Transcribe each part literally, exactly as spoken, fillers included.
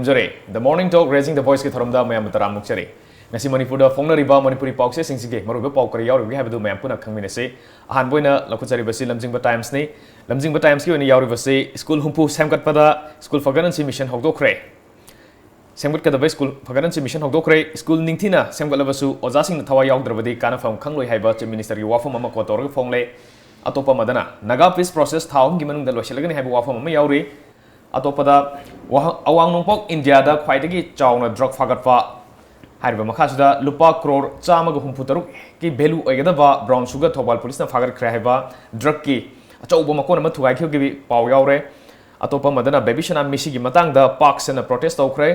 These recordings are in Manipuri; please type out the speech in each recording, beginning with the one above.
ꯖꯔꯦ꯫ The Morning Talk Raising the Voice ꯀꯤ ꯊꯧꯔꯝꯗ ꯃꯌꯥꯝꯕꯨ ꯇꯔꯥꯝꯅ ꯑꯣꯛꯆꯔꯤ꯫ ꯉꯁꯤ ꯃꯅꯤꯄꯨꯔꯗ ꯐꯣꯡꯅꯔꯤꯕ ꯃꯅꯤꯄꯨꯔꯤ ꯄꯥꯎꯆꯦꯁꯤꯡꯁꯤꯒꯤ ꯃꯔꯨꯑꯣꯏꯕ ꯄꯥꯎ ꯀꯔꯤ ꯌꯥꯎꯔꯤꯕꯒꯦ ꯍꯥꯏꯕꯗꯨ ꯃꯌꯥꯝ ꯄꯨꯟꯅ ꯈꯪꯃꯤꯟꯅꯁꯤ꯫ ꯑꯍꯥꯟꯕ ꯑꯣꯏꯅ ꯂꯧꯈꯠꯆꯔꯤꯕꯁꯤ ꯂꯝꯖꯤꯡꯕ ꯇꯥꯏꯝꯁꯅꯤ꯫ ꯂꯝꯖꯤꯡꯕ ꯇꯥꯏꯝꯁꯀꯤ ꯑꯣꯏꯅ ꯌꯥꯎꯔꯤꯕꯁꯤ, ꯁ꯭ꯀꯨꯜ ꯍꯨꯝꯐꯨ ꯁꯦꯝꯒꯠꯄꯗ ꯁ꯭ꯀꯨꯜ ꯐꯒꯠꯍꯟꯁꯤ ꯃꯤꯁꯟ ꯍꯧꯗꯣꯛꯈ꯭ꯔꯦ꯫ ꯁꯦꯝꯒꯠꯀꯗꯕ ꯁ꯭ꯀꯨꯜ ꯐꯒꯠꯍꯟꯁꯤ ꯃꯤꯁꯟ ꯍꯧꯗꯣꯛꯈ꯭ꯔꯦ꯫ ꯁ꯭ꯀꯨꯜ ꯅꯤꯡꯊꯤꯅ ꯁꯦꯝꯒꯠꯂꯕꯁꯨ ꯑꯣꯖꯥꯁꯤꯡꯅ ꯊꯋꯥꯏ ꯌꯥꯎꯗ꯭ꯔꯕꯗꯤ ꯀꯥꯟꯅꯐꯝ ꯈꯪꯂꯣꯏ ꯍꯥꯏꯕ ꯆꯤꯐ ꯃꯤꯅꯤꯁꯇꯔꯒꯤ ꯋꯥꯐꯝ ꯑꯃ ꯀꯣꯠ ꯇꯧꯔꯒ ꯐꯣꯡꯂꯦ꯫ ꯑꯇꯣꯞꯄ ꯑꯃꯗꯅ, ꯅꯥꯒꯥ ꯄꯤꯁ ꯄ꯭ꯔꯣꯁꯦꯁ ꯊꯥ ꯑꯍꯨꯝꯒꯤ ꯃꯅꯨꯡꯗ ꯂꯣꯏꯁꯤꯜꯂꯒꯅꯤ ꯍꯥꯏꯕ ꯋꯥꯐꯝ ꯑꯃ ꯌꯥꯎꯔꯤ꯫ ꯑꯇꯣꯞꯄꯗ, ꯋꯥꯍ-, ꯑꯋꯥꯡ ꯅꯣꯡꯄꯣꯛ ꯏꯟꯗꯤꯌꯥꯗ ꯈ꯭ꯋꯥꯏꯗꯒꯤ ꯆꯥꯎꯅ ꯗ꯭ꯔꯒ ꯐꯥꯒꯠꯄ ꯍꯥꯏꯔꯤꯕ ꯃꯈꯥꯁꯤꯗ ꯂꯨꯄꯥ ꯀ꯭ꯔꯣꯔ ꯆꯥꯝꯃꯒ ꯍꯨꯝꯐꯨ ꯇꯔꯨꯛꯀꯤ ꯚꯦꯂꯨ ꯑꯣꯏꯒꯗꯕ ꯕ꯭ꯔꯥꯎꯟ ꯁꯨꯒꯔ ꯊꯧꯕꯥꯜ ꯄꯨꯂꯤꯁꯅ ꯐꯥꯒꯠꯈ꯭ꯔꯦ ꯍꯥꯏꯕ ꯗ꯭ꯔꯒꯀꯤ ꯑꯆꯧꯕ ꯃꯀꯣꯟ ꯑꯃ ꯊꯨꯒꯥꯏꯈꯤꯕꯒꯤ ꯄꯥꯎ ꯌꯥꯎꯔꯦ꯫ ꯑꯇꯣꯞꯄ ꯑꯃꯗꯅ ꯕꯦꯕꯤ ꯁꯅꯥ ꯃꯤꯁꯤꯒꯤ ꯃꯇꯥꯡꯗ ꯄꯥꯛ ꯁꯟꯅ ꯄ꯭ꯔꯣꯇꯦꯁ ꯇꯧꯈ꯭ꯔꯦ꯫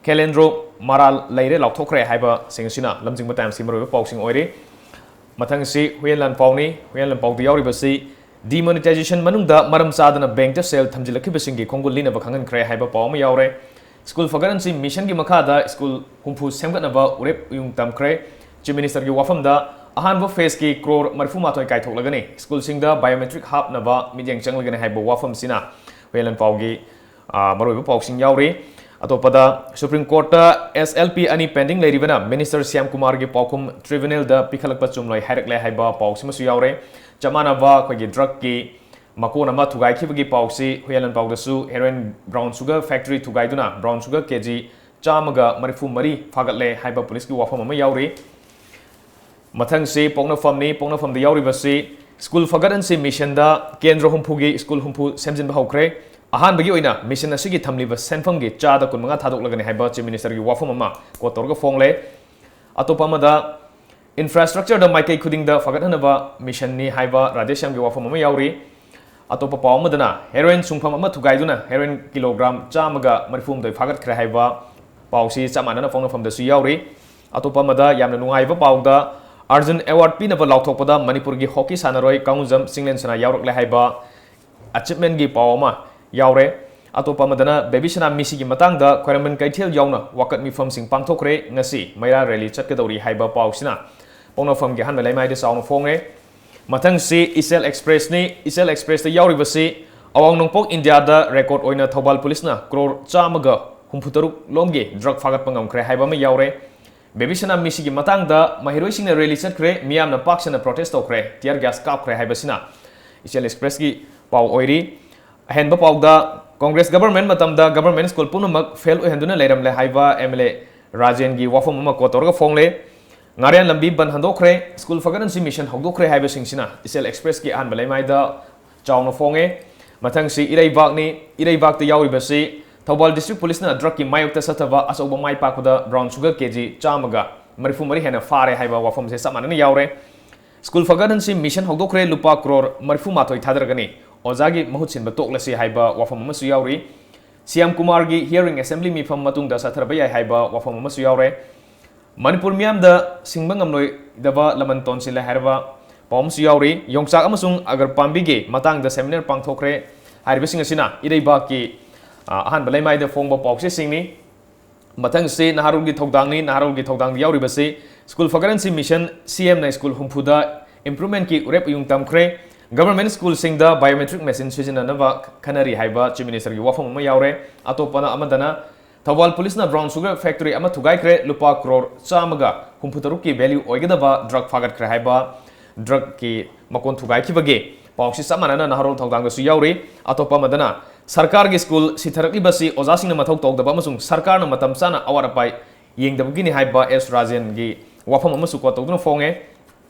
ꯈꯦꯂꯦꯟꯗ꯭ꯔꯣ ꯃꯔꯥꯜ ꯂꯩꯔꯦ ꯂꯥꯎꯊꯣꯛꯈ꯭ꯔꯦ ꯍꯥꯏꯕꯁꯤꯡ ꯑꯁꯤꯅ ꯂꯝꯖꯤꯡꯕ ꯇꯥꯏꯝꯁꯀꯤ ꯃꯔꯨꯑꯣꯏꯕ ꯄꯥꯎꯁꯤꯡ ꯑꯣꯏꯔꯤ꯫ ꯃꯊꯪꯁꯤ ꯍꯨꯏꯌꯦꯟ ꯂꯥꯟꯄꯥꯎꯅꯤ꯫ ꯍꯨꯏꯌꯦꯟ ꯂꯥꯟꯄꯥꯎꯗ ꯌꯥꯎꯔꯤꯕꯁꯤ, ꯗꯤꯃꯣꯅꯤꯇꯥꯏꯖꯦꯁꯟ ꯃꯅꯨꯡꯗ ꯃꯔꯝ ꯆꯥꯗꯅ ꯕꯦꯡꯛꯇ ꯁꯦꯜ ꯊꯝꯖꯤꯜꯂꯛꯈꯤꯕꯁꯤꯡꯒꯤ ꯈꯣꯡꯒꯨꯜ ꯂꯤꯅꯕ ꯈꯪꯍꯟꯈ꯭ꯔꯦ ꯍꯥꯏꯕ ꯄꯥꯎ ꯑꯃ ꯌꯥꯎꯔꯦ꯫ ꯁ꯭ꯀꯨꯜ ꯐꯒꯠꯍꯟꯁꯤ ꯃꯤꯁꯟꯒꯤ ꯃꯈꯥꯗ ꯁ꯭ꯀꯨꯜ ꯍꯨꯝꯐꯨ ꯁꯦꯝꯒꯠꯅꯕ ꯎꯔꯦꯞ ꯎꯌꯨꯡ ꯇꯝꯈ꯭ꯔꯦ꯫ ꯆꯤꯐ ꯃꯤꯅꯤꯁꯇꯔꯒꯤ ꯋꯥꯐꯝꯗ, ꯑꯍꯥꯟꯕ ꯐꯦꯖꯀꯤ ꯀ꯭ꯔꯣꯔ ꯃꯔꯤꯐꯨ ꯃꯥꯊꯣꯏ ꯀꯥꯏꯊꯣꯛꯂꯒꯅꯤ꯫ ꯁ꯭ꯀꯨꯜꯁꯤꯡꯗ ꯕꯥꯏꯑꯣꯃꯦꯇ꯭ꯔꯤꯛ ꯍꯥꯞꯅꯕ ꯃꯤꯠꯌꯦꯡ ꯆꯪꯂꯒꯅꯤ ꯍꯥꯏꯕ ꯋꯥꯐꯝꯁꯤꯅ ꯍꯨꯏꯌꯦꯟ ꯂꯥꯟꯄꯥꯎꯒꯤ, ꯑ, ꯃꯔꯨꯑꯣꯏꯕ ꯄꯥꯎꯁꯤꯡ ꯌꯥꯎꯔꯤ꯫ ꯑꯇꯣꯞꯄꯗ, ꯁꯨꯄ꯭ꯔꯤꯝ ꯀꯣꯔꯠꯇ ꯑꯦꯁ ꯑꯦꯜ ꯄꯤ ꯑꯅꯤ ꯄꯦꯟꯗꯤꯡ ꯂꯩꯔꯤꯕꯅ ꯃꯤꯅꯤꯁꯇꯔ ꯁ꯭ꯌꯥꯝ ꯀꯨꯃꯥꯔꯒꯤ ꯄꯥꯎꯈꯨꯝ ꯇ꯭ꯔꯤꯕ꯭ꯌꯨꯅꯦꯜꯗ ꯄꯤꯈꯠꯂꯛꯄ ꯆꯨꯝꯂꯣꯏ ꯍꯥꯏꯔꯛꯂꯦ ꯍꯥꯏꯕ ꯄꯥꯎꯁꯤꯃꯁꯨ ꯌꯥꯎꯔꯦ꯫ ꯆꯞ ꯃꯥꯟꯅꯕ ꯑꯩꯈꯣꯏꯒꯤ ꯗ꯭ꯔꯒꯀꯤ ꯃꯀꯣꯟ ꯑꯃ ꯊꯨꯒꯥꯏꯈꯤꯕꯒꯤ ꯄꯥꯎꯁꯤ ꯍꯨꯏꯌꯦꯟ ꯂꯥꯟꯄꯥꯎꯗꯁꯨ, ꯍꯦꯔꯣꯏꯟ ꯕ꯭ꯔꯥꯎꯟ ꯁꯨꯒꯔ ꯐꯦꯛꯇꯔꯤ ꯊꯨꯒꯥꯏꯗꯨꯅ ꯕ꯭ꯔꯥꯎꯟ ꯁꯨꯒꯔ ꯀꯦꯖꯤ ꯆꯥꯝꯃꯒ ꯃꯔꯤꯐꯨ ꯃꯔꯤ ꯐꯥꯒꯠꯂꯦ ꯍꯥꯏꯕ ꯄꯨꯂꯤꯁꯀꯤ ꯋꯥꯐꯝ ꯑꯃ ꯌꯥꯎꯔꯤ꯫ ꯃꯊꯪꯁꯤ ꯄꯣꯛꯅꯐꯝꯅꯤ꯫ ꯄꯣꯛꯅꯐꯝꯗ ꯌꯥꯎꯔꯤꯕꯁꯤ, ꯁ꯭ꯀꯨꯜ ꯐꯒꯠꯍꯟꯁꯤ ꯃꯤꯁꯟꯗ ꯀꯦꯟꯗ꯭ꯔ ꯍꯨꯝꯐꯨꯒꯤ ꯁ꯭ꯀꯨꯜ ꯍꯨꯝꯐꯨ ꯁꯦꯝꯖꯤꯟꯕ ꯍꯧꯈ꯭ꯔꯦ꯫ ꯑꯍꯥꯟꯕꯒꯤ ꯑꯣꯏꯅ ꯃꯤꯁꯟ ꯑꯁꯤꯒꯤ ꯊꯝꯂꯤꯕ ꯁꯦꯟꯐꯝꯒꯤ ꯆꯥꯗ ꯀꯨꯟꯃꯉꯥ ꯊꯥꯗꯣꯛꯂꯒꯅꯤ ꯍꯥꯏꯕ ꯆꯤꯐ ꯃꯤꯅꯤꯁꯇꯔꯒꯤ ꯋꯥꯐꯝ ꯑꯃ ꯀꯣꯠ ꯇꯧꯔꯒ ꯐꯣꯡꯂꯦ꯫ ꯑꯇꯣꯞꯄ ꯑꯃꯗ, ꯏꯟꯐ꯭ꯔꯥꯁ꯭ꯇ꯭ꯔꯛꯆꯔꯗ ꯃꯥꯏꯀꯩ ꯈꯨꯗꯤꯡꯗ ꯐꯒꯠꯍꯟꯅꯕ ꯃꯤꯁꯟꯅꯤ ꯍꯥꯏꯕ ꯔꯥꯙꯦꯁ꯭ꯌꯥꯝꯒꯤ ꯋꯥꯐꯝ ꯑꯃ ꯌꯥꯎꯔꯤ꯫ ꯑꯇꯣꯞꯄ ꯄꯥꯎ ꯑꯃꯗꯅ, ꯍꯦꯔꯣꯏꯟ ꯁꯨꯡꯐꯝ ꯑꯃ ꯊꯨꯒꯥꯏꯗꯨꯅ ꯍꯦꯔꯣꯏꯟ ꯀꯤꯂꯣꯒ꯭ꯔꯥꯝ ꯆꯥꯝꯃꯒ ꯃꯔꯤꯐꯨ ꯍꯨꯝꯗꯣꯏ ꯐꯥꯒꯠꯈ꯭ꯔꯦ ꯍꯥꯏꯕ ꯄꯥꯎꯁꯤ ꯆꯞ ꯃꯥꯟꯅꯅ ꯐꯣꯡꯅꯐꯝꯗꯁꯨ ꯌꯥꯎꯔꯤ꯫ ꯑꯇꯣꯞꯄ ꯑꯃꯗ, ꯌꯥꯝꯅ ꯅꯨꯡꯉꯥꯏꯕ ꯄꯥꯎꯗ, ꯑꯥꯔꯖꯨꯟ ꯑꯦꯋꯥꯔꯗ ꯄꯤꯅꯕ ꯂꯥꯎꯊꯣꯛꯄꯗ ꯃꯅꯤꯄꯨꯔꯒꯤ ꯍꯣꯀꯤ ꯁꯥꯟꯅꯔꯣꯏ ꯀꯥꯡꯉꯨꯖꯝ ꯆꯤꯡꯂꯦꯟꯁꯅꯥ ꯌꯥꯎꯔꯛꯂꯦ ꯍꯥꯏꯕ ꯑꯆꯤꯞꯃꯦꯟꯒꯤ ꯄꯥꯎ ꯑꯃ ꯌꯥꯎꯔꯦ꯫ ꯑꯇꯣꯞꯄ ꯑꯃꯗꯅ, ꯕꯦꯕꯤ ꯁꯅꯥ ꯃꯤꯁꯤꯒꯤ ꯃꯇꯥꯡꯗ ꯈ꯭ꯋꯥꯏꯔꯝꯕꯟ ꯀꯩꯊꯦꯜ ꯌꯥꯎꯅ ꯋꯥꯀꯠ ꯃꯤꯐꯝꯁꯤꯡ ꯄꯥꯡꯊꯣꯛꯈ꯭ꯔꯦ꯫ ꯉꯁꯤ ꯃꯩꯔꯥ ꯔꯦꯂꯤ ꯆꯠꯀꯗꯧꯔꯤ ꯍꯥꯏꯕ ꯄꯥꯎꯁꯤꯅ ꯄꯣꯛꯅꯐꯝꯒꯤ ꯑꯍꯥꯟꯕ ꯂꯩꯃꯥꯏꯗ ꯆꯥꯎꯅ ꯐꯣꯡꯉꯦ꯫ ꯃꯊꯪꯁꯤ ꯏꯆꯦꯜ ꯑꯦꯛꯁꯄ꯭ꯔꯦꯁꯅꯤ꯫ ꯏꯆꯦꯜ ꯑꯦꯛꯁꯄ꯭ꯔꯦꯁꯇ ꯌꯥꯎꯔꯤꯕꯁꯤ, ꯑꯋꯥꯡ ꯅꯣꯡꯄꯣꯛ ꯏꯟꯗꯤꯌꯥꯗ ꯔꯦꯀꯣꯔꯗ ꯑꯣꯏꯅ ꯊꯧꯕꯥꯜ ꯄꯨꯂꯤꯁꯅ ꯀ꯭ꯔꯣꯔ ꯆꯥꯝꯃꯒ ꯍꯨꯝꯐꯨꯇꯔꯨꯛ ꯂꯣꯝꯒꯤ ꯗ꯭ꯔꯒ ꯐꯥꯒꯠꯄ ꯉꯝꯈ꯭ꯔꯦ ꯍꯥꯏꯕ ꯑꯃ ꯌꯥꯎꯔꯦ꯫ ꯕꯦꯕꯤ ꯁꯅꯥ ꯃꯤꯁꯤꯒꯤ ꯃꯇꯥꯡꯗ ꯃꯍꯩꯔꯣꯏꯁꯤꯡꯅ ꯔꯦꯂꯤ ꯆꯠꯈ꯭ꯔꯦ, ꯃꯤꯌꯥꯝꯅ ꯄꯥꯛ ꯁꯟꯅ ꯄ꯭ꯔꯣꯇꯦꯁ ꯇꯧꯈ꯭ꯔꯦ, ꯇꯤꯌꯔ ꯒ꯭ꯌꯥꯁ ꯀꯥꯞꯈ꯭ꯔꯦ ꯍꯥꯏꯕꯁꯤꯅ ꯏꯆꯦꯜ ꯑꯦꯛꯁꯄ꯭ꯔꯦꯁꯀꯤ ꯄꯥꯎ ꯑꯣꯏꯔꯤ꯫ ꯑꯍꯦꯟꯕ ꯄꯥꯎꯗ, ꯀꯣꯡꯒ꯭ꯔꯦꯁ ꯒꯕꯔꯃꯦꯟ ꯃꯇꯝꯗ ꯒꯕꯔꯃꯦꯟ ꯁ꯭ꯀꯨꯜ ꯄꯨꯝꯅꯃꯛ ꯐꯦꯜ ꯑꯣꯏꯍꯟꯗꯨꯅ ꯂꯩꯔꯝꯂꯦ ꯍꯥꯏꯕ ꯑꯦꯝ ꯑꯦꯜ ꯑꯦ ꯔꯥꯖꯦꯟꯒꯤ ꯋꯥꯐꯝ ꯑꯃ ꯀꯣꯠ ꯇꯧꯔꯒ ꯐꯣꯡꯂꯦ꯫ ꯉꯥꯔꯤꯌꯥꯟ ꯂꯝꯕꯤ ꯕꯟ ꯍꯟꯗꯣꯛꯈ꯭ꯔꯦ, ꯁ꯭ꯀꯨꯜ ꯐꯒꯠꯍꯟꯁꯤ ꯃꯤꯁꯟ ꯍꯧꯗꯣꯛꯈ꯭ꯔꯦ ꯍꯥꯏꯕꯁꯤꯡꯁꯤꯅ ꯏꯆꯦꯜ ꯑꯦꯛꯁꯄ꯭ꯔꯦꯁꯀꯤ ꯑꯍꯥꯟꯕ ꯂꯩꯃꯥꯏꯗ ꯆꯥꯎꯅ ꯐꯣꯡꯉꯦ꯫ ꯃꯊꯪꯁꯤ ꯏꯔꯩꯕꯥꯛꯅꯤ꯫ ꯏꯔꯩꯕꯥꯛꯇ ꯌꯥꯎꯔꯤꯕꯁꯤ ꯊꯧꯕꯥꯜ ꯗꯤꯁꯇ꯭ꯔꯤꯛ ꯄꯨꯂꯤꯁꯅ ꯗ꯭ꯔꯒꯀꯤ ꯃꯥꯌꯣꯛꯇ ꯆꯠꯊꯕ ꯑꯆꯧꯕ ꯃꯥꯏ ꯄꯥꯛꯄꯗ ꯕ꯭ꯔꯥꯎꯟ ꯁꯨꯒꯔ ꯀꯦ ꯖꯤ ꯆꯥꯝꯃꯒ ꯃꯔꯤꯐꯨ ꯃꯔꯤ ꯍꯦꯟꯅ ꯐꯥꯔꯦ ꯍꯥꯏꯕ ꯋꯥꯐꯝꯁꯦ ꯆꯞ ꯃꯥꯟꯅꯅ ꯌꯥꯎꯔꯦ꯫ ꯁ꯭ꯀꯨꯜ ꯐꯒꯠꯍꯟꯁꯤ ꯃꯤꯁꯟ ꯍꯧꯗꯣꯛꯈ꯭ꯔꯦ, ꯂꯨꯄꯥ ꯀ꯭ꯔꯣꯔ ꯃꯔꯤꯐꯨ ꯃꯥꯊꯣꯏ ꯊꯥꯗꯔꯒꯅꯤ, ꯑꯣꯖꯥꯒꯤ ꯃꯍꯨꯠ ꯁꯤꯟꯕ ꯇꯣꯛꯂꯁꯤ ꯍꯥꯏꯕ ꯋꯥꯐꯝ ꯑꯃꯁꯨ ꯌꯥꯎꯔꯤ꯫ ꯁꯤ ꯑꯦꯝ ꯀꯨꯃꯥꯔꯒꯤ ꯍꯤꯌꯔꯤꯡ ꯑꯦꯁꯦꯝꯕ꯭ꯂꯤ ꯃꯤꯐꯝ ꯃꯇꯨꯡꯗ ꯆꯠꯊꯔꯕ ꯌꯥꯏ ꯍꯥꯏꯕ ꯋꯥꯐꯝ ꯑꯃꯁꯨ ꯌꯥꯎꯔꯦ꯫ ꯃꯅꯤꯄꯨꯔ ꯃꯤꯌꯥꯝꯗ ꯁꯤꯡꯕ ꯉꯝꯂꯣꯏꯗꯕ ꯂꯃꯟ ꯇꯣꯟꯁꯤꯜꯂꯦ ꯍꯥꯏꯔꯕ ꯄꯥꯎ ꯑꯃꯁꯨ ꯌꯥꯎꯔꯤ꯫ ꯌꯣꯡꯆꯥꯛ ꯑꯃꯁꯨꯡ ꯑꯒꯔ ꯄꯥꯝꯕꯤꯒꯤ ꯃꯇꯥꯡꯗ ꯁꯦꯃꯤꯅꯥꯔ ꯄꯥꯡꯊꯣꯛꯈ꯭ꯔꯦ ꯍꯥꯏꯔꯤꯕꯁꯤꯡ ꯑꯁꯤꯅ ꯏꯔꯩꯕꯥꯛꯀꯤ, ꯑ, ꯑꯍꯥꯟꯕ ꯂꯩꯃꯥꯏꯗ ꯐꯣꯡꯕ ꯄꯥꯎꯆꯦꯁꯤꯡꯅꯤ꯫ ꯃꯊꯪꯁꯤ ꯅꯍꯥꯔꯣꯜꯒꯤ ꯊꯧꯗꯥꯡꯅꯤ꯫ ꯅꯍꯥꯔꯣꯜꯒꯤ ꯊꯧꯗꯥꯡꯗ ꯌꯥꯎꯔꯤꯕꯁꯤ ꯁ꯭ꯀꯨꯜ ꯐꯒꯠꯍꯟꯁꯤ ꯃꯤꯁꯟ, ꯁꯤ ꯑꯦꯝꯅ ꯁ꯭ꯀꯨꯜ ꯍꯨꯝꯐꯨꯗ ꯏꯝꯄ꯭ꯔꯨꯚꯃꯦꯟꯠꯀꯤ ꯎꯔꯦꯞ ꯎꯌꯨꯡ ꯇꯝꯈ꯭ꯔꯦ꯫ ꯒꯕꯔꯃꯦꯟꯠ ꯁ꯭ꯀꯨꯜꯁꯤꯡꯗ ꯕꯥꯏꯑꯣꯃꯦꯇ꯭ꯔꯤꯛ ꯃꯦꯁꯤꯟ ꯁꯤꯖꯤꯟꯅꯅꯕ ꯈꯟꯅꯔꯤ ꯍꯥꯏꯕ ꯆꯤꯐ ꯃꯤꯅꯤꯁꯇꯔꯒꯤ ꯋꯥꯐꯝ ꯑꯃ ꯌꯥꯎꯔꯦ꯫ ꯑꯇꯣꯞꯄꯅ ꯑꯃꯗꯅ ꯊꯧꯕꯥꯜ ꯄꯨꯂꯤꯁꯅ ꯕ꯭ꯔꯥꯎꯟ ꯁꯨꯒꯔ ꯐꯦꯛꯇꯔꯤ ꯑꯃ ꯊꯨꯒꯥꯏꯈ꯭ꯔꯦ, ꯂꯨꯄꯥ ꯀ꯭ꯔꯣꯔ ꯆꯥꯝꯃꯒ ꯍꯨꯝꯐꯨꯇꯔꯨꯛꯀꯤ ꯚꯦꯂ꯭ꯌꯨ ꯑꯣꯏꯒꯗꯕ ꯗ꯭ꯔꯒ ꯐꯥꯒꯠꯈ꯭ꯔꯦ ꯍꯥꯏꯕ ꯗ꯭ꯔꯒꯀꯤ ꯃꯀꯣꯟ ꯊꯨꯒꯥꯏꯈꯤꯕꯒꯤ ꯄꯥꯎꯁꯤ ꯆꯞ ꯃꯥꯟꯅꯅ ꯅꯍꯥꯔꯣꯜ ꯊꯧꯗꯥꯡꯗꯁꯨ ꯌꯥꯎꯔꯤ꯫ ꯑꯇꯣꯞꯄ ꯑꯃꯗꯅ ꯁꯔꯀꯥꯔꯒꯤ ꯁ꯭ꯀꯨꯜ ꯁꯤꯊꯔꯛꯂꯤꯕꯁꯤ ꯑꯣꯖꯥꯁꯤꯡꯅ ꯃꯊꯧ ꯇꯧꯗꯕ ꯑꯃꯁꯨꯡ ꯁꯔꯀꯥꯔꯅ ꯃꯇꯝ ꯆꯥꯅ ꯑꯋꯥꯠ ꯑꯄꯥ ꯌꯦꯡꯗꯕꯒꯤꯅꯤ ꯍꯥꯏꯕ ꯑꯦꯁ ꯔꯥꯖꯦꯟꯒꯤ ꯋꯥꯐꯝ ꯑꯃꯁꯨ ꯀꯣꯠ ꯇꯧꯗꯨꯅ ꯐꯣꯡꯉꯦ꯫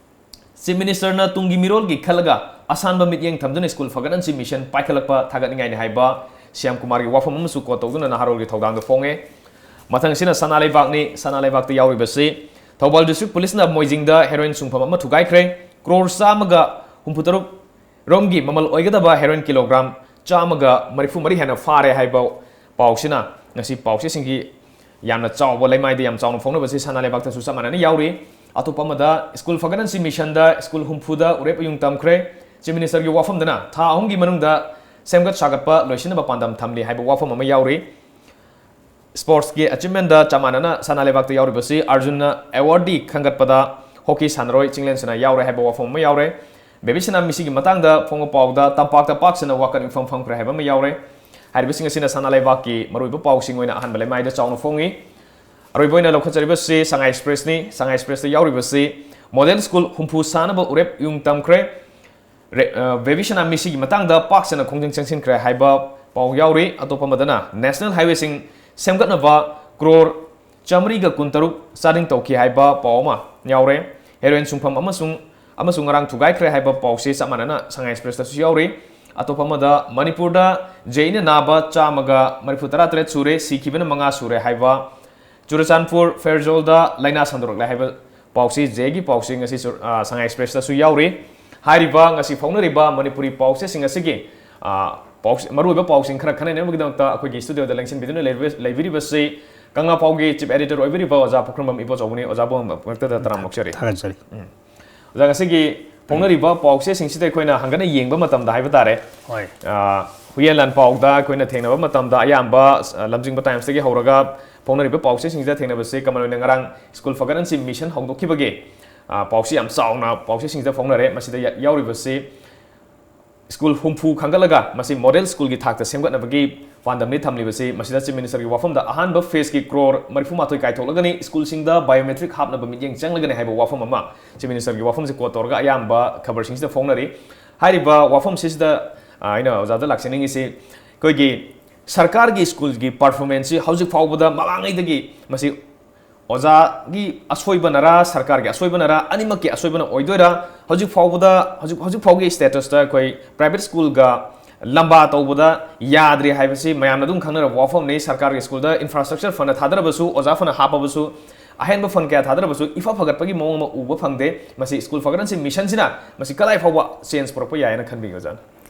ꯆꯤꯐ ꯃꯤꯅꯤꯁꯇꯔꯅ ꯇꯨꯡꯒꯤ ꯃꯤꯔꯣꯜꯒꯤ ꯈꯜꯂꯒ ꯑꯁꯥꯟꯕ ꯃꯤꯠꯌꯦꯡ ꯊꯝꯗꯨꯅ ꯁ꯭ꯀꯨꯜ ꯐꯒꯠꯍꯟꯁꯤ ꯃꯤꯁꯟ ꯄꯥꯏꯈꯠꯂꯛꯄ ꯊꯥꯒꯠꯅꯤꯡꯉꯥꯏꯅꯤ ꯍꯥꯏꯕ ꯁꯤ ꯑꯦꯝ ꯀꯨꯃꯥꯔꯒꯤ ꯋꯥꯐꯝ ꯑꯃꯁꯨ ꯀꯣꯠ ꯇꯧꯗꯨꯅ ꯅꯍꯥꯔꯣꯜꯒꯤ ꯊꯧꯗꯥꯡꯗ ꯐꯣꯡꯉꯦ꯫ ꯃꯊꯪꯁꯤꯅ ꯁꯅꯥ ꯂꯩꯕꯥꯛꯅꯤ꯫ ꯁꯅꯥ ꯂꯩꯕꯥꯛꯇ ꯌꯥꯎꯔꯤꯕꯁꯤ ꯊꯧꯕꯥꯜ ꯗꯤꯁꯇ꯭ꯔꯤꯛ ꯄꯨꯂꯤꯁꯅ ꯃꯣꯏꯖꯤꯡꯗ ꯍꯦꯔꯣꯏꯟ ꯁꯨꯡꯐꯝ ꯑꯃ ꯊꯨꯒꯥꯏꯈ꯭ꯔꯦ꯫ ꯀ꯭ꯔꯣꯔ ꯆꯥꯝꯃꯒ ꯍꯨꯝꯐꯨꯇꯔꯨꯛ ꯔꯣꯝꯒꯤ ꯃꯃꯜ ꯑꯣꯏꯒꯗꯕ ꯍꯦꯔꯣꯏꯟ ꯀꯤꯂꯣꯒ꯭ꯔꯥꯝ ꯆꯥꯝꯃꯒ ꯃꯔꯤꯐꯨ ꯃꯔꯤ ꯍꯦꯟꯅ ꯐꯥꯔꯦ ꯍꯥꯏꯕ ꯄꯥꯎꯁꯤꯅ ꯉꯁꯤ ꯄꯥꯎꯆꯦꯁꯤꯡꯒꯤ ꯌꯥꯝꯅ ꯆꯥꯎꯕ ꯂꯩꯃꯥꯏꯗ ꯌꯥꯝ ꯆꯥꯎꯅ ꯐꯣꯡꯅꯕꯁꯤ ꯁꯅꯥ ꯂꯩꯕꯥꯛꯇꯁꯨ ꯆꯞ ꯃꯥꯟꯅꯅ ꯌꯥꯎꯔꯤ꯫ ꯑꯇꯣꯞꯄ ꯑꯃꯗ ꯁ꯭ꯀꯨꯜ ꯐꯒꯠꯍꯟꯁꯤ ꯃꯤꯁꯟꯗ ꯁ꯭ꯀꯨꯜ ꯍꯨꯝꯐꯨꯗ ꯎꯔꯦꯞ ꯎꯌꯨꯡ ꯇꯝꯈ꯭ꯔꯦ꯫ ꯆꯤꯐ ꯃꯤꯅꯤꯁꯇꯔꯒꯤ ꯋꯥꯐꯝꯗꯅ ꯊꯥ ꯑꯍꯨꯝꯒꯤ ꯃꯅꯨꯡꯗ ꯁꯦꯝꯒꯠ ꯁꯥꯒꯠꯄ ꯂꯣꯏꯁꯤꯟꯅꯕ ꯄꯥꯟꯗꯝ ꯊꯝꯂꯤ ꯍꯥꯏꯕ ꯋꯥꯐꯝ ꯑꯃ ꯌꯥꯎꯔꯤ꯫ ꯁ꯭ꯄꯣꯔꯠꯁꯀꯤ ꯑꯦꯆꯤꯞꯃꯦꯟꯗ ꯆꯞ ꯃꯥꯟꯅꯅ ꯁꯅꯥ ꯂꯩꯕꯥꯛꯇ ꯌꯥꯎꯔꯤꯕꯁꯤ ꯑꯥꯔꯖꯨꯟꯅ ꯑꯦꯋꯥꯔꯗꯤ ꯈꯟꯒꯠꯄꯗ ꯍꯣꯀꯤ ꯁꯥꯟꯅꯔꯣꯏ ꯆꯤꯡꯂꯦꯟꯁꯅ ꯌꯥꯎꯔꯦ ꯍꯥꯏꯕ ꯋꯥꯐꯝ ꯑꯃ ꯌꯥꯎꯔꯦ꯫ ꯕꯦꯕꯤ ꯁꯅꯥ ꯃꯤꯁꯤꯒꯤ ꯃꯇꯥꯡꯗ ꯐꯣꯡꯕ ꯄꯥꯎꯗ ꯇꯝꯄꯥꯛꯇ ꯄꯥꯛ ꯁꯟꯅ ꯋꯥꯀꯠ ꯃꯤꯐꯝ ꯐꯝꯈ꯭ꯔꯦ ꯍꯥꯏꯕ ꯑꯃ ꯌꯥꯎꯔꯦ꯫ ꯍꯥꯏꯔꯤꯕꯁꯤꯡ ꯑꯁꯤꯅ ꯁꯅꯥ ꯂꯩꯕꯥꯛꯀꯤ ꯃꯔꯨꯑꯣꯏꯕ ꯄꯥꯎꯁꯤꯡ ꯑꯣꯏꯅ ꯑꯍꯥꯟꯕ ꯂꯩꯃꯥꯏꯗ ꯆꯥꯎꯅ ꯐꯣꯡꯏ꯫ ꯑꯔꯣꯏꯕ ꯑꯣꯏꯅ ꯂꯧꯈꯠꯆꯔꯤꯕꯁꯤ ꯁꯉꯥꯏ ꯑꯦꯛꯁꯄ꯭ꯔꯦꯁꯅꯤ꯫ ꯁꯉꯥꯏ ꯑꯦꯛꯁꯄ꯭ꯔꯦꯁꯇ ꯌꯥꯎꯔꯤꯕꯁꯤ ꯃꯣꯗꯦꯜ ꯁ꯭ꯀꯨꯜ ꯍꯨꯝꯐꯨ ꯁꯥꯅꯕ ꯎꯔꯦꯞ ꯌꯨꯡ ꯇꯝꯈ꯭ꯔꯦ꯫ ꯔꯦ-, ꯑ, ꯕꯦꯕꯤ ꯁꯅꯥ ꯃꯤꯁꯤꯒꯤ ꯃꯇꯥꯡꯗ ꯄꯥꯛ ꯁꯟꯅ ꯈꯣꯡꯖꯪ ꯆꯪꯁꯤꯟꯈ꯭ꯔꯦ ꯍꯥꯏꯕ ꯄꯥꯎ ꯌꯥꯎꯔꯤ꯫ ꯑꯇꯣꯞꯄ ꯑꯃꯗꯅ ꯅꯦꯁꯅꯦꯜ ꯍꯥꯏꯋꯦꯁꯤꯡ ꯁꯦꯝꯒꯠꯅꯕ ꯀ꯭ꯔꯣꯔ ꯆꯥꯃꯔꯤꯒ ꯀꯨꯟꯇꯔꯨꯛ ꯆꯥꯗꯤꯡ ꯇꯧꯈꯤ ꯍꯥꯏꯕ ꯄꯥꯎ ꯑꯃ ꯌꯥꯎꯔꯦ꯫ ꯍꯦꯔꯣꯏꯟ ꯁꯨꯡꯐꯝ ꯑꯃꯁꯨꯡ, ꯑꯃꯁꯨꯡ ꯉꯔꯥꯡ ꯊꯨꯒꯥꯏꯈ꯭ꯔꯦ ꯍꯥꯏꯕ ꯄꯥꯎꯁꯤ ꯆꯞ ꯃꯥꯟꯅꯅ ꯁꯉꯥꯏ ꯑꯦꯛꯁꯄ꯭ꯔꯦꯁꯇꯁꯨ ꯌꯥꯎꯔꯤ꯫ ꯑꯇꯣꯞꯄ ꯑꯃꯗ ꯃꯅꯤꯄꯨꯔꯗ ꯖꯦ ꯏꯅ ꯅꯥꯕ ꯆꯥꯝꯃꯒ ꯃꯔꯤꯐꯨ ꯇꯔꯥ ꯇꯔꯦꯠ ꯁꯨꯔꯦ, ꯁꯤꯈꯤꯕꯅ ꯃꯉꯥ ꯁꯨꯔꯦ ꯍꯥꯏꯕ ꯆꯨꯔꯆꯥꯟꯄꯨꯔ ꯐꯦꯔꯖꯣꯜꯗ ꯂꯥꯏꯅꯥ ꯁꯟꯗꯣꯔꯛꯂꯦ ꯍꯥꯏꯕ ꯄꯥꯎꯁꯤ, ꯖꯦꯒꯤ ꯄꯥꯎꯁꯤ ꯉꯁꯤ ꯆꯨꯔ-, ꯑ, ꯁꯉꯥꯏ ꯑꯦꯛꯁꯄ꯭ꯔꯦꯁꯇꯁꯨ ꯌꯥꯎꯔꯤ꯫ ꯍꯥꯏꯔꯤꯕ ꯉꯁꯤ ꯐꯣꯡꯅꯔꯤꯕ ꯃꯅꯤꯄꯨꯔꯤ ꯄꯥꯎꯆꯦꯁꯤꯡ ꯑꯁꯤꯒꯤ, ꯑ, ꯄꯥꯎ-, ꯃꯔꯨꯑꯣꯏꯕ ꯄꯥꯎꯁꯤꯡ ꯈꯔ ꯈꯟꯅꯅꯕꯒꯤꯗꯃꯛꯇ ꯑꯩꯈꯣꯏꯒꯤ ꯁ꯭ꯇꯨꯗꯤꯑꯣꯗ ꯂꯦꯡꯁꯤꯟꯕꯤꯗꯨꯅ ꯂꯩꯔꯤꯕ-, ꯂꯩꯕꯤꯔꯤꯕꯁꯤ ꯀꯪꯂꯥ ꯄꯥꯎꯒꯤ ꯆꯤꯐ ꯑꯦꯗꯤꯇꯔ ꯑꯣꯏꯕꯤꯔꯤꯕ ꯑꯣꯖꯥ ꯄꯨꯈ꯭ꯔꯝꯕꯝ ꯏꯕꯣꯆꯧꯕꯅꯤ꯫ ꯑꯣꯖꯥꯕꯨ ꯃꯛꯇꯗ ꯇꯔꯥꯝꯅ ꯑꯣꯛꯆꯔꯤ꯫ ꯊꯥꯒꯠꯆꯔꯤ꯫ ꯎꯝ꯫ ꯑꯣꯖꯥ, ꯉꯁꯤꯒꯤ ꯐꯣꯡꯅꯔꯤꯕ ꯄꯥꯎꯆꯦꯁꯤꯡꯁꯤꯗ ꯑꯩꯈꯣꯏꯅ ꯍꯪꯒꯠꯅ ꯌꯦꯡꯕ ꯃꯇꯝꯗ ꯍꯥꯏꯕ ꯇꯥꯔꯦ, ꯍꯣꯏ꯫ ꯑ, ꯍꯨꯏꯌꯦꯟ ꯂꯥꯟꯄꯥꯎꯗ ꯑꯩꯈꯣꯏꯅ ꯊꯦꯡꯅꯕ ꯃꯇꯝꯗ ꯑꯌꯥꯝꯕ, ꯑ, ꯂꯝꯖꯤꯡꯕ ꯇꯥꯏꯝꯁꯇꯒꯤ ꯍꯧꯔꯒ ꯐꯣꯡꯅꯔꯤꯕ ꯄꯥꯎꯆꯦꯁꯤꯡꯁꯤꯗ ꯊꯦꯡꯅꯕꯁꯤ ꯀꯃꯟ ꯑꯣꯏꯅ ꯉꯔꯥꯡ ꯁ꯭ꯀꯨꯜ ꯐꯒꯠꯍꯟꯁꯤ ꯃꯤꯁꯟ ꯍꯧꯗꯣꯛꯈꯤꯕꯒꯤ, ꯑ, ꯄꯥꯎꯁꯤ ꯌꯥꯝ ꯆꯥꯎꯅ ꯄꯥꯎꯆꯦꯁꯤꯡꯁꯤꯗ ꯐꯣꯡꯅꯔꯦ꯫ ꯃꯁꯤꯗ ꯌꯥ-, ꯌꯥꯎꯔꯤꯕꯁꯤ ꯁ꯭ꯀꯨꯜ ꯍꯨꯝꯐꯨ ꯈꯟꯒꯠꯂꯒ ꯃꯁꯤ ꯃꯣꯗꯦꯜ ꯁ꯭ꯀꯨꯜꯒꯤ ꯊꯥꯛꯇ ꯁꯦꯝꯒꯠꯅꯕꯒꯤ ꯄꯥꯟꯗꯝꯅꯤ ꯊꯝꯂꯤꯕꯁꯤ꯫ ꯃꯁꯤꯗ ꯆꯤꯐ ꯃꯤꯅꯤꯁꯇꯔꯒꯤ ꯋꯥꯐꯝꯗ ꯑꯍꯥꯟꯕ ꯐꯦꯖꯀꯤ ꯀ꯭ꯔꯣꯔ ꯃꯔꯤꯐꯨ ꯃꯥꯊꯣꯏ ꯀꯥꯏꯊꯣꯛꯂꯒꯅꯤ, ꯁ꯭ꯀꯨꯜꯁꯤꯡꯗ ꯕꯥꯏꯑꯣꯃꯦꯇ꯭ꯔꯤꯛ ꯍꯥꯞꯅꯕ ꯃꯤꯠꯌꯦꯡ ꯆꯪꯂꯒꯅꯤ ꯍꯥꯏꯕ ꯋꯥꯐꯝ ꯑꯃ ꯆꯤꯐ ꯃꯤꯅꯤꯁꯇꯔꯒꯤ ꯋꯥꯐꯝꯁꯦ ꯀꯣꯠ ꯇꯧꯔꯒ ꯑꯌꯥꯝꯕ ꯈꯕꯔꯁꯤꯡꯁꯤꯗ ꯐꯣꯡꯅꯔꯤ꯫ ꯍꯥꯏꯔꯤꯕ ꯋꯥꯐꯝꯁꯤꯗ, ꯑ, ꯑꯩꯅ ꯑꯣꯖꯥꯗ ꯂꯥꯛꯆꯅꯤꯡꯉꯤꯁꯤ, ꯑꯩꯈꯣꯏꯒꯤ ꯁꯔꯀꯥꯔꯒꯤ ꯁ꯭ꯀꯨꯜꯒꯤ ꯄꯔꯐꯣꯔꯃꯦꯟꯁꯁꯤ ꯍꯧꯖꯤꯛ ꯐꯥꯎꯕꯗ ꯃꯃꯥꯡꯉꯩꯗꯒꯤ ꯃꯁꯤ ꯑꯣꯖꯥꯒꯤ ꯑꯁꯣꯏꯕꯅꯔꯥ, ꯁꯔꯀꯥꯔꯒꯤ ꯑꯁꯣꯏꯕꯅꯔꯥ, ꯑꯅꯤꯃꯛꯀꯤ ꯑꯁꯣꯏꯕꯅ ꯑꯣꯏꯗꯣꯏꯔꯥ? ꯍꯧꯖꯤꯛ ꯐꯥꯎꯕꯗ, ꯍꯧꯖꯤꯛ, ꯍꯧꯖꯤꯛ ꯐꯥꯎꯒꯤ ꯁ꯭ꯇꯦꯇꯁꯇ ꯑꯩꯈꯣꯏ ꯄ꯭ꯔꯥꯏꯚꯦꯠ ꯁ꯭ꯀꯨꯜꯒ ꯂꯝꯕꯥ ꯇꯧꯕꯗ ꯌꯥꯗ꯭ꯔꯤ ꯍꯥꯏꯕꯁꯤ ꯃꯌꯥꯝꯅ ꯑꯗꯨꯝ ꯈꯪꯅꯔꯕ ꯋꯥꯐꯝꯅꯤ꯫ ꯁꯔꯀꯥꯔꯒꯤ ꯁ꯭ꯀꯨꯜꯗ ꯏꯟꯐ꯭ꯔꯥꯁ꯭ꯇ꯭ꯔꯛꯆꯔ ꯐꯅ ꯊꯥꯗꯔꯕꯁꯨ, ꯑꯣꯖꯥ ꯐꯅ ꯍꯥꯞꯄꯕꯁꯨ, ꯑꯍꯦꯟꯕ ꯐꯟ ꯀꯌꯥ ꯊꯥꯗꯔꯕꯁꯨ ꯏꯐ ꯐꯒꯠꯄꯒꯤ ꯃꯑꯣꯡ ꯑꯃ ꯎꯕ ꯐꯪꯗꯦ꯫ ꯃꯁꯤ ꯁ꯭ꯀꯨꯜ ꯐꯒꯠꯍꯟꯁꯤ ꯃꯤꯁꯟꯁꯤꯅ ꯃꯁꯤ ꯀꯗꯥꯏ ꯐꯥꯎꯕ ꯆꯦꯟꯖ ꯄꯨꯔꯛꯄ ꯌꯥꯏꯅ ꯈꯟꯕꯤꯒꯦ, ꯑꯣꯖꯥꯅ?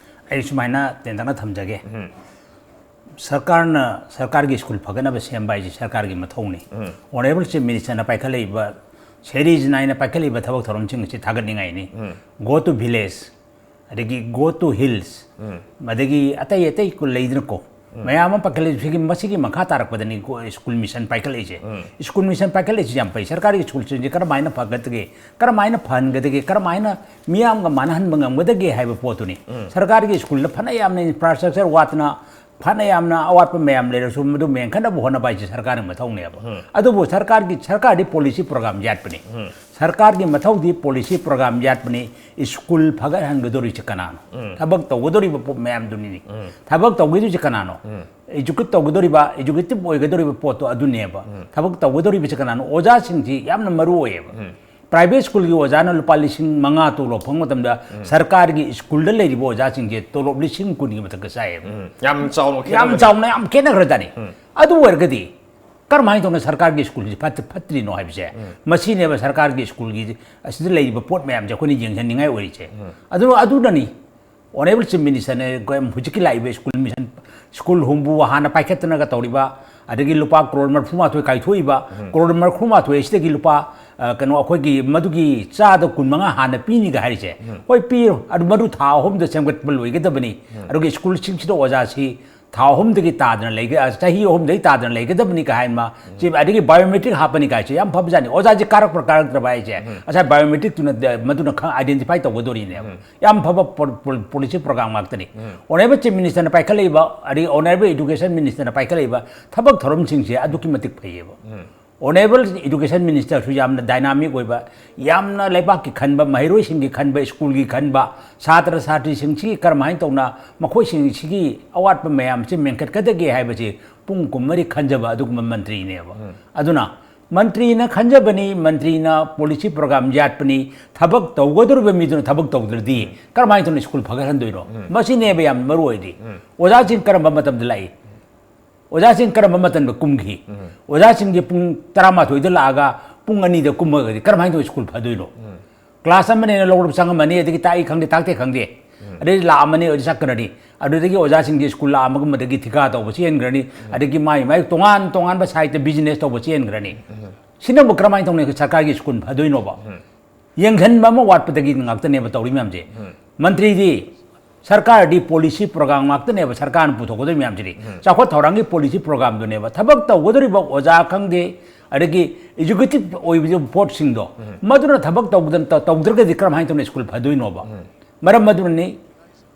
ꯑꯩ ꯁꯨꯃꯥꯏꯅ ꯇꯦꯟꯇꯛꯅ ꯊꯝꯖꯒꯦ꯫ ꯎꯝ꯫ ꯁꯔꯀꯥꯔꯅ, ꯁꯔꯀꯥꯔꯒꯤ ꯁ꯭ꯀꯨꯜ ꯐꯒꯠꯅꯕ ꯁꯦꯝꯕ ꯍꯥꯏꯁꯤ ꯁꯔꯀꯥꯔꯒꯤ ꯃꯊꯧꯅꯤ꯫ ꯎꯝ꯫ ꯑꯣꯅꯔꯦꯕꯜ ꯆꯤꯐ ꯃꯤꯅꯤꯁꯇꯔꯅ ꯄꯥꯏꯈꯠꯂꯛꯏꯕ, ꯁꯦꯔꯤꯁ ꯅꯥꯏꯅ ꯄꯥꯏꯈꯠꯂꯛꯏꯕ ꯊꯕꯛ ꯊꯧꯔꯝꯁꯤꯡ ꯑꯁꯤ ꯊꯥꯒꯠꯅꯤꯡꯉꯥꯏꯅꯤ꯫ ꯎꯝ꯫ Go to village, ꯑꯗꯒꯤ go to hills, ꯎꯝ꯫ ꯑꯗꯒꯤ ꯑꯇꯩ ꯑꯇꯩ ꯀꯨ-, ꯂꯩꯗꯅꯀꯣ, ꯃꯌꯥꯝ ꯑꯃ ꯄꯥꯏꯈꯠꯂꯛꯏ꯫ ꯁꯤꯒꯤ, ꯃꯁꯤꯒꯤ ꯃꯈꯥ ꯇꯥꯔꯛꯄꯗꯅꯤ ꯁ꯭ꯀꯨꯜ ꯃꯤꯁꯟ ꯄꯥꯏꯈꯠꯂꯛꯏꯁꯦ꯫ ꯁ꯭ꯀꯨꯜ ꯃꯤꯁꯟ ꯄꯥꯏꯈꯠꯂꯛꯏꯁꯦ ꯌꯥꯝ ꯐꯩ꯫ ꯁꯔꯀꯥꯔꯒꯤ ꯁ꯭ꯀꯨꯜꯁꯤꯡꯁꯦ ꯀꯔꯝꯍꯥꯏꯅ ꯐꯒꯠꯒꯦ, ꯀꯔꯝꯍꯥꯏꯅ ꯐꯍꯟꯒꯗꯒꯦ, ꯀꯔꯝꯍꯥꯏꯅ ꯃꯤꯌꯥꯝꯒ ꯃꯥꯟꯅꯍꯟꯕ ꯉꯝꯒꯗꯒꯦ ꯍꯥꯏꯕ ꯄꯣꯠꯇꯨꯅꯤ꯫ ꯁꯔꯀꯥꯔꯒꯤ ꯁ꯭ꯀꯨꯜꯗ ꯐꯅ ꯌꯥꯝꯅ ꯏꯟꯐ꯭ꯔꯥꯁ꯭ꯇ꯭ꯔꯛꯆꯔ ꯋꯥꯠꯇꯅ, ꯐꯅ ꯌꯥꯝꯅ ꯑꯋꯥꯠꯄ ꯃꯌꯥꯝ ꯂꯩꯔꯁꯨ, ꯃꯗꯨ ꯃꯦꯟꯈꯠꯅꯕ ꯍꯣꯠꯅꯕ ꯍꯥꯏꯁꯦ ꯁꯔꯀꯥꯔꯒꯤ ꯃꯊꯧꯅꯦꯕ꯫ ꯑꯗꯨꯕꯨ ꯁꯔꯀꯥꯔꯒꯤ, ꯁꯔꯀꯥꯔꯗꯤ ꯄꯣꯂꯤꯁꯤ ꯄ꯭ꯔꯣꯒ꯭ꯔꯥꯝ ꯌꯥꯠꯄꯅꯤ꯫ ꯁꯔꯀꯥꯔꯒꯤ ꯃꯊꯧꯗꯤ ꯄꯣꯂꯤꯁꯤ ꯄ꯭ꯔꯣꯒ꯭ꯔꯥꯝ ꯌꯥꯠꯄꯅꯤ꯫ ꯁ꯭ꯀꯨꯜ ꯐꯒꯠꯍꯟꯒꯗꯧꯔꯤꯁꯤ ꯀꯅꯥꯅꯣ? ꯊꯕꯛ ꯇꯧꯒꯗꯧꯔꯤꯕ ꯄꯣ-, ꯃꯌꯥꯝꯗꯨꯅꯤꯅꯦ꯫ ꯊꯕꯛ ꯇꯧꯒꯗꯧꯔꯤꯁꯤ ꯀꯅꯥꯅꯣ? ꯑꯦꯖꯨꯀꯦꯠ ꯇꯧꯒꯗꯧꯔꯤꯕ, ꯑꯦꯖꯨꯀꯦꯇꯤꯚ ꯑꯣꯏꯒꯗꯧꯔꯤꯕ ꯄꯣꯠꯇꯣ ꯑꯗꯨꯅꯦꯕ꯫ ꯊꯕꯛ ꯇꯧꯒꯗꯧꯔꯤꯕꯁꯤ ꯀꯅꯥꯅꯣ? ꯑꯣꯖꯥꯁꯤꯡꯁꯤ ꯌꯥꯝꯅ ꯃꯔꯨ ꯑꯣꯏꯌꯦꯕ꯫ ꯄ꯭ꯔꯥꯏꯚꯦꯠ ꯁ꯭ꯀꯨꯜꯒꯤ ꯑꯣꯖꯥꯅ ꯂꯨꯄꯥ ꯂꯤꯁꯤꯡ ꯃꯉꯥ ꯇꯣꯂꯣꯞ ꯐꯪꯕ ꯃꯇꯝꯗ, ꯁꯔꯀꯥꯔꯒꯤ ꯁ꯭ꯀꯨꯜꯗ ꯂꯩꯔꯤꯕ ꯑꯣꯖꯥꯁꯤꯡꯁꯦ ꯇꯣꯂꯣꯞ ꯂꯤꯁꯤꯡ ꯀꯨꯟꯒꯤ ꯃꯊꯛꯇ ꯆꯥꯏꯌꯦꯕ꯫ ꯌꯥꯝ ꯆꯥꯎꯅ ꯌꯥꯝ ꯈꯦꯠꯅꯕꯅꯦ꯫ ꯆꯥꯎꯅ, ꯌꯥꯝ ꯈꯦꯠꯅꯈ꯭ꯔꯖꯥꯠꯅꯤ꯫ ꯑꯗꯨ ꯑꯣꯏꯔꯒꯗꯤ ꯀꯔꯝꯍꯥꯏꯅ ꯇꯧꯅ ꯁꯔꯀꯥꯔꯒꯤ ꯁ꯭ꯀꯨꯜꯁꯤ ꯐꯠꯇ-, ꯐꯠꯇ꯭ꯔꯤꯅꯣ ꯍꯥꯏꯕꯁꯦ, ꯃꯁꯤꯅꯦꯕ ꯁꯔꯀꯥꯔꯒꯤ ꯁ꯭ꯀꯨꯜꯒꯤ ꯑꯁꯤꯗ ꯂꯩꯔꯤꯕ ꯄꯣꯠ ꯃꯌꯥꯝꯁꯦ ꯑꯩꯈꯣꯏꯅ ꯌꯦꯡꯁꯤꯟꯅꯤꯡꯉꯥꯏ ꯑꯣꯏꯔꯤꯁꯦ꯫ ꯑꯗꯨ, ꯑꯗꯨꯅꯅꯤ ꯑꯣꯅꯔꯦꯕꯜ ꯆꯤꯐ ꯃꯤꯅꯤꯁꯇꯔꯅ ꯑꯩꯈꯣꯏ ꯍꯧꯖꯤꯛꯀꯤ ꯂꯥꯛꯏꯕ ꯁ꯭ꯀꯨꯜ ꯃꯤꯁꯟ, ꯁ꯭ꯀꯨꯜ ꯍꯨꯝꯐꯨ ꯍꯥꯟꯅ ꯄꯥꯏꯈꯠꯇꯅꯒ ꯇꯧꯔꯤꯕ, ꯑꯗꯒꯤ ꯂꯨꯄꯥ ꯀ꯭ꯔꯣꯔ ꯃꯔꯤꯐꯨ ꯃꯥꯊꯣꯏ ꯀꯥꯏꯊꯣꯛꯏꯕ, ꯀ꯭ꯔꯣꯔ ꯃꯔꯤꯐꯨ ꯃꯥꯊꯣꯏ ꯑꯁꯤꯗꯒꯤ ꯂꯨꯄꯥ, ꯑ, ꯀꯩꯅꯣ, ꯑꯩꯈꯣꯏꯒꯤ ꯃꯗꯨꯒꯤ ꯆꯥꯗ ꯀꯨꯟ ꯃꯉꯥ ꯍꯥꯟꯅ ꯄꯤꯅꯤꯒ ꯍꯥꯏꯔꯤꯁꯦ, ꯍꯣꯏ, ꯄꯤꯔꯣ, ꯑꯗꯨ ꯃꯗꯨ ꯊꯥ ꯑꯍꯨꯝꯗ ꯁꯦꯝꯒꯠꯄ ꯂꯣꯏꯒꯗꯕꯅꯤ꯫ ꯑꯗꯨꯒ ꯁ꯭ꯀꯨꯜꯁꯤꯡꯁꯤꯗ ꯑꯣꯖꯥꯁꯤ ꯊꯥ ꯑꯍꯨꯝꯗꯒꯤ ꯇꯥꯗꯅ ꯂꯩꯒ-, ꯑ, ꯆꯍꯤ ꯑꯍꯨꯝꯗꯒꯤ ꯇꯥꯗꯅ ꯂꯩꯒꯗꯕꯅꯤ ꯀ ꯍꯥꯏꯅ ꯃꯥ-, ꯁꯤ, ꯑꯗꯒꯤ ꯕꯥꯏꯑꯣꯃꯦꯇ꯭ꯔꯤꯛ ꯍꯥꯞꯄꯅꯤ ꯀꯥꯏꯁꯦ ꯌꯥꯝ ꯐꯕꯖꯥꯠꯅꯤ꯫ ꯑꯣꯖꯥꯁꯤ ꯀꯥꯔꯛꯄ꯭ꯔꯥ ꯀꯥꯔꯛꯇ꯭ꯔꯕ ꯍꯥꯏꯁꯦ ꯉꯁꯥꯏ ꯕꯥꯏꯑꯣꯃꯦꯇ꯭ꯔꯤꯛꯇꯨꯅ ꯗ-, ꯃꯗꯨꯅ ꯈꯪ-, ꯑꯥꯏꯗꯦꯟꯇꯤꯐꯥꯏ ꯇꯧꯒꯗꯧꯔꯤꯅꯦꯕ꯫ ꯌꯥꯝ ꯐꯕ ꯄꯣ-, ꯄꯣ-, ꯄꯣꯂꯤꯁꯤ ꯄ꯭ꯔꯣꯒ꯭ꯔꯥꯝ ꯉꯥꯛꯇꯅꯤ꯫ ꯑꯣꯅꯔꯦꯕꯜ ꯆꯤꯐ ꯃꯤꯅꯤꯁꯇꯔꯅ ꯄꯥꯏꯈꯠꯂꯛꯏꯕ, ꯑꯗꯒꯤ ꯑꯣꯅꯔꯦꯕꯜ ꯏꯗꯨꯀꯦꯁꯟ ꯃꯤꯅꯤꯁꯇꯔꯅ ꯄꯥꯏꯈꯠꯂꯛꯏꯕ ꯊꯕꯛ ꯊꯧꯔꯝꯁꯤꯡꯁꯦ ꯑꯗꯨꯛꯀꯤ ꯃꯇꯤꯛ ꯐꯩꯌꯦꯕ꯫ ꯑꯣꯅꯔꯦꯕꯜ ꯏꯗꯨꯀꯦꯁꯟ ꯃꯤꯅꯤꯁꯇꯔꯁꯨ ꯌꯥꯝꯅ ꯗꯥꯏꯅꯥꯃꯤꯛ ꯑꯣꯏꯕ, ꯌꯥꯝꯅ ꯂꯩꯕꯥꯛꯀꯤ ꯈꯟꯕ, ꯃꯍꯩꯔꯣꯏꯁꯤꯡꯒꯤ ꯈꯟꯕ, ꯁ꯭ꯀꯨꯜꯒꯤ ꯈꯟꯕ, ꯁꯥꯇ꯭ꯔ ꯁꯥꯇ꯭ꯔꯤꯁꯤꯡꯁꯤꯒꯤ ꯀꯔꯝꯍꯥꯏꯅ ꯇꯧꯅ ꯃꯈꯣꯏꯁꯤꯡꯁꯤꯒꯤ ꯑꯋꯥꯠꯄ ꯃꯌꯥꯝꯁꯤ ꯃꯦꯟꯈꯠꯀꯗꯒꯦ ꯍꯥꯏꯕꯁꯤ ꯄꯨꯡ ꯀꯨꯟꯃꯔꯤ ꯈꯟꯖꯕ ꯑꯗꯨꯒꯨꯝꯕ ꯃꯟꯇ꯭ꯔꯤꯅꯦꯕ꯫ ꯑꯗꯨꯅ ꯃꯟꯇ꯭ꯔꯤꯅ ꯈꯟꯖꯕꯅꯤ, ꯃꯟꯇ꯭ꯔꯤꯅ ꯄꯣꯂꯤꯁꯤ ꯄ꯭ꯔꯣꯒ꯭ꯔꯥꯝ ꯌꯥꯠꯄꯅꯤ, ꯊꯕꯛ ꯇꯧꯒꯗꯧꯔꯤꯕ ꯃꯤꯗꯨꯅ ꯊꯕꯛ ꯇꯧꯗ꯭ꯔꯗꯤ ꯀꯔꯝꯍꯥꯏꯅ ꯇꯧꯅ ꯁ꯭ꯀꯨꯜ ꯐꯒꯠꯍꯟꯗꯣꯏꯅꯣ? ꯃꯁꯤꯅꯦꯕ ꯌꯥꯝ ꯃꯔꯨ ꯑꯣꯏꯔꯤꯗꯤ꯫ ꯑꯣꯖꯥꯁꯤꯡ ꯀꯔꯝꯕ ꯃꯇꯝꯗ ꯂꯥꯛꯏ? ꯑꯣꯖꯥꯁꯤꯡ ꯀꯔꯝꯕ ꯃꯇꯝꯗ ꯀꯨꯝꯈꯤ? ꯑꯣꯖꯥꯁꯤꯡꯁꯦ ꯄꯨꯡ ꯇꯔꯥꯃꯥꯊꯣꯏꯗ ꯂꯥꯛꯑꯒ ꯄꯨꯡ ꯑꯅꯤꯗ ꯀꯨꯝꯃꯒꯗꯤ ꯀꯔꯝꯍꯥꯏꯅ ꯇꯧꯅ ꯁ꯭ꯀꯨꯜ ꯐꯗꯣꯏꯅꯣ? ꯀ꯭ꯂꯥꯁ ꯑꯃꯅꯦꯅ ꯂꯧꯔꯨꯕ ꯆꯪꯉꯝꯃꯅꯤ, ꯑꯗꯒꯤ ꯇꯥꯛꯏ ꯈꯪꯗꯦ, ꯇꯥꯛꯇꯦ ꯈꯪꯗꯦ, ꯑꯗꯩ ꯂꯥꯛꯑꯝꯃꯅꯤ, ꯑꯗꯩ ꯆꯠꯈ꯭ꯔꯅꯤ꯫ ꯑꯗꯨꯗꯒꯤ ꯑꯣꯖꯥꯁꯤꯡꯁꯤ ꯁ꯭ꯀꯨꯜ ꯂꯥꯛꯑꯝꯃꯒ ꯃꯗꯒꯤ ꯊꯤꯀꯥ ꯇꯧꯕ ꯆꯦꯟꯈ꯭ꯔꯅꯤ, ꯑꯗꯒꯤ ꯃꯥꯏ ꯃꯥꯏ ꯇꯣꯉꯥꯟ ꯇꯣꯉꯥꯟꯕ ꯁꯥꯏꯠꯇ ꯕꯤꯖꯤꯅꯦꯁ ꯇꯧꯕ ꯆꯦꯟꯈ꯭ꯔꯅꯤ꯫ ꯁꯤꯅꯕꯨ ꯀꯔꯝꯍꯥꯏꯅ ꯇꯧꯅꯤ ꯁꯔꯀꯥꯔꯒꯤ ꯁ꯭ꯀꯨꯜ ꯐꯗꯣꯏꯅꯣꯕ? ꯌꯦꯡꯁꯤꯟꯕ ꯑꯃ ꯋꯥꯠꯄꯗꯒꯤ ꯉꯥꯛꯇꯅꯦꯕ ꯇꯧꯔꯤ ꯃꯌꯥꯝꯁꯦ꯫ ꯃꯟꯇ꯭ꯔꯤꯗꯤ ꯁꯔꯀꯥꯔꯗꯤ ꯄꯣꯂꯤꯁꯤ ꯄ꯭ꯔꯣꯒ꯭ꯔꯥꯝ ꯉꯥꯛꯇꯅꯦꯕ ꯁꯔꯀꯥꯔꯅ ꯄꯨꯊꯣꯛꯀꯗꯣꯏ ꯃꯌꯥꯝꯁꯤꯗꯤ꯫ ꯆꯥꯎꯈꯠ ꯊꯧꯔꯥꯡꯒꯤ ꯄꯣꯂꯤꯁꯤ ꯄ꯭ꯔꯣꯒ꯭ꯔꯥꯝꯗꯨꯅꯦꯕ꯫ ꯊꯕꯛ ꯇꯧꯒꯗꯧꯔꯤꯕ ꯑꯣꯖꯥ ꯈꯪꯗꯦ, ꯑꯗꯒꯤ ꯑꯦꯖꯨꯀꯦꯇꯤꯚ ꯑꯣꯏꯕ ꯄꯣꯠꯁꯤꯡꯗꯣ, ꯃꯗꯨꯅ ꯊꯕꯛ ꯇꯧꯗꯅ, ꯇꯧꯗ꯭ꯔꯒꯗꯤ ꯀꯔꯝꯍꯥꯏꯅ ꯇꯧꯅ ꯁ꯭ꯀꯨꯜ ꯐꯗꯣꯏꯅꯣꯕ? ꯃꯔꯝ ꯑꯗꯨꯅꯅꯤ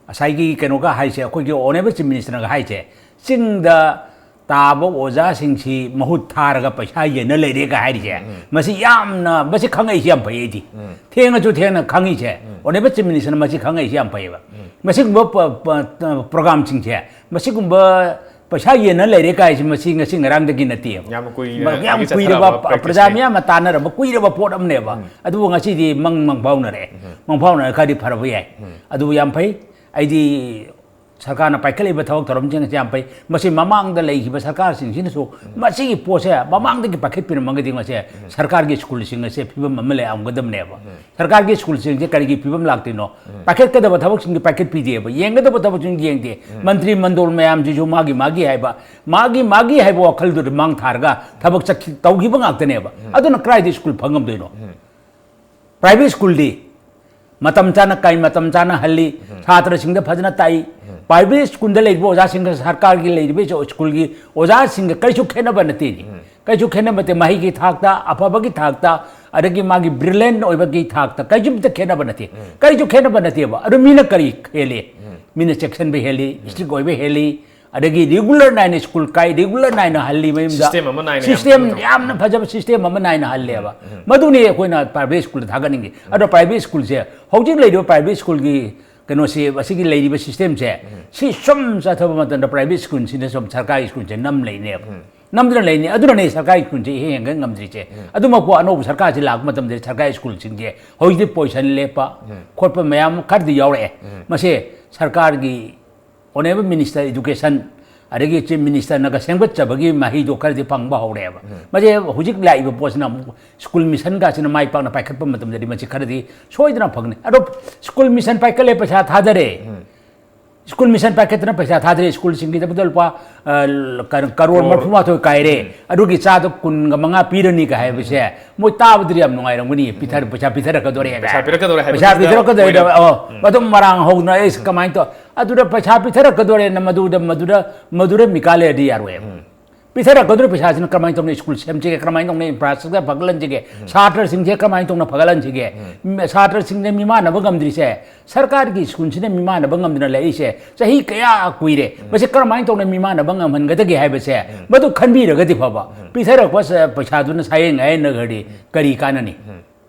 ꯉꯁꯥꯏꯒꯤ ꯀꯩꯅꯣꯒ ꯍꯥꯏꯁꯦ, ꯑꯩꯈꯣꯏꯒꯤ ꯑꯣꯅꯦꯕꯜ ꯆꯤꯐ ꯃꯤꯅꯤꯁꯇꯔꯅꯒ ꯍꯥꯏꯁꯦ, ꯆꯤꯡꯗ ꯇꯥꯕ ꯑꯣꯖꯥꯁꯤꯡꯁꯤ ꯃꯍꯨꯠ ꯊꯥꯔꯒ ꯄꯩꯁꯥ ꯌꯦꯟꯅ ꯂꯩꯔꯦꯒ ꯍꯥꯏꯔꯤꯁꯦ, ꯃꯁꯤ ꯌꯥꯝꯅ, ꯃꯁꯤ ꯈꯪꯉꯛꯏꯁꯦ ꯌꯥꯝ ꯐꯩ꯫ ꯑꯩꯗꯤ ꯊꯦꯡꯉꯁꯨ ꯊꯦꯡꯅ ꯈꯪꯉꯤꯁꯦ, ꯑꯣꯅꯦꯕꯜ ꯆꯤꯐ ꯃꯤꯅꯤꯁꯇꯔꯅ ꯃꯁꯤ ꯈꯪꯉꯛꯏꯁꯦ ꯌꯥꯝ ꯐꯩꯌꯦꯕ꯫ ꯃꯁꯤꯒꯨꯝꯕ ꯄ-, ꯄ-, ꯄ꯭ꯔꯣꯒ꯭ꯔꯥꯝꯁꯤꯡꯁꯦ, ꯃꯁꯤꯒꯨꯝꯕ ꯄꯩꯁꯥ ꯌꯦꯟꯅ ꯂꯩꯔꯦ ꯀꯥꯏꯁꯦ, ꯃꯁꯤ ꯉꯁꯤ ꯉꯔꯥꯡꯗꯒꯤ ꯅꯠꯇꯦꯕ꯫ ꯌꯥꯝ ꯀꯨꯏꯅ ꯃ-, ꯌꯥꯝ ꯍꯥꯏꯗꯤ ꯀꯨꯏꯔꯕ ꯆꯠꯊꯔꯛꯑꯕ ꯄ꯭ꯔ-, ꯄ꯭ꯔꯖꯥ practiceꯅꯦ꯫ ꯃꯤꯌꯥꯝꯅ ꯇꯥꯟꯅꯔꯕ ꯀꯨꯏꯔꯕ ꯄꯣꯠ ꯑꯃꯅꯦꯕ꯫ ꯑꯗꯨꯕꯨ ꯉꯁꯤꯗꯤ ꯃꯪ, ꯃꯪ ꯐꯥꯎꯅꯔꯦ꯫ ꯃꯪ ꯐꯥꯎꯅꯔ ꯈꯔꯗꯤ ꯐꯔꯕ ꯌꯥꯏ꯫ ꯑꯗꯨꯕꯨ ꯌꯥꯝ ꯐꯩ꯫ ꯑꯩꯗꯤ ꯁꯔꯀꯥꯔꯅ ꯄꯥꯏꯈꯠꯂꯤꯕ ꯊꯕꯛ ꯊꯧꯔꯝꯁꯤꯡ ꯑꯁꯤ ꯌꯥꯝ ꯐꯩ꯫ ꯃꯁꯤ ꯃꯃꯥꯡꯗ ꯂꯩꯈꯤꯕ ꯁꯔꯀꯥꯔꯁꯤꯡꯁꯤꯅꯁꯨ ꯃꯁꯤꯒꯤ ꯄꯣꯠꯁꯦ ꯃꯃꯥꯡꯗꯒꯤ ꯄꯥꯏꯈꯠꯄꯤꯔꯝꯃꯒꯗꯤ ꯉꯁꯤ ꯁꯔꯀꯥꯔꯒꯤ ꯁ꯭ꯀꯨꯜꯁꯤꯡ ꯑꯁꯦ ꯐꯤꯕꯝ ꯑꯃ ꯂꯩꯔꯝꯒꯗꯕꯅꯦꯕ꯫ ꯁꯔꯀꯥꯔꯒꯤ ꯁ꯭ꯀꯨꯜꯁꯤꯡꯁꯦ ꯀꯔꯤꯒꯤ ꯐꯤꯕꯝ ꯂꯥꯛꯇꯣꯏꯅꯣ? ꯄꯥꯏꯈꯠꯀꯗꯕ ꯊꯕꯛꯁꯤꯡꯗꯤ ꯄꯥꯏꯈꯠꯄꯤꯗꯦꯕ, ꯌꯦꯡꯒꯗꯕ ꯊꯕꯛꯁꯤꯡ ꯌꯦꯡꯗꯦ꯫ ꯃꯟꯇ꯭ꯔꯤ ꯃꯟꯗꯣꯜ ꯃꯌꯥꯝꯁꯤꯁꯨ ꯃꯥꯒꯤ ꯃꯥꯒꯤ ꯍꯥꯏꯕ, ꯃꯥꯒꯤ ꯃꯥꯒꯤ ꯍꯥꯏꯕ ꯋꯥꯈꯜꯗꯨꯗ ꯃꯥꯡ ꯊꯥꯔꯒ ꯊꯕꯛ ꯆꯠꯈꯤ-, ꯇꯧꯈꯤꯕ ꯉꯥꯛꯇꯅꯦꯕ꯫ ꯑꯗꯨꯅ ꯀꯗꯥꯏꯗ ꯁ꯭ꯀꯨꯜ ꯐꯪꯉꯝꯗꯣꯏꯅꯣ? ꯄ꯭ꯔꯥꯏꯚꯦꯠ ꯁ꯭ꯀꯨꯜꯗꯤ ꯃꯇꯝ ꯆꯥꯅ ꯀꯥꯏ, ꯃꯇꯝ ꯆꯥꯅ ꯍꯜꯂꯤ, ꯁꯥꯇ꯭ꯔꯁꯤꯡꯗ ꯐꯖꯅ ꯇꯥꯛꯏ꯫ ꯄ꯭ꯔꯥꯏꯚꯦꯠ ꯁ꯭ꯀꯨꯜꯗ ꯂꯩꯔꯤꯕ ꯑꯣꯖꯥꯁꯤꯡꯒ ꯁꯔꯀꯥꯔꯒꯤ ꯂꯩꯔꯤꯕ ꯁ꯭ꯀꯨꯜꯒꯤ ꯑꯣꯖꯥꯁꯤꯡꯒ ꯀꯔꯤꯁꯨ ꯈꯦꯠꯅꯕ ꯅꯠꯇꯦꯅꯦ꯫ ꯀꯔꯤꯁꯨ ꯈꯦꯠꯅꯕ ꯅꯠꯇꯦ꯫ ꯃꯍꯩꯒꯤ ꯊꯥꯛꯇ, ꯑꯐꯕꯒꯤ ꯊꯥꯛꯇ, ꯑꯗꯒꯤ ꯃꯥꯒꯤ brilliant ꯑꯣꯏꯕꯒꯤ ꯊꯥꯛꯇ ꯀꯔꯤꯁꯨ ꯑꯝꯇ ꯈꯦꯠꯅꯕ ꯅꯠꯇꯦ꯫ ꯀꯔꯤꯁꯨ ꯈꯦꯠꯅꯕ ꯅꯠꯇꯦꯕ꯫ ꯑꯗꯨ ꯃꯤꯅ ꯀꯔꯤ ꯍꯦꯜꯂꯤ? ꯃꯤꯅ ꯆꯦꯛꯁꯤꯟꯕ ꯍꯦꯜꯂꯤ, strict ꯑꯣꯏꯕ ꯍꯦꯜꯂꯤ, ꯑꯗꯒꯤ regular ꯅꯥꯏꯅ ꯁ꯭ꯀꯨꯜ ꯀꯥꯏ, regular ꯅꯥꯏꯅ ꯍꯜꯂꯤ꯫ ꯃꯌꯨꯝꯗ system ꯑꯃ ꯅꯥꯏꯅ system ꯌꯥꯝꯅ ꯐꯖꯕ system ꯑꯃ ꯅꯥꯏꯅ ꯍꯜꯂꯦꯕ꯫ ꯃꯗꯨꯅꯤ ꯑꯩꯈꯣꯏꯅ ꯄ꯭ꯔꯥꯏꯚꯦꯠ ꯁ꯭ꯀꯨꯜꯗ ꯊꯥꯒꯠꯅꯤꯡꯉꯤ꯫ ꯑꯗꯣ ꯄ꯭ꯔꯥꯏꯚꯦꯠ ꯁ꯭ꯀꯨꯜꯁꯦ, ꯍꯧꯖꯤꯛ ꯂꯩꯔꯤꯕ ꯄ꯭ꯔꯥꯏꯚꯦꯠ ꯁ꯭ꯀꯨꯜꯒꯤ ꯀꯩꯅꯣꯁꯤ, ꯑꯁꯤꯒꯤ ꯂꯩꯔꯤꯕ systemꯁꯦ, ꯁꯤ ꯁꯨꯝ ꯆꯠꯊꯕ ꯃꯇꯝꯗ ꯄ꯭ꯔꯥꯏꯚꯦꯠ ꯁ꯭ꯀꯨꯜꯁꯤꯅ ꯁꯨꯝ ꯁꯔꯀꯥꯔꯒꯤ ꯁ꯭ꯀꯨꯜꯁꯦ ꯅꯝ ꯂꯩꯅꯦꯕ꯫ ꯅꯝꯗꯨꯅ ꯂꯩꯅꯤ꯫ ꯑꯗꯨꯅꯅꯦ ꯁꯔꯀꯥꯔꯒꯤ ꯁ꯭ꯀꯨꯜꯁꯦ ꯏꯍꯦꯟ ꯍꯦꯟꯒꯠ ꯉꯝꯗ꯭ꯔꯤꯁꯦ꯫ ꯑꯗꯨꯃꯛꯄꯨ ꯑꯅꯧꯕ ꯁꯔꯀꯥꯔꯁꯤ ꯂꯥꯛꯄ ꯃꯇꯝꯗ ꯁꯔꯀꯥꯔꯒꯤ ꯁ꯭ꯀꯨꯜꯁꯤꯡꯁꯦ ꯍꯧꯖꯤꯛꯇꯤ position ꯂꯦꯞꯄ ꯈꯣꯠꯄ ꯃꯌꯥꯝ ꯈꯔꯗꯤ ꯌꯥꯎꯔꯛꯑꯦ꯫ ꯃꯁꯦ ꯁꯔꯀꯥꯔꯒꯤ honourable minister education, ꯑꯗꯒꯤ chief ministerꯅꯒ ꯁꯦꯝꯒꯠꯆꯕꯒꯤ ꯃꯍꯩꯗꯣ ꯈꯔꯗꯤ ꯐꯪꯕ ꯍꯧꯔꯦꯕ꯫ ꯃꯁꯦ ꯍꯧꯖꯤꯛ ꯂꯥꯛꯏꯕ ꯄꯣꯠꯁꯤꯅ ꯑꯃꯨꯛ ꯁ꯭ꯀꯨꯜ ꯃꯤꯁꯟꯒꯁꯤꯅ ꯃꯥꯏ ꯄꯥꯛꯅ ꯄꯥꯏꯈꯠꯄ ꯃꯇꯝꯗꯗꯤ ꯃꯁꯤ ꯈꯔꯗꯤ ꯁꯣꯏꯗꯅ ꯐꯪꯅꯤ꯫ ꯑꯗꯣ ꯁ꯭ꯀꯨꯜ ꯃꯤꯁꯟ ꯄꯥꯏꯈꯠꯂꯦ, ꯄꯩꯁꯥ ꯊꯥꯗꯔꯦ꯫ ꯁ꯭ꯀꯨꯜ ꯃꯤꯁꯟ ꯄꯥꯏꯈꯠꯇꯅ ꯄꯩꯁꯥ ꯊꯥꯗꯔꯦ, ꯁ꯭ꯀꯨꯜꯁꯤꯡꯒꯤꯗꯃꯛꯇ ꯂꯨꯄꯥ, ꯑ, ꯀꯔ-, ꯀꯔꯣꯔ ꯀꯔꯣꯔ꯫ ꯃꯔꯤꯐꯨ ꯃꯥꯊꯣꯏ ꯀꯥꯏꯔꯦ, ꯎꯝ꯫ ꯑꯗꯨꯒꯤ ꯆꯥꯗ ꯀꯨꯟꯒ ꯃꯉꯥ ꯄꯤꯔꯅꯤꯒ ꯍꯥꯏꯕꯁꯦ, ꯃꯣꯏ ꯇꯥꯕꯗꯗꯤ ꯌꯥꯝ ꯅꯨꯡꯉꯥꯏꯔꯝꯒꯅꯤ꯫ ꯄꯤꯊꯔ-, ꯄꯩꯁꯥ ꯄꯤꯊꯔꯛꯀꯗꯣꯔꯦ ꯄꯩꯁꯥ ꯍꯥꯏꯕ꯫ ꯄꯤꯔꯛꯀꯗꯧꯔꯦ ꯍꯥꯏꯕ ꯄꯩꯁꯥ ꯈꯛꯇꯗ ꯄꯤꯊꯔꯛꯀꯗꯧꯔꯦ꯫ ꯃꯣꯏꯅ ꯑꯣ, ꯎꯝ꯫ ꯑꯗꯨꯝ ꯃꯔꯥꯡ ꯍꯧꯗꯅ, "ꯑꯦꯁ, ꯀꯃꯥꯏꯅ ꯇꯧ-," ꯑꯗꯨꯗ ꯄꯩꯁꯥ ꯄꯤꯊꯔꯛꯀꯗꯧꯔꯦꯅ ꯃꯗꯨꯗ, ꯃꯗꯨꯗ, ꯃꯗꯨꯗ ꯃꯤꯀꯥ ꯂꯩꯔꯗꯤ ꯌꯥꯔꯣꯏꯕ꯫ ꯎꯝ꯫ ꯄꯤꯊꯔꯛꯀꯗꯧꯔꯤꯕ ꯄꯩꯁꯥꯁꯤꯅ ꯀꯃꯥꯏꯅ ꯇꯧꯅ ꯁ꯭ꯀꯨꯜ ꯁꯦꯝꯁꯤꯒꯦ, ꯀꯃꯥꯏꯅ ꯇꯧꯅ ꯏꯟꯐ꯭ꯔꯥꯁ꯭ꯇ꯭ꯔꯛꯆꯔ ꯐꯒꯠꯍꯟꯁꯤꯒꯦ, ꯎꯝ꯫ ꯁꯥꯇ꯭ꯔꯁꯤꯡꯁꯦ ꯀꯃꯥꯏꯅ ꯇꯧꯅ ꯐꯒꯠꯍꯟꯁꯤꯒꯦ? ꯎꯝ꯫ ꯃ-, ꯁꯥꯇ꯭ꯔꯁꯤꯡꯁꯦ ꯃꯤꯃꯥꯟꯅꯕ ꯉꯝꯗ꯭ꯔꯤꯁꯦ, ꯁꯔꯀꯥꯔꯒꯤ ꯁ꯭ꯀꯨꯜꯁꯤꯅ ꯃꯤꯃꯥꯟꯅꯕ ꯉꯝꯗꯅ ꯂꯩꯔꯤꯁꯦ ꯆꯍꯤ ꯀꯌꯥ ꯀꯨꯏꯔꯦ꯫ ꯎꯝ꯫ ꯃꯁꯤ ꯀꯔꯝꯍꯥꯏꯅ ꯇꯧꯅ ꯃꯤꯃꯥꯟꯅꯕ ꯉꯝꯍꯟꯒꯗꯒꯦ ꯍꯥꯏꯕꯁꯦ, ꯎꯝ꯫ ꯃꯗꯨ ꯈꯟꯕꯤꯔꯒꯗꯤ ꯐꯕ꯫ ꯎꯝ꯫ ꯄꯤꯊꯔꯛꯄ ꯁ-, ꯄꯩꯁꯥꯗꯨꯅ ꯁꯥꯌꯦꯡ ꯍꯥꯏꯅꯈ꯭ꯔꯗꯤ ꯎꯝ꯫ ꯀꯔꯤ ꯀꯥꯟꯅꯅꯤ? ꯎꯝ꯫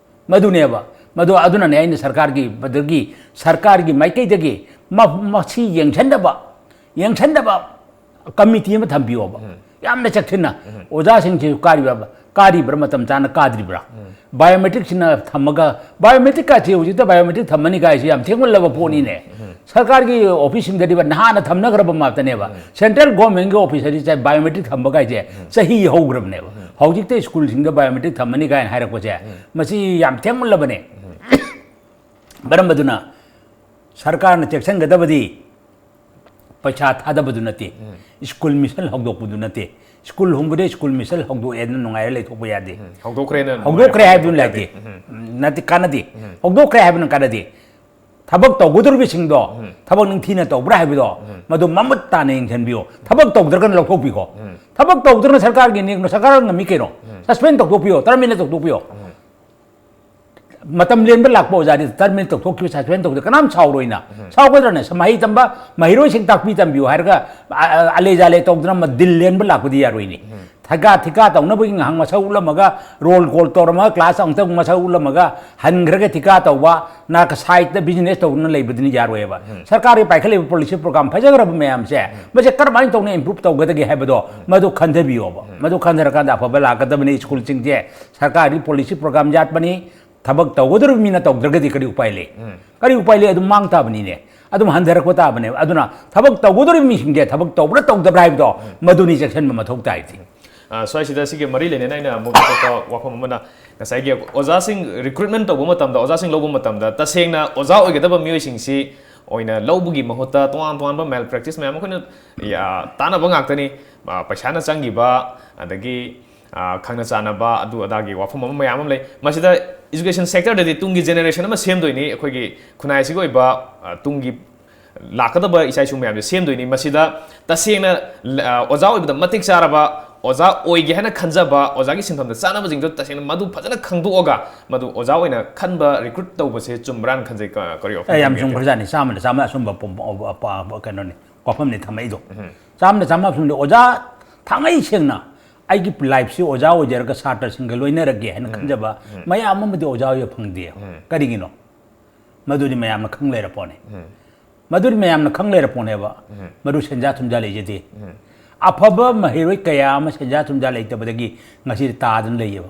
ꯃꯗꯨꯅꯦꯕ꯫ ꯃꯗꯨ ꯑꯗꯨꯅꯅꯦ ꯑꯩꯅ ꯁꯔꯀꯥꯔꯒꯤ, ꯃꯗꯨꯒꯤ ꯁꯔꯀꯥꯔꯒꯤ ꯃꯥꯏꯀꯩꯗꯒꯤ ꯃ-, ꯃꯁꯤ ꯌꯦꯡꯁꯤꯟꯗꯕ, ꯌꯦꯡꯁꯤꯟꯗꯕ ꯀꯃꯤꯇꯤ ꯑꯃ ꯊꯝꯕꯤꯌꯣꯕ꯫ ꯎꯝ꯫ ꯌꯥꯝꯅ ꯆꯦꯛꯁꯤꯟꯅ꯫ ꯎꯝ꯫ ꯑꯣꯖꯥꯁꯤꯡꯁꯤꯁꯨ ꯀꯥꯔꯤꯕ, ꯀꯥꯔꯤꯕ꯭ꯔꯥ, ꯃꯇꯝ ꯆꯥꯅ ꯀꯥꯗ꯭ꯔꯤꯕ꯭ꯔꯥ? ꯎꯝ꯫ ꯕꯥꯏꯑꯣꯃꯦꯇ꯭ꯔꯤꯛꯁꯤꯅ ꯊꯝꯃꯒ, ꯕꯥꯏꯑꯣꯃꯦꯇ꯭ꯔꯤꯛ ꯀꯥꯁꯤ ꯍꯧꯖꯤꯛꯇ ꯕꯥꯏꯑꯣꯃꯦꯇ꯭ꯔꯤꯛ ꯊꯝꯃꯅꯤ ꯀꯥꯏꯁꯤ ꯌꯥꯝ ꯊꯦꯡꯃꯜꯂꯕ ꯄꯣꯠꯅꯤꯅꯦ꯫ ꯎꯝ꯫ ꯁꯔꯀꯥꯔꯒꯤ ꯑꯣꯐꯤꯁꯁꯤꯡꯗꯗꯤ ꯅꯍꯥꯟꯅ ꯊꯝꯅꯈ꯭ꯔꯕ ꯉꯥꯛꯇꯅꯦꯕ꯫ ꯎꯝ꯫ ꯁꯦꯟꯇ꯭ꯔꯦꯜ ꯒꯣꯔꯃꯦꯟꯒꯤ ꯑꯣꯐꯤꯁꯇꯗꯤ ꯆ-, ꯕꯥꯏꯑꯣꯃꯦꯇ꯭ꯔꯤꯛ ꯊꯝꯕ ꯀꯥꯏꯁꯦ ꯎꯝ꯫ ꯆꯍꯤ ꯍꯧꯈ꯭ꯔꯕꯅꯦꯕ꯫ ꯎꯝ꯫ ꯍꯧꯖꯤꯛꯇ ꯁ꯭ꯀꯨꯜꯁꯤꯡꯗ ꯕꯥꯏꯑꯣꯃꯦꯇ꯭ꯔꯤꯛ ꯊꯝꯃꯅꯤ ꯀꯥꯏꯅ ꯍꯥꯏꯔꯛꯄꯁꯦ, ꯎꯝ꯫ ꯃꯁꯤ ꯌꯥꯝ ꯊꯦꯡꯃꯜꯂꯕꯅꯦ꯫ ꯎꯝ꯫ ꯃꯔꯝ ꯑꯗꯨꯅ ꯁꯔꯀꯥꯔꯅ ꯆꯦꯛꯁꯤꯟꯒꯗꯕꯗꯤ ꯄꯩꯁꯥ ꯊꯥꯗꯕꯗꯨ ꯅꯠꯇꯦ, ꯎꯝ꯫ ꯁ꯭ꯀꯨꯜ ꯃꯤꯁꯟ ꯍꯧꯗꯣꯛꯄꯗꯨ ꯅꯠꯇꯦ꯫ ꯁ꯭ꯀꯨꯜ ꯍꯣꯡꯕꯗ ꯁ꯭ꯀꯨꯜ ꯃꯤꯁꯟ ꯍꯧꯗꯣꯛꯑꯦꯅ ꯅꯨꯡꯉꯥꯏꯔ ꯂꯩꯊꯣꯛꯄ ꯌꯥꯗꯦ꯫ ꯎꯝ꯫ ꯍꯧꯗꯣꯛꯈ꯭ꯔꯦꯅ ꯍꯧꯗꯣꯛꯈ꯭ꯔꯦ ꯅꯨꯡꯉꯥꯏꯔ ꯍꯥꯏꯕꯗꯨꯅ ꯂꯩꯊꯣꯛꯄ ꯂꯩꯇꯦ꯫ ꯌꯥꯗꯦ꯫ ꯎꯝ꯫ ꯅꯠꯇꯦ, ꯀꯥꯟꯅꯗꯦ꯫ ꯎꯝ꯫ ꯍꯧꯗꯣꯛꯈ꯭ꯔꯦ ꯍꯥꯏꯕꯅ ꯀꯥꯟꯅꯗꯦ꯫ ꯊꯕꯛ ꯇꯧꯒꯗꯧꯔꯤꯕꯁꯤꯡꯗꯣ ꯎꯝ꯫ ꯊꯕꯛ ꯅꯤꯡꯊꯤꯅ ꯇꯧꯕ꯭ꯔꯥ ꯍꯥꯏꯕꯗꯣ ꯎꯝ꯫ ꯃꯗꯨ ꯃꯃꯨꯠ ꯇꯥꯅ ꯌꯦꯡꯁꯤꯟꯕꯤꯌꯨ꯫ ꯊꯕꯛ ꯇꯧꯗ꯭ꯔꯒꯅ ꯂꯧꯊꯣꯛꯄꯤꯈꯣ꯫ ꯎꯝ꯫ ꯊꯕꯛ ꯇꯧꯗ꯭ꯔꯒꯅ ꯁꯔꯀꯥꯔꯒꯤ ꯅꯦꯛꯅ ꯁꯔꯀꯥꯔ ꯉꯝꯃꯤ ꯀꯩꯅꯣ꯫ ꯎꯝ꯫ ꯁꯁꯄꯦꯟ ꯇꯧꯊꯣꯛꯄꯤꯌꯣ, ꯇꯔꯃꯤꯅꯦꯠ ꯇꯧꯊꯣꯛꯄꯤꯌꯣ꯫ ꯎꯝ꯫ ꯃꯇꯝ ꯂꯦꯟꯕ ꯂꯥꯛꯄ ꯑꯣꯖꯥꯗꯤ ꯇꯔꯃꯤꯅꯦꯠ ꯇꯧꯊꯣꯛꯈꯤꯕ, ꯁꯁꯄꯦꯟ ꯇꯧꯗ ꯀꯅꯥꯝ ꯁꯥꯎꯔꯣꯏꯅ꯫ ꯎꯝ꯫ ꯁꯥꯎꯒꯗ꯭ꯔꯅꯦ? ꯁ-, ꯃꯍꯩ ꯇꯝꯕ ꯃꯍꯩꯔꯣꯏꯁꯤꯡ ꯇꯥꯛꯄꯤ ꯇꯝꯕꯤꯌꯨ ꯍꯥꯏꯔꯒ, ꯑ, ꯑ, ꯑꯂꯦ ꯖꯥꯂꯦ ꯇꯧꯗꯅ ꯃ-, ꯗꯤꯜ ꯂꯦꯟꯕ ꯂꯥꯛꯄꯗꯤ ꯌꯥꯔꯣꯏꯅꯤ꯫ ꯎꯝ꯫ ꯊꯤꯀꯥ, ꯊꯤꯀꯥ ꯇꯧꯅꯕꯒꯤ ꯉꯥꯏꯍꯥꯛ ꯃꯁꯛ ꯎꯠꯂꯝꯃꯒ, ꯔꯣꯜ ꯀꯣꯜ ꯇꯧꯔꯝꯃꯒ, ꯀ꯭ꯂꯥꯁ ꯑꯃꯨꯛꯇꯪ ꯃꯁꯛ ꯎꯠꯂꯝꯃꯒ, ꯍꯟꯈ꯭ꯔꯒ ꯊꯤꯀꯥ ꯇꯧꯕ, ꯅꯥꯀ ꯁꯥꯏꯠꯇ ꯕꯤꯖꯤꯅꯦꯁ ꯇꯧꯗꯨꯅ ꯂꯩꯕꯗꯨꯅ ꯌꯥꯔꯣꯏꯕ꯫ ꯎꯝ꯫ ꯁꯔꯀꯥꯔꯒꯤ ꯄꯥꯏꯈꯠꯂꯤꯕ ꯄꯣꯂꯤꯁꯤ ꯄ꯭ꯔꯣꯒ꯭ꯔꯥꯝ ꯐꯖꯈ꯭ꯔꯕ ꯃꯌꯥꯝꯁꯦ, ꯎꯝ꯫ ꯃꯁꯦ ꯀꯔꯝꯍꯥꯏꯅ ꯇꯧꯅ ꯏꯝꯄ꯭ꯔꯨꯚ ꯇꯧꯒꯗꯒꯦ ꯍꯥꯏꯕꯗꯣ, ꯎꯝ꯫ ꯃꯗꯨ ꯈꯟꯊꯕꯤꯌꯣꯕ꯫ ꯎꯝ꯫ ꯃꯗꯨ ꯈꯟꯊꯔꯀꯥꯟꯗ ꯑꯐꯕ ꯂꯥꯛꯀꯗꯕꯅꯤ꯫ ꯁ꯭ꯀꯨꯜꯁꯤꯡꯁꯦ ꯁꯔꯀꯥꯔꯒꯤ ꯄꯣꯂꯤꯁꯤ ꯄ꯭ꯔꯣꯒ꯭ꯔꯥꯝ ꯌꯥꯠꯄꯅꯤ, ꯊꯕꯛ ꯇꯧꯒꯗꯧꯔꯤꯕ ꯃꯤꯅ ꯇꯧꯗ꯭ꯔꯒꯗꯤ ꯀꯔꯤ ꯎꯄꯥꯏ ꯂꯩ? ꯎꯝ꯫ ꯀꯔꯤ ꯎꯄꯥꯏ ꯂꯩ? ꯑꯗꯨꯝ ꯃꯥꯡ ꯇꯥꯕꯅꯤꯅꯦ꯫ ꯑꯗꯨꯝ ꯍꯟꯊꯔꯛꯄ ꯇꯥꯕꯅꯦꯕ꯫ ꯑꯗꯨꯅ ꯊꯕꯛ ꯇꯧꯒꯗꯧꯔꯤꯕ ꯃꯤꯁꯤꯡꯁꯦ ꯊꯕꯛ ꯇꯧꯕ꯭ꯔꯥ ꯇꯧꯗꯕ꯭ꯔꯥ ꯍꯥꯏꯕꯗꯣ, ꯎꯝ꯫ ꯃꯗꯨꯅꯤ ꯆꯦꯛꯁꯤꯟꯕ ꯃꯊꯧ ꯇꯥꯏꯁꯦ꯫ ꯑ, ꯁ꯭ꯋꯥꯏꯁꯤꯗ ꯁꯤꯒꯤ ꯃꯔꯤ ꯂꯩꯅꯅ ꯑꯩꯅ ꯑꯃꯨꯛ ꯑꯇꯣꯞꯄ ꯋꯥꯐꯝ ꯑꯃꯅ, ꯉꯁꯥꯏꯒꯤ ꯑꯣꯖꯥꯁꯤꯡ ꯔꯤꯀ꯭ꯔꯨꯠꯃꯦꯟ ꯇꯧꯕ ꯃꯇꯝꯗ, ꯑꯣꯖꯥꯁꯤꯡ ꯂꯧꯕ ꯃꯇꯝꯗ ꯇꯁꯦꯡꯅ ꯑꯣꯖꯥ ꯑꯣꯏꯒꯗꯕ ꯃꯤꯑꯣꯏꯁꯤꯡꯁꯤ ꯑꯣꯏꯅ ꯂꯧꯕꯒꯤ ꯃꯍꯨꯠꯇ ꯇꯣꯉꯥꯟ ꯇꯣꯉꯥꯟꯕ ꯃꯦꯜ ꯄ꯭ꯔꯦꯛꯇꯤꯁ ꯃꯌꯥꯝ ꯑꯩꯈꯣꯏꯅ, ꯌꯥ, ꯇꯥꯟꯅꯕ ꯉꯥꯛꯇꯅꯤ꯫ ꯑ, ꯄꯩꯁꯥꯅ ꯆꯪꯈꯤꯕ, ꯑꯗꯒꯤ, ꯑ, ꯈꯪꯅ ꯆꯥꯟꯅꯕ, ꯑꯗꯨ ꯑꯗꯥꯒꯤ ꯋꯥꯐꯝ ꯑꯃ ꯃꯌꯥꯝ ꯑꯃ ꯂꯩ꯫ ꯃꯁꯤꯗ ꯏꯖꯨꯀꯦꯁꯟ ꯁꯦꯛꯇꯔꯗꯗꯤ ꯇꯨꯡꯒꯤ ꯖꯦꯅꯦꯔꯦꯁꯟ ꯑꯃ ꯁꯦꯝꯗꯣꯏꯅꯤ, ꯑꯩꯈꯣꯏꯒꯤ ꯈꯨꯟꯅꯥꯏ ꯑꯁꯤꯒꯤ ꯑꯣꯏꯕ, ꯑ, ꯇꯨꯡꯒꯤ ꯂꯥꯛꯀꯗꯕ ꯏꯆꯥ ꯏꯁꯨ ꯃꯌꯥꯝꯁꯦ ꯁꯦꯝꯗꯣꯏꯅꯤ꯫ ꯃꯁꯤꯗ ꯇꯁꯦꯡꯅ, ꯑ, ꯑꯣꯖꯥ ꯑꯣꯏꯕꯗ ꯃꯇꯤꯛ ꯆꯥꯔꯕ, ꯑꯣꯖꯥ ꯑꯣꯏꯒꯦ ꯍꯥꯏꯅ ꯈꯟꯖꯕ, ꯑꯣꯖꯥꯒꯤ ꯁꯤꯟꯐꯝꯗ ꯆꯥꯅꯕꯁꯤꯡꯗꯣ ꯇꯁꯦꯡꯅ ꯃꯗꯨ ꯐꯖꯅ ꯈꯪꯗꯣꯛꯑꯒ ꯃꯗꯨ ꯑꯣꯖꯥ ꯑꯣꯏꯅ ꯈꯟꯕ, ꯔꯤꯀ꯭ꯔꯨꯠ ꯇꯧꯕꯁꯦ ꯆꯨꯝꯕ꯭ꯔꯥꯅ ꯈꯟꯖꯩ꯫ ꯀ-, ꯀꯔꯤ ꯋꯥꯐꯝ ꯑꯦ, ꯌꯥꯝ ꯊꯝꯕꯤꯒꯦ? ꯆꯨꯝꯈ꯭ꯔꯖꯥꯠꯅꯤ꯫ ꯆꯥꯝꯃꯗ ꯆꯥꯝꯃ ꯑꯆꯨꯝꯕ ꯄꯣꯝ-, ꯑ, ꯑ, ꯑ, ꯀꯩꯅꯣꯅꯤ, ꯋꯥꯐꯝꯅꯤ ꯊꯝꯃꯛꯏꯗꯣ꯫ ꯆꯥꯝꯃꯗ ꯆꯥꯝꯃ ꯑꯆꯨꯝꯕꯗꯤ ꯑꯣꯖꯥ ꯊꯥꯡꯉꯩ ꯁꯦꯡꯅ ꯑꯩꯒꯤ ꯂꯥꯏꯐꯁꯤ ꯑꯣꯖꯥ ꯑꯣꯏꯖꯔꯒ ꯁꯥꯇ꯭ꯔꯁꯤꯡꯒ ꯂꯣꯏꯅꯔꯒꯦ ꯍꯥꯏꯅ ꯈꯟꯖꯕ ꯃꯌꯥꯝ ꯑꯃꯗꯤ ꯑꯣꯖꯥ ꯑꯣꯏꯕ ꯐꯪꯗꯦ꯫ ꯀꯔꯤꯒꯤꯅꯣ? ꯃꯗꯨꯗꯤ ꯃꯌꯥꯝꯅ ꯈꯪ ꯂꯩꯔ ꯄꯣꯠꯅꯤ꯫ ꯃꯗꯨꯗꯤ ꯃꯌꯥꯝꯅ ꯈꯪ ꯂꯩꯔ ꯄꯣꯠꯅꯦꯕ꯫ ꯃꯗꯨ ꯁꯦꯟꯖꯥ ꯊꯨꯝꯖꯥ ꯂꯩꯖꯗꯦ꯫ ꯑꯐꯕ ꯃꯍꯩꯔꯣꯏ ꯀꯌꯥ ꯑꯃ ꯁꯦꯟꯖꯥ ꯊꯨꯝꯖꯥ ꯂꯩꯇꯕꯗꯒꯤ ꯉꯁꯤꯗꯤ ꯇꯥꯗꯅ ꯂꯩꯌꯦꯕ꯫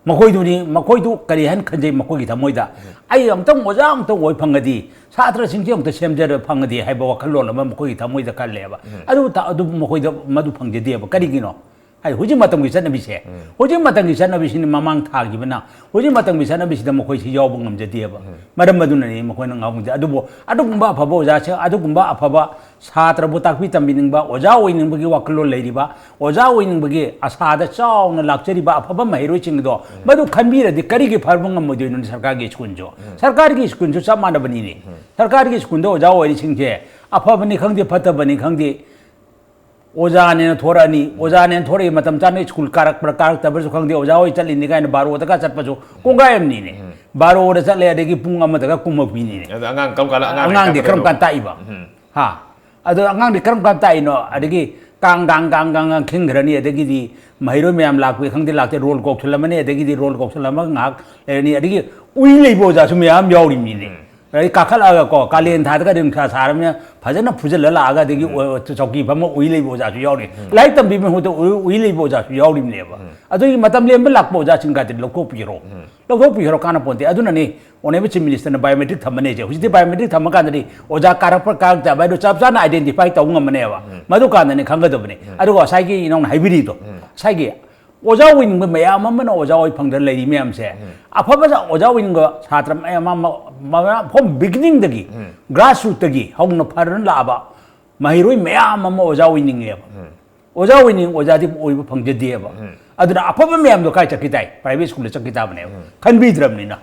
ꯃꯈꯣꯏꯗꯨꯅꯤ, ꯃꯈꯣꯏꯗꯨ ꯀꯔꯤ ꯍꯥꯏꯅ ꯈꯟꯖꯩ ꯃꯈꯣꯏꯒꯤ ꯊꯃꯣꯏꯗ? "ꯑꯩ ꯑꯃꯨꯛꯇꯪ ꯑꯣꯖꯥ ꯑꯃꯨꯛꯇꯪ ꯑꯣꯏ ꯐꯪꯉꯗꯤ, ꯁꯥꯇ꯭ꯔꯁꯤꯡꯁꯦ ꯑꯃꯨꯛꯇ ꯁꯦꯝꯖꯔ ꯐꯪꯉꯗꯤ" ꯍꯥꯏꯕ ꯋꯥꯈꯜꯂꯣꯟ ꯑꯃ ꯃꯈꯣꯏꯒꯤ ꯊꯃꯣꯏꯗ ꯈꯜꯂꯦꯕ꯫ ꯑꯗꯨ ꯇ-, ꯑꯗꯨ ꯃꯈꯣꯏꯗ ꯃꯗꯨ ꯐꯪꯖꯗꯦꯕ꯫ ꯀꯔꯤꯒꯤꯅꯣ? ꯍꯥꯏꯗꯤ ꯍꯧꯖꯤꯛ ꯃꯇꯝꯒꯤ ꯆꯠꯅꯕꯤꯁꯦ, ꯍꯧꯖꯤꯛ ꯃꯇꯝꯒꯤ ꯆꯠꯅꯕꯤꯁꯤꯅ ꯃꯃꯥꯡ ꯊꯥꯈꯤꯕꯅ, ꯍꯧꯖꯤꯛ ꯃꯇꯝꯒꯤ ꯆꯠꯅꯕꯤꯁꯤꯗ ꯃꯈꯣꯏꯁꯤ ꯌꯥꯎꯕ ꯉꯝꯖꯗꯦꯕ꯫ ꯃꯔꯝ ꯑꯗꯨꯅꯅꯤ ꯃꯈꯣꯏꯅ ꯉꯥꯎ ꯉꯝꯖ-, ꯑꯗꯨꯕꯨ ꯑꯗꯨꯒꯨꯝꯕ ꯑꯐꯕ ꯑꯣꯖꯥꯁꯤꯡ, ꯑꯗꯨꯒꯨꯝꯕ ꯑꯐꯕ ꯁꯥꯇ꯭ꯔꯕꯨ ꯇꯥꯛꯄꯤ ꯇꯝꯕꯤꯅꯤꯡꯕ, ꯑꯣꯖꯥ ꯑꯣꯏꯅꯤꯡꯕꯒꯤ ꯋꯥꯈꯜꯂꯣꯟ ꯂꯩꯔꯤꯕ, ꯑꯣꯖꯥ ꯑꯣꯏꯅꯤꯡꯕꯒꯤ ꯑꯁꯥꯗ ꯆꯥꯎꯅ ꯂꯥꯛꯆꯔꯤꯕ ꯑꯐꯕ ꯃꯍꯩꯔꯣꯏꯁꯤꯡꯗꯣ ꯃꯗꯨ ꯈꯟꯕꯤꯔꯗꯤ ꯀꯔꯤꯒꯤ ꯐꯕ ꯉꯝꯃꯣꯏꯗꯣꯏꯅꯣ? ꯁꯔꯀꯥꯔꯒꯤ ꯁ꯭ꯀꯨꯜꯁꯨ, ꯁꯔꯀꯥꯔꯒꯤ ꯁ꯭ꯀꯨꯜꯁꯨ ꯆꯞ ꯃꯥꯟꯅꯕꯅꯤꯅꯦ꯫ ꯁꯔꯀꯥꯔꯒꯤ ꯁ꯭ꯀꯨꯜꯗ ꯑꯣꯖꯥ ꯑꯣꯏꯔꯤꯁꯤꯡꯁꯦ ꯑꯐꯕꯅꯤ ꯈꯪꯗꯦ, ꯐꯠꯇꯕꯅꯤ ꯈꯪꯗꯦ, ꯑꯣꯖꯥꯅꯦꯅ ꯊꯣꯔꯛꯑꯅꯤ, ꯑꯣꯖꯥꯅꯦꯅ ꯊꯣꯔꯛꯏ ꯃꯇꯝ ꯆꯥꯅ ꯁ꯭ꯀꯨꯜ ꯀꯥꯔꯛꯄ꯭ꯔꯥ ꯀꯥꯔꯛꯇꯕ꯭ꯔꯁꯨ ꯈꯪꯗꯦ, ꯑꯣꯖꯥ ꯍꯣꯏ ꯆꯠꯂꯤꯅꯤ ꯀꯥꯏꯅ ꯕꯥꯔꯣꯗꯒ ꯆꯠꯄꯁꯨ ꯀꯣꯡꯒꯥꯏ ꯑꯃꯅꯤꯅꯦ꯫ ꯕꯥꯔꯣꯗ ꯆꯠꯂꯦ, ꯑꯗꯒꯤ ꯄꯨꯡ ꯑꯃꯗꯒ ꯀꯨꯝꯃꯛꯄꯤꯅꯤꯅꯦ꯫ ꯑꯗꯣ ꯑꯉꯥꯡ ꯀꯔꯝ ꯀꯥꯟꯗ, ꯑꯉꯥꯡ ꯑꯉꯥꯡꯗꯤ ꯀꯔꯝ ꯀꯥꯟꯗ ꯇꯥꯛꯏꯕ? ꯍꯥ? ꯑꯗꯣ ꯑꯉꯥꯡꯗꯤ ꯀꯔꯝ ꯀꯥꯟꯗ ꯇꯥꯛꯏꯅꯣ? ꯑꯗꯒꯤ ꯀꯥꯡ, ꯀꯥꯡ, ꯀꯥꯡ, ꯀꯥꯡ, ꯀꯥꯡ ꯈꯤꯡꯈ꯭ꯔꯅꯤ, ꯑꯗꯒꯤꯗꯤ ꯃꯍꯩꯔꯣꯏ ꯃꯌꯥꯝ ꯂꯥꯛꯄꯤ ꯈꯪꯗꯦ ꯂꯥꯛꯇꯦ, ꯔꯣꯜ ꯀꯧꯁꯜꯂꯝꯃꯅꯤ, ꯑꯗꯒꯤꯗꯤ ꯔꯣꯜ ꯀꯧꯁꯜꯂꯝꯃꯒ ꯉꯥꯏꯍꯥꯛ ꯂꯩꯔꯅꯤ, ꯑꯗꯒꯤ ꯎꯏ ꯂꯩꯕ ꯑꯣꯖꯥꯁꯨ ꯃꯌꯥꯝ ꯌꯥꯎꯔꯤꯕꯅꯤꯅꯦ꯫ ꯑꯗꯩ ꯀꯥꯈꯠꯂꯛꯑꯒ ꯀꯣ, ꯀꯥꯂꯦꯟ ꯊꯥꯗꯒꯗꯤ ꯅꯨꯡꯁꯥ ꯁꯥꯔꯕꯅꯤꯅ ꯐꯖꯅ ꯐꯨꯖꯜꯂ ꯂꯥꯛꯑꯒ ꯑꯗꯒꯤ ꯎꯝ꯫ ꯑꯣ-, ꯆꯧꯀꯤ ꯐꯝꯃ ꯎꯏ ꯂꯩꯕ ꯑꯣꯖꯥꯁꯨ ꯌꯥꯎꯔꯤ꯫ ꯎꯝ꯫ ꯂꯥꯏꯔꯤꯛ ꯇꯝꯕꯤꯕ ꯃꯍꯨꯠꯇ ꯎꯏ, ꯎꯏ ꯂꯩꯕ ꯑꯣꯖꯥꯁꯨ ꯌꯥꯎꯔꯤꯕꯅꯦꯕ꯫ ꯎꯝ꯫ ꯑꯗꯨꯒꯤ ꯃꯇꯝ ꯂꯦꯟꯕ ꯂꯥꯛꯄ ꯑꯣꯖꯥꯁꯤꯡꯒꯗꯤ ꯂꯧꯊꯣꯛꯄꯤꯈ꯭ꯔꯣ꯫ ꯎꯝ꯫ ꯂꯧꯊꯣꯛꯄꯤꯈ꯭ꯔꯣ, ꯀꯥꯟꯅꯄꯣꯟꯇꯦ꯫ ꯑꯗꯨꯅꯅꯤ ꯑꯣꯅꯦꯕꯜ ꯆꯤꯐ ꯃꯤꯅꯤꯁꯇꯔꯅ ꯕꯥꯏꯑꯣꯃꯦꯇ꯭ꯔꯤꯛ ꯊꯝꯃꯅꯦꯁꯦ꯫ ꯍꯧꯖꯤꯛꯇꯤ ꯕꯥꯏꯑꯣꯃꯦꯇ꯭ꯔꯤꯛ ꯊꯝꯃꯀꯥꯟꯗꯗꯤ ꯑꯣꯖꯥ ꯀꯥꯔꯛꯄ꯭ꯔꯥ ꯀꯥꯔꯛꯇꯕ꯭ꯔꯥ ꯍꯥꯏꯗꯣ ꯆꯞ ꯆꯥꯅ ꯑꯥꯏꯗꯦꯟꯇꯤꯐꯥꯏ ꯇꯧꯕ ꯉꯝꯃꯅꯦꯕ꯫ ꯎꯝ꯫ ꯃꯗꯨ ꯀꯥꯟꯗꯅꯤ ꯈꯪꯒꯗꯕꯅꯤ꯫ ꯎꯝ꯫ ꯑꯗꯨꯒ ꯉꯁꯥꯏꯒꯤ ꯏꯅꯥꯎꯅ ꯍꯥꯏꯕꯤꯔꯤꯗꯣ, ꯎꯝ꯫ ꯉꯁꯥꯏꯒꯤ ꯑꯣꯖꯥ ꯑꯣꯏꯅꯤꯡꯕ ꯃꯌꯥꯝ ꯑꯃꯅ ꯑꯣꯖꯥ ꯑꯣꯏ ꯐꯪꯗꯅ ꯂꯩꯔꯤ ꯃꯌꯥꯝꯁꯦ, ꯑꯐꯕ ꯑꯣꯖꯥ ꯑꯣꯏꯅꯤꯡꯕ ꯁꯥꯇ꯭ꯔ ꯃꯌꯥꯝ ꯑꯃ, ꯃꯌꯥꯝ from beginning ꯗꯒꯤ, grassroot ꯇꯒꯤ ꯍꯧꯅ ꯐꯔꯅ ꯂꯥꯛꯑꯕ ꯃꯍꯩꯔꯣꯏ ꯃꯌꯥꯝ ꯑꯃ ꯑꯣꯖꯥ ꯑꯣꯏꯅꯤꯡꯉꯦꯕ꯫ ꯑꯣꯖꯥ ꯑꯣꯏꯅꯤꯡ, ꯑꯣꯖꯥꯗꯤ ꯑꯣꯏꯕ ꯐꯪꯖꯗꯦꯕ꯫ ꯑꯗꯨꯅ ꯑꯐꯕ ꯃꯌꯥꯝꯗꯣ ꯀꯥꯏ ꯆꯠꯈꯤ ꯇꯥꯏ? Private school ꯗ ꯆꯠꯈꯤ ꯇꯥꯕꯅꯦꯕ꯫ ꯈꯟꯕꯤꯗ꯭ꯔꯕꯅꯤꯅ꯫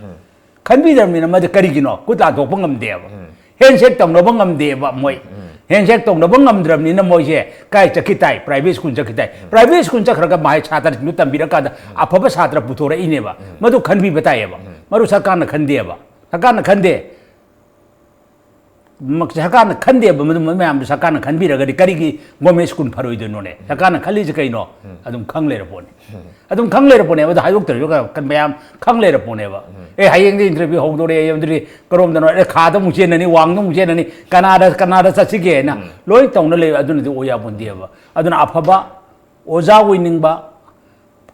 ꯈꯟꯕꯤꯗ꯭ꯔꯕꯅꯤꯅ ꯃꯗꯨ ꯀꯔꯤꯒꯤꯅꯣ? ꯈꯨꯠ ꯂꯥꯟꯊꯣꯛꯄ ꯉꯝꯗꯦꯕ꯫ Handshake ꯇꯧꯅꯕ ꯉꯝꯗꯦꯕ ꯃꯣꯏ꯫ Handshake ꯇꯧꯅꯕ ꯉꯝꯗ꯭ꯔꯕꯅꯤꯅ ꯃꯣꯏꯁꯦ ꯀꯥꯏ ꯆꯠꯈꯤ ꯇꯥꯏ? Private school ꯆꯠꯈꯤ ꯇꯥꯏ꯫ Private school ꯆꯠꯈ꯭ꯔꯒ ꯃꯍꯩ ꯁꯥꯇ꯭ꯔꯁꯤꯡꯗꯨ ꯇꯝꯕꯤꯔꯀꯥꯟꯗ ꯑꯐꯕ ꯁꯥꯇ꯭ꯔ ꯄꯨꯊꯣꯔꯛꯏꯅꯦꯕ꯫ ꯃꯗꯨ ꯈꯟꯕꯤꯕ ꯇꯥꯏꯌꯦꯕ꯫ ꯃꯗꯨ ꯁꯔꯀꯥꯔꯅ ꯈꯟꯗꯦꯕ꯫ ꯁꯔꯀꯥꯔꯅ ꯈꯟꯗꯦ꯫ ꯃ-, ꯁꯔꯀꯥꯔꯅ ꯈꯟꯗꯦꯕ, ꯃꯗꯨꯝꯕ ꯃꯌꯥꯝꯗꯣ ꯁꯔꯀꯥꯔꯅ ꯈꯟꯕꯤꯔꯒꯗꯤ ꯀꯔꯤꯒꯤ government school ꯐꯔꯣꯏꯗꯣꯏꯅꯣꯅꯦ? ꯁꯔꯀꯥꯔꯅ ꯈꯜꯂꯤꯁꯦ ꯀꯩꯅꯣ? ꯑꯗꯨꯝ ꯈꯪ ꯂꯩꯔ ꯄꯣꯠꯅꯤ꯫ ꯑꯗꯨꯝ ꯈꯪ ꯂꯩꯔ ꯄꯣꯠꯅꯦꯕ, ꯑꯗꯣ ꯍꯥꯏꯗꯣꯛꯇ꯭ꯔꯁꯨ ꯈ-, ꯈ-, ꯃꯌꯥꯝ ꯈꯪ ꯂꯩꯔ ꯄꯣꯠꯅꯦꯕ꯫ ꯑꯦ, ꯍꯌꯦꯡꯗꯤ interview ꯍꯧꯗꯣꯔꯦ, ꯑꯗꯨꯗꯤ ꯀꯔꯣꯝꯗꯅꯣ, ꯑꯦ, ꯈꯥꯗ ꯑꯃꯨꯛ ꯆꯦꯟꯅꯅꯤ, ꯋꯥꯡꯗ ꯑꯃꯨꯛ ꯆꯦꯟꯅꯅꯤ, ꯀꯅꯥꯗ, ꯀꯅꯥꯗ ꯆꯠꯁꯤꯒꯦꯅ ꯂꯣꯏ ꯇꯧꯅ ꯂꯩ, ꯑꯗꯨꯅꯗꯤ ꯑꯣꯏ ꯌꯥꯄꯣꯟꯇꯦꯕ꯫ ꯑꯗꯨꯅ ꯑꯐꯕ ꯑꯣꯖꯥ ꯑꯣꯏꯅꯤꯡꯕ,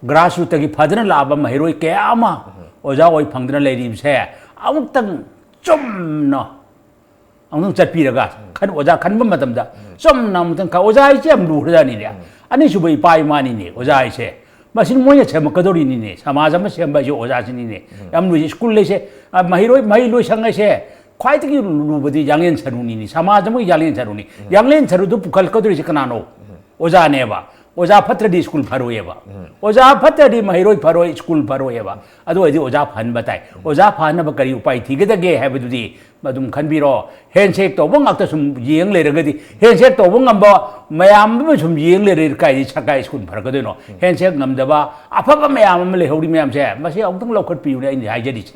grassroot ꯇꯒꯤ ꯐꯗꯅ ꯂꯥꯛꯑꯕ ꯃꯍꯩꯔꯣꯏ ꯀꯌꯥ ꯑꯃ ꯑꯣꯖꯥ ꯑꯣꯏ ꯐꯪꯗꯅ ꯂꯩꯔꯤꯕꯁꯦ ꯑꯃꯨꯛꯇꯪ ꯆꯨꯝꯅ ꯑꯃꯨꯛꯇꯪ ꯆꯠꯄꯤꯔꯒ, ꯈꯟ-, ꯑꯣꯖꯥ ꯈꯟꯕ ꯃꯇꯝꯗ ꯆꯨꯝꯅ ꯑꯃꯨꯛꯇꯪ ꯈ-, ꯑꯣꯖꯥ ꯍꯥꯏꯁꯦ ꯌꯥꯝ ꯂꯨꯈ꯭ꯔꯖꯥꯠꯅꯤꯅꯦ꯫ ꯑꯅꯤꯁꯨꯕ ꯏꯄꯥ ꯏꯃꯥꯅꯤꯅꯦ ꯑꯣꯖꯥ ꯍꯥꯏꯁꯦ꯫ ꯃꯁꯤ ꯃꯣꯏꯅ ꯁꯦꯝꯃꯛꯀꯗꯧꯔꯤꯅꯤꯅꯦ꯫ ꯁꯃꯥꯖ ꯑꯃ ꯁꯦꯝꯕ ꯍꯥꯏꯁꯦ ꯑꯣꯖꯥꯁꯤꯅꯤꯅꯦ꯫ ꯌꯥꯝ ꯂꯨꯏ꯫ School ꯍꯥꯏꯁꯦ, ꯑ, ꯃꯍꯩꯔꯣꯏ, ꯃꯍꯩ ꯂꯣꯏꯁꯪ ꯍꯥꯏꯁꯦ ꯈ꯭ꯋꯥꯏꯗꯒꯤ ꯂꯨꯕꯗꯤ ꯌꯥꯡꯂꯦꯟ ꯁꯔꯨꯅꯤꯅꯦ꯫ ꯁꯃꯥꯖ ꯑꯃꯒꯤ ꯌꯥꯡꯂꯦꯟ ꯁꯔꯨꯅꯤ꯫ ꯌꯥꯡꯂꯦꯟ ꯁꯔꯨꯗꯨ ꯄꯨꯈꯠꯂꯛꯀꯗꯧꯔꯤꯁꯦ ꯀꯅꯥꯅꯣ? ꯑꯣꯖꯥꯅꯦꯕ꯫ ꯑꯣꯖꯥ ꯐꯠꯇ꯭ꯔꯗꯤ school ꯐꯔꯣꯏꯑꯕ꯫ ꯑꯣꯖꯥ ꯐꯠꯇ꯭ꯔꯗꯤ ꯃꯍꯩꯔꯣꯏ ꯐꯔꯣꯏ, school ꯐꯔꯣꯏꯑꯕ꯫ ꯑꯗꯨ ꯑꯣꯏꯔꯗꯤ ꯑꯣꯖꯥ ꯐꯍꯟꯕ ꯇꯥꯏ꯫ ꯑꯣꯖꯥ ꯐꯍꯟꯅꯕ ꯀꯔꯤ ꯎꯄꯥꯏ ꯊꯤꯒꯗꯒꯦ ꯍꯥꯏꯕꯗꯨꯗꯤ ꯑꯗꯨꯝ ꯈꯟꯕꯤꯔꯣ꯫ Handshake ꯇꯧꯕ ꯉꯥꯛꯇ ꯁꯨꯝ ꯌꯦꯡ ꯂꯩꯔꯒꯗꯤ, handshake ꯇꯧꯕ ꯉꯝꯕ ꯃꯌꯥꯝ ꯑꯃ ꯁꯨꯝ ꯌꯦꯡ ꯂꯩꯔꯗꯤ ꯀꯥꯏꯗꯤ ꯁꯔꯀꯥꯔ school ꯐꯔꯛꯀꯗꯣꯏꯅꯣ? Handshake ꯉꯝꯗꯕ ꯑꯐꯕ ꯃꯌꯥꯝ ꯑꯃ ꯂꯩꯍꯧꯔꯤ ꯃꯌꯥꯝꯁꯦ, ꯃꯁꯤ ꯑꯃꯨꯛꯇꯪ ꯂꯧꯈꯠꯄꯤꯌꯨꯅꯦ ꯑꯩꯅ ꯍꯥꯏꯖꯔꯤꯁꯦ꯫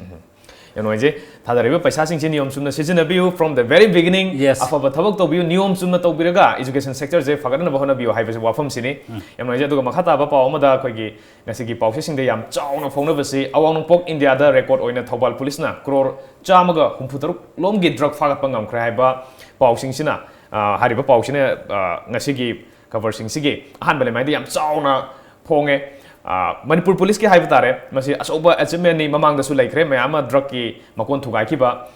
ꯌꯥꯝ ꯅꯨꯡꯉꯥꯏꯖꯩ꯫ ꯊꯥꯗꯔꯤꯕ ꯄꯩꯁꯥꯁꯤꯡꯁꯤ ꯅꯤꯌꯣꯝ ꯆꯨꯝꯅ ꯁꯤꯖꯤꯟꯅꯕꯤꯌꯨ, from the very beginning, Yes. ꯑꯐꯕ ꯊꯕꯛ ꯇꯧꯕꯤꯌꯨ, ꯅꯤꯌꯣꯝ ꯆꯨꯝꯅ ꯇꯧꯕꯤꯔꯒ education sector ꯁꯦ ꯐꯒꯠꯅꯕ ꯍꯣꯠꯅꯕꯤꯌꯨ ꯍꯥꯏꯕꯁꯤ ꯋꯥꯐꯝꯁꯤꯅꯤ꯫ ꯌꯥꯝ ꯅꯨꯡꯉꯥꯏꯖꯩ꯫ ꯑꯗꯨꯒ ꯃꯈꯥ ꯇꯥꯕ ꯄꯥꯎ ꯑꯃꯗ ꯑꯩꯈꯣꯏꯒꯤ ꯉꯁꯤꯒꯤ ꯄꯥꯎꯆꯦꯁꯤꯡꯗ ꯌꯥꯝ ꯆꯥꯎꯅ ꯐꯣꯡꯅꯕꯁꯤ, ꯑꯋꯥꯡ ꯅꯣꯡꯄꯣꯛ ꯏꯟꯗꯤꯌꯥꯗ record ꯑꯣꯏꯅ ꯊꯧꯕꯥꯜ ꯄꯨꯂꯤꯁꯅ ꯀ꯭ꯔꯣꯔ ꯆꯥꯝꯃꯒ ꯍꯨꯝꯐꯨ ꯇꯔꯨꯛ ꯂꯣꯝꯒꯤ drug ꯐꯥꯒꯠꯄ ꯉꯝꯈ꯭ꯔꯦ ꯍꯥꯏꯕ ꯄꯥꯎꯁꯤꯡꯁꯤꯅ, ꯑ, ꯍꯥꯏꯔꯤꯕ ꯄꯥꯎꯁꯤꯅ, ꯑ, ꯉꯁꯤꯒꯤ ꯈꯕꯔꯁꯤꯡꯁꯤꯒꯤ ꯑꯍꯥꯟꯕ ꯂꯩꯃꯥꯏꯗ ꯌꯥꯝ ꯆꯥꯎꯅ ꯐꯣꯡꯉꯦ꯫ ꯑ, ꯃꯅꯤꯄꯨꯔ ꯄꯨꯂꯤꯁꯀꯤ ꯍꯥꯏꯕ ꯇꯥꯔꯦ, ꯃꯁꯤ ꯑꯆꯧꯕ achievement ꯅꯤ꯫ ꯃꯃꯥꯡꯗꯁꯨ ꯂꯩꯈ꯭ꯔꯦ, ꯃꯌꯥꯝ ꯑꯃ drug ꯀꯤ ꯃꯀꯣꯟ ꯊꯨꯒꯥꯏꯈꯤꯕ꯫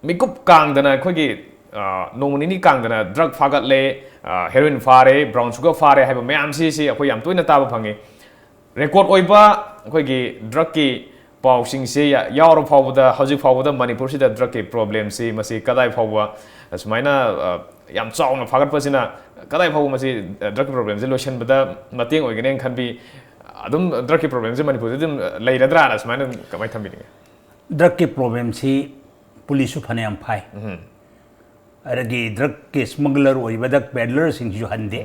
ꯃꯤꯀꯨꯞ ꯀꯥꯡꯗꯅ ꯑꯩꯈꯣꯏꯒꯤ, ꯑ, ꯅꯣꯡꯃ ꯅꯤꯅꯤ ꯀꯥꯡꯗꯅ drug ꯐꯥꯒꯠꯂꯦ, ꯑ, heroin ꯐꯥꯔꯦ, brown sugar ꯐꯥꯔꯦ ꯍꯥꯏꯕ ꯃꯌꯥꯝꯁꯤ, ꯁꯤ ꯑꯩꯈꯣꯏ ꯌꯥꯝ ꯇꯣꯏꯅ ꯇꯥꯕ ꯐꯪꯉꯤ꯫ ꯔꯦꯀꯣꯔꯗ ꯑꯣꯏꯕ ꯑꯩꯈꯣꯏꯒꯤ ꯗ꯭ꯔꯒꯀꯤ ꯄꯥꯎꯁꯤꯡꯁꯤ ꯌꯥꯎꯔ ꯐꯥꯎꯕꯗ, ꯍꯧꯖꯤꯛ ꯐꯥꯎꯕꯗ ꯃꯅꯤꯄꯨꯔꯁꯤꯗ ꯗ꯭ꯔꯒꯀꯤ ꯄ꯭ꯔꯣꯕ꯭ꯂꯦꯝꯁꯤ ꯃꯁꯤ ꯀꯗꯥꯏ ꯐꯥꯎꯕ ꯑꯁꯨꯃꯥꯏꯅ ꯌꯥꯝ ꯆꯥꯎꯅ ꯐꯥꯒꯠꯄꯁꯤꯅ ꯀꯗꯥꯏ ꯐꯥꯎꯕ ꯃꯁꯤ ꯗ꯭ꯔꯒꯀꯤ ꯄ꯭ꯔꯣꯕ꯭ꯂꯦꯝꯁꯤ ꯂꯣꯏꯁꯤꯟꯕꯗ ꯃꯇꯦꯡ ꯑꯣꯏꯒꯅꯤ ꯈꯟꯕꯤ? ꯑꯗꯨꯝ ꯗ꯭ꯔꯒꯀꯤ ꯄ꯭ꯔꯣꯕ꯭ꯂꯦꯝꯁꯤ ꯃꯅꯤꯄꯨꯔꯗ ꯑꯗꯨꯝ ꯂꯩꯔꯗ꯭ꯔꯥꯅ ꯁꯨꯃꯥꯏꯅ ꯀꯃꯥꯏꯅ ꯊꯝꯕꯤꯅꯤꯡꯉꯤ? ꯗ꯭ꯔꯒꯀꯤ ꯄ꯭ꯔꯣꯕ꯭ꯂꯦꯝꯁꯤ ꯄꯨꯂꯤꯁꯁꯨ ꯐꯅꯌꯥꯝ ꯐꯥꯏ, ꯑꯗꯒꯤ ꯗ꯭ꯔꯒꯀꯤ ꯁ꯭ꯃꯒꯂꯔ ꯑꯣꯏꯕꯗ ꯄꯦꯗꯂꯔꯁꯤꯡꯁꯤꯁꯨ ꯍꯟꯗꯦ꯫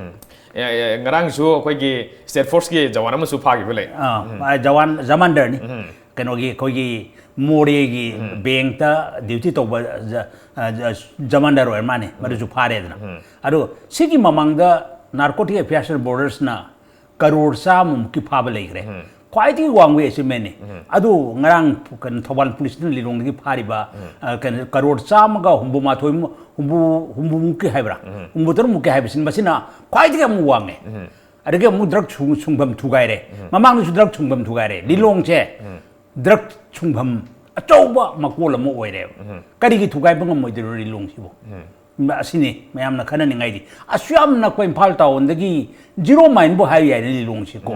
ꯉꯔꯥꯡꯁꯨ ꯑꯩꯈꯣꯏꯒꯤ ꯁ꯭ꯇꯦꯠ ꯐꯣꯔꯁꯀꯤ ꯖꯋꯥꯟ ꯑꯃꯁꯨ ꯐꯥꯈꯤꯕ ꯂꯩ꯫ ꯖꯋꯥꯟ ꯖꯃꯥꯟꯗꯔꯅꯤ, ꯀꯩꯅꯣꯒꯤ ꯑꯩꯈꯣꯏꯒꯤ ꯃꯣꯔꯦꯒꯤ ꯕꯦꯡꯇ ꯗ꯭ꯌꯨꯇꯤ ꯇꯧꯕ ꯖꯃꯥꯟꯗꯔ ꯑꯣꯏꯔ ꯃꯥꯅꯤ, ꯃꯗꯨꯁꯨ ꯐꯥꯔꯦꯗꯅ꯫ ꯑꯗꯣ ꯁꯤꯒꯤ ꯃꯃꯥꯡꯗ ꯅꯥꯔꯀꯣꯇꯤꯛ ꯑꯦꯐꯤꯌꯔꯁ ꯕꯣꯔꯗꯔꯁꯅ ꯀꯔꯣꯔ ꯆꯥꯝꯃꯃꯨꯛꯀꯤ ꯐꯥꯕ ꯂꯩꯈ꯭ꯔꯦ꯫ ꯈ꯭ꯋꯥꯏꯗꯒꯤ ꯋꯥꯡꯕ ꯑꯦꯆꯤꯞꯃꯦꯟꯅꯤ꯫ ꯑꯗꯨ ꯉꯔꯥꯡ ꯀꯩꯅꯣ ꯊꯧꯕꯥꯜ ꯄꯨꯂꯤꯁꯅ ꯂꯤꯂꯣꯡꯗꯒꯤ ꯐꯥꯔꯤꯕ, ꯑ, ꯀꯩꯅꯣ, ꯀꯔꯣꯔ ꯆꯥꯝꯃꯒ ꯍꯨꯝꯐꯨ ꯃꯥꯊꯣꯏ, ꯍꯨꯝꯐꯨ, ꯍꯨꯝꯐꯨꯃꯨꯛꯀꯤ ꯍꯥꯏꯕ꯭ꯔꯥ? ꯍꯨꯝꯐꯨ ꯇꯔꯨꯛꯃꯨꯛꯀꯤ ꯍꯥꯏꯕꯁꯤꯅ ꯃꯁꯤꯅ ꯈ꯭ꯋꯥꯏꯗꯒꯤ ꯑꯃꯨꯛ ꯋꯥꯡꯉꯦ꯫ ꯑꯗꯒꯤ ꯑꯃꯨꯛ ꯗ꯭ꯔꯒ ꯁꯨꯡ-, ꯁꯨꯡꯐꯝ ꯊꯨꯒꯥꯏꯔꯦ꯫ ꯃꯃꯥꯡꯗꯁꯨ ꯗ꯭ꯔꯒ ꯁꯨꯡꯐꯝ ꯊꯨꯒꯥꯏꯔꯦ꯫ ꯂꯤꯂꯣꯡꯁꯦ ꯗ꯭ꯔꯒ ꯁꯨꯡꯐꯝ ꯑꯆꯧꯕ ꯃꯀꯣꯜ ꯑꯃ ꯑꯣꯏꯔꯦꯕ꯫ ꯀꯔꯤꯒꯤ ꯊꯨꯒꯥꯏꯕ ꯉꯝꯃꯣꯏꯗꯣꯏꯅꯣ ꯂꯤꯂꯣꯡꯁꯤꯕꯨ? ꯑꯁꯤꯅꯤ ꯃꯌꯥꯝꯅ ꯈꯟꯅꯅꯤꯡꯉꯥꯏꯗꯤ꯫ ꯑꯁꯨꯛ ꯌꯥꯝ ꯅꯛꯄ ꯏꯝꯐꯥꯜ ꯇꯥꯎꯟꯗꯒꯤ ꯖꯤꯔꯣ ꯃꯥꯏꯜꯕꯨ ꯍꯥꯏ ꯌꯥꯏꯅꯦ ꯂꯤꯂꯣꯡꯁꯤꯀꯣ꯫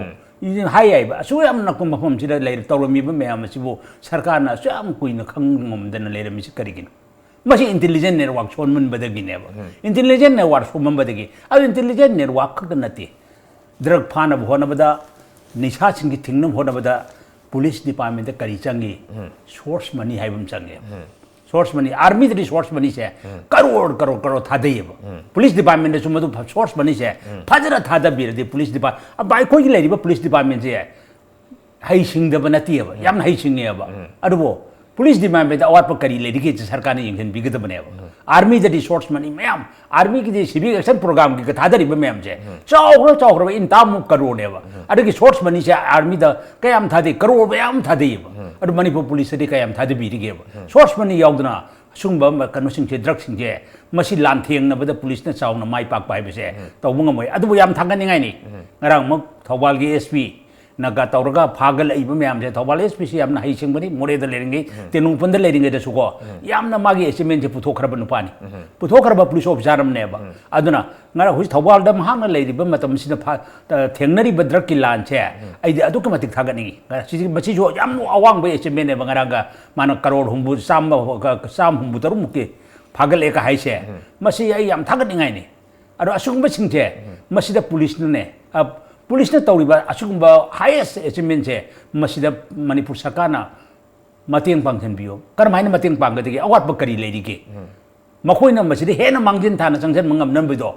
ꯍꯥꯏ ꯌꯥꯏꯕ, ꯑꯁꯨꯛ ꯌꯥꯝ ꯅꯛꯄ ꯃꯐꯝꯁꯤꯗ ꯂꯩꯔ ꯇꯧꯔꯝꯃꯤꯕ ꯃꯌꯥꯝ ꯑꯁꯤꯕꯨ ꯁꯔꯀꯥꯔꯅ ꯑꯁꯨꯛ ꯌꯥꯝ ꯀꯨꯏꯅ ꯈꯪ ꯉꯝꯗꯅ ꯂꯩꯔꯝꯃꯤꯁꯤ ꯀꯔꯤꯒꯤꯅꯣ? ꯃꯁꯤ ꯏꯟꯇꯦꯂꯤꯖꯦꯟ ꯅꯦꯠꯋꯥꯔꯛ ꯁꯣꯟꯃꯟꯕꯗꯒꯤꯅꯦꯕ꯫ ꯏꯟꯇꯦꯂꯤꯖꯦꯟ ꯅꯦꯠꯋꯥꯔꯛ ꯁꯣꯟꯃꯟꯕꯗꯒꯤ꯫ ꯑꯗꯨ ꯏꯟꯇꯦꯂꯤꯖꯦꯟ ꯅꯦꯠꯋꯥꯔꯛ ꯈꯛꯇ ꯅꯠꯇꯦ, ꯗ꯭ꯔꯒ ꯐꯥꯅꯕ ꯍꯣꯠꯅꯕꯗ, ꯅꯤꯁꯥꯁꯤꯡꯒꯤ ꯊꯤꯡꯅꯕ ꯍꯣꯠꯅꯕꯗ ꯄꯨꯂꯤꯁ ꯗꯤꯄꯥꯔꯠꯃꯦꯟꯇ ꯀꯔꯤ ꯆꯪꯉꯤ? ꯁꯣꯔꯁ ꯃꯅꯤ ꯍꯥꯏꯕ ꯑꯃ ꯆꯪꯉꯦ꯫ ꯁꯣꯔꯁ ꯃꯅꯤ, ꯑꯥꯔꯃꯤꯗꯗꯤ ꯁꯣꯔꯁ ꯃꯅꯤꯁꯦ ꯀꯔꯣꯔ, ꯀꯔꯣꯔ, ꯀꯔꯣꯔ ꯊꯥꯗꯩꯌꯦꯕ꯫ ꯄꯨꯂꯤꯁ ꯗꯤꯄꯥꯔꯠꯃꯦꯟꯇꯁꯨ ꯃꯗꯨ ꯐ-, ꯁꯣꯔꯁ ꯃꯅꯤꯁꯦ ꯐꯖꯅ ꯊꯥꯗꯕꯤꯔꯗꯤ ꯄꯨꯂꯤꯁ ꯗꯤꯄꯥꯔꯠ-, ꯑꯕ-, ꯑꯩꯈꯣꯏꯒꯤ ꯂꯩꯔꯤꯕ ꯄꯨꯂꯤꯁ ꯗꯤꯄꯥꯔꯠꯃꯦꯟꯁꯦ ꯍꯩꯁꯤꯡꯗꯕ ꯅꯠꯇꯦꯕ, ꯌꯥꯝꯅ ꯍꯩꯁꯤꯡꯉꯦꯕ꯫ ꯑꯗꯨꯕꯨ ꯄꯨꯂꯤꯁ ꯗꯤꯄꯥꯔꯠꯃꯦꯟꯇ ꯑꯋꯥꯠꯄ ꯀꯔꯤ ꯂꯩꯔꯤꯒꯦ ꯁꯦ ꯁꯔꯀꯥꯔꯅ ꯌꯦꯡꯁꯤꯟꯕꯤꯒꯗꯕꯅꯦꯕ꯫ ꯑꯥꯔꯃꯤꯗꯗꯤ ꯁꯣꯔꯁ ꯃꯅꯤ ꯃꯌꯥꯝ, ꯑꯥꯔꯃꯤꯒꯤꯗꯤ ꯁꯤꯚꯤꯛ ꯑꯦꯛꯁꯟ ꯄ꯭ꯔꯣꯒ꯭ꯔꯥꯝꯒꯤꯒ ꯊꯥꯗꯔꯤꯕ ꯃꯌꯥꯝꯁꯦ ꯆꯥꯎꯈ꯭ꯔ ꯆꯥꯎꯈ꯭ꯔꯕ ꯏꯟꯇꯥꯃꯨꯛ ꯀꯔꯣꯔꯅꯦꯕ꯫ ꯑꯗꯒꯤ ꯁꯣꯔꯁ ꯃꯅꯤꯁꯦ ꯑꯥꯔꯃꯤꯗ ꯀꯌꯥꯝ ꯊꯥꯗꯩ? ꯀꯔꯣꯔ ꯃꯌꯥꯝ ꯊꯥꯗꯩꯌꯦꯕ꯫ ꯑꯗꯨ ꯃꯅꯤꯄꯨꯔ ꯄꯨꯂꯤꯁꯇꯗꯤ ꯀꯌꯥꯝ ꯊꯥꯗꯕꯤꯔꯤꯒꯦꯕ? ꯁꯣꯔꯁ ꯃꯅꯤ ꯌꯥꯎꯗꯅ ꯑꯁꯨꯝꯕ ꯀꯩꯅꯣꯁꯤꯡꯁꯦ, ꯗ꯭ꯔꯒꯁꯤꯡꯁꯦ, ꯃꯁꯤ ꯂꯥꯟꯊꯦꯡꯅꯕꯗ ꯄꯨꯂꯤꯁꯅ ꯆꯥꯎꯅ ꯃꯥꯏ ꯄꯥꯛꯄ ꯍꯥꯏꯕꯁꯦ ꯇꯧꯕ ꯉꯝꯃꯣꯏ꯫ ꯑꯗꯨꯕꯨ ꯌꯥꯝ ꯊꯥꯒꯠꯅꯤꯡꯉꯥꯏꯅꯤ, ꯉꯔꯥꯡꯃꯛ ꯊꯧꯕꯥꯜꯒꯤ ꯑꯦꯁ ꯄꯤ ꯅꯒ ꯇꯧꯔꯒ ꯐꯥꯒꯠꯂꯛꯏꯕ ꯃꯌꯥꯝꯁꯦ, ꯊꯧꯕꯥꯜ ꯑꯦꯁ ꯄꯤꯁꯤ ꯌꯥꯝꯅ ꯍꯩꯁꯤꯡꯕꯅꯤ, ꯃꯣꯔꯦꯗ ꯂꯩꯔꯤꯉꯩ, ꯇꯦꯡꯅꯧꯄꯜꯗ ꯂꯩꯔꯤꯉꯩꯗꯁꯨꯀꯣ, ꯌꯥꯝꯅ ꯃꯥꯒꯤ ꯑꯦꯆꯤꯞꯃꯦꯟꯁꯦ ꯄꯨꯊꯣꯛꯈ꯭ꯔꯕ ꯅꯨꯄꯥꯅꯤ꯫ ꯄꯨꯊꯣꯛꯈ꯭ꯔꯕ ꯄꯨꯂꯤꯁ ꯑꯣꯐꯤꯁꯥꯔ ꯑꯃꯅꯦꯕ꯫ ꯑꯗꯨꯅ ꯉꯔꯥꯡ ꯍꯧꯖꯤꯛ ꯊꯧꯕꯥꯜꯗ ꯃꯍꯥꯛꯅ ꯂꯩꯔꯤꯕ ꯃꯇꯝꯁꯤꯗ ꯐꯥ-, ꯑ, ꯊꯦꯡꯅꯔꯤꯕ ꯗ꯭ꯔꯒꯀꯤ ꯂꯥꯟꯁꯦ ꯑꯩꯗꯤ ꯑꯗꯨꯛꯀꯤ ꯃꯇꯤꯛ ꯊꯥꯒꯠꯅꯤꯡꯉꯤ꯫ ꯁꯤꯁꯤ, ꯃꯁꯤꯁꯨ ꯌꯥꯝꯅ ꯑꯋꯥꯡꯕ ꯑꯦꯆꯤꯞꯃꯦꯟꯅꯦꯕ꯫ ꯉꯔꯥꯡꯒ ꯃꯥꯅ ꯀꯔꯣꯔ ꯍꯨꯝꯐꯨ, ꯆꯥꯝꯃ, ꯆꯥꯝ ꯍꯨꯝꯐꯨ ꯇꯔꯨꯛꯃꯨꯛꯀꯤ ꯐꯥꯒꯠꯂꯦꯒ ꯍꯥꯏꯁꯦ, ꯃꯁꯤ ꯑꯩ ꯌꯥꯝ ꯊꯥꯒꯠꯅꯤꯡꯉꯥꯏꯅꯤ꯫ ꯑꯗꯣ ꯑꯁꯤꯒꯨꯝꯕꯁꯤꯡꯁꯦ, ꯃꯁꯤꯗ ꯄꯨꯂꯤꯁꯅꯅꯦ, ꯑ, ꯄꯨꯂꯤꯁꯅ ꯇꯧꯔꯤꯕ ꯑꯁꯤꯒꯨꯝꯕ ꯍꯥꯏꯌꯦꯁ ꯑꯦꯆꯤꯞꯃꯦꯟꯁꯦ, ꯃꯁꯤꯗ ꯃꯅꯤꯄꯨꯔ ꯁꯔꯀꯥꯔꯅ ꯃꯇꯦꯡ ꯄꯥꯡꯁꯤꯟꯕꯤꯌꯨ꯫ ꯀꯔꯝꯍꯥꯏꯅ ꯃꯇꯦꯡ ꯄꯥꯡꯒꯗꯒꯦ? ꯑꯋꯥꯠꯄ ꯀꯔꯤ ꯂꯩꯔꯤꯒꯦ? ꯃꯈꯣꯏꯅ ꯃꯁꯤꯗ ꯍꯦꯟꯅ ꯃꯥꯡꯖꯤꯟ ꯊꯥꯅ ꯆꯪꯁꯤꯟꯕ ꯉꯝꯅꯕꯗꯣ,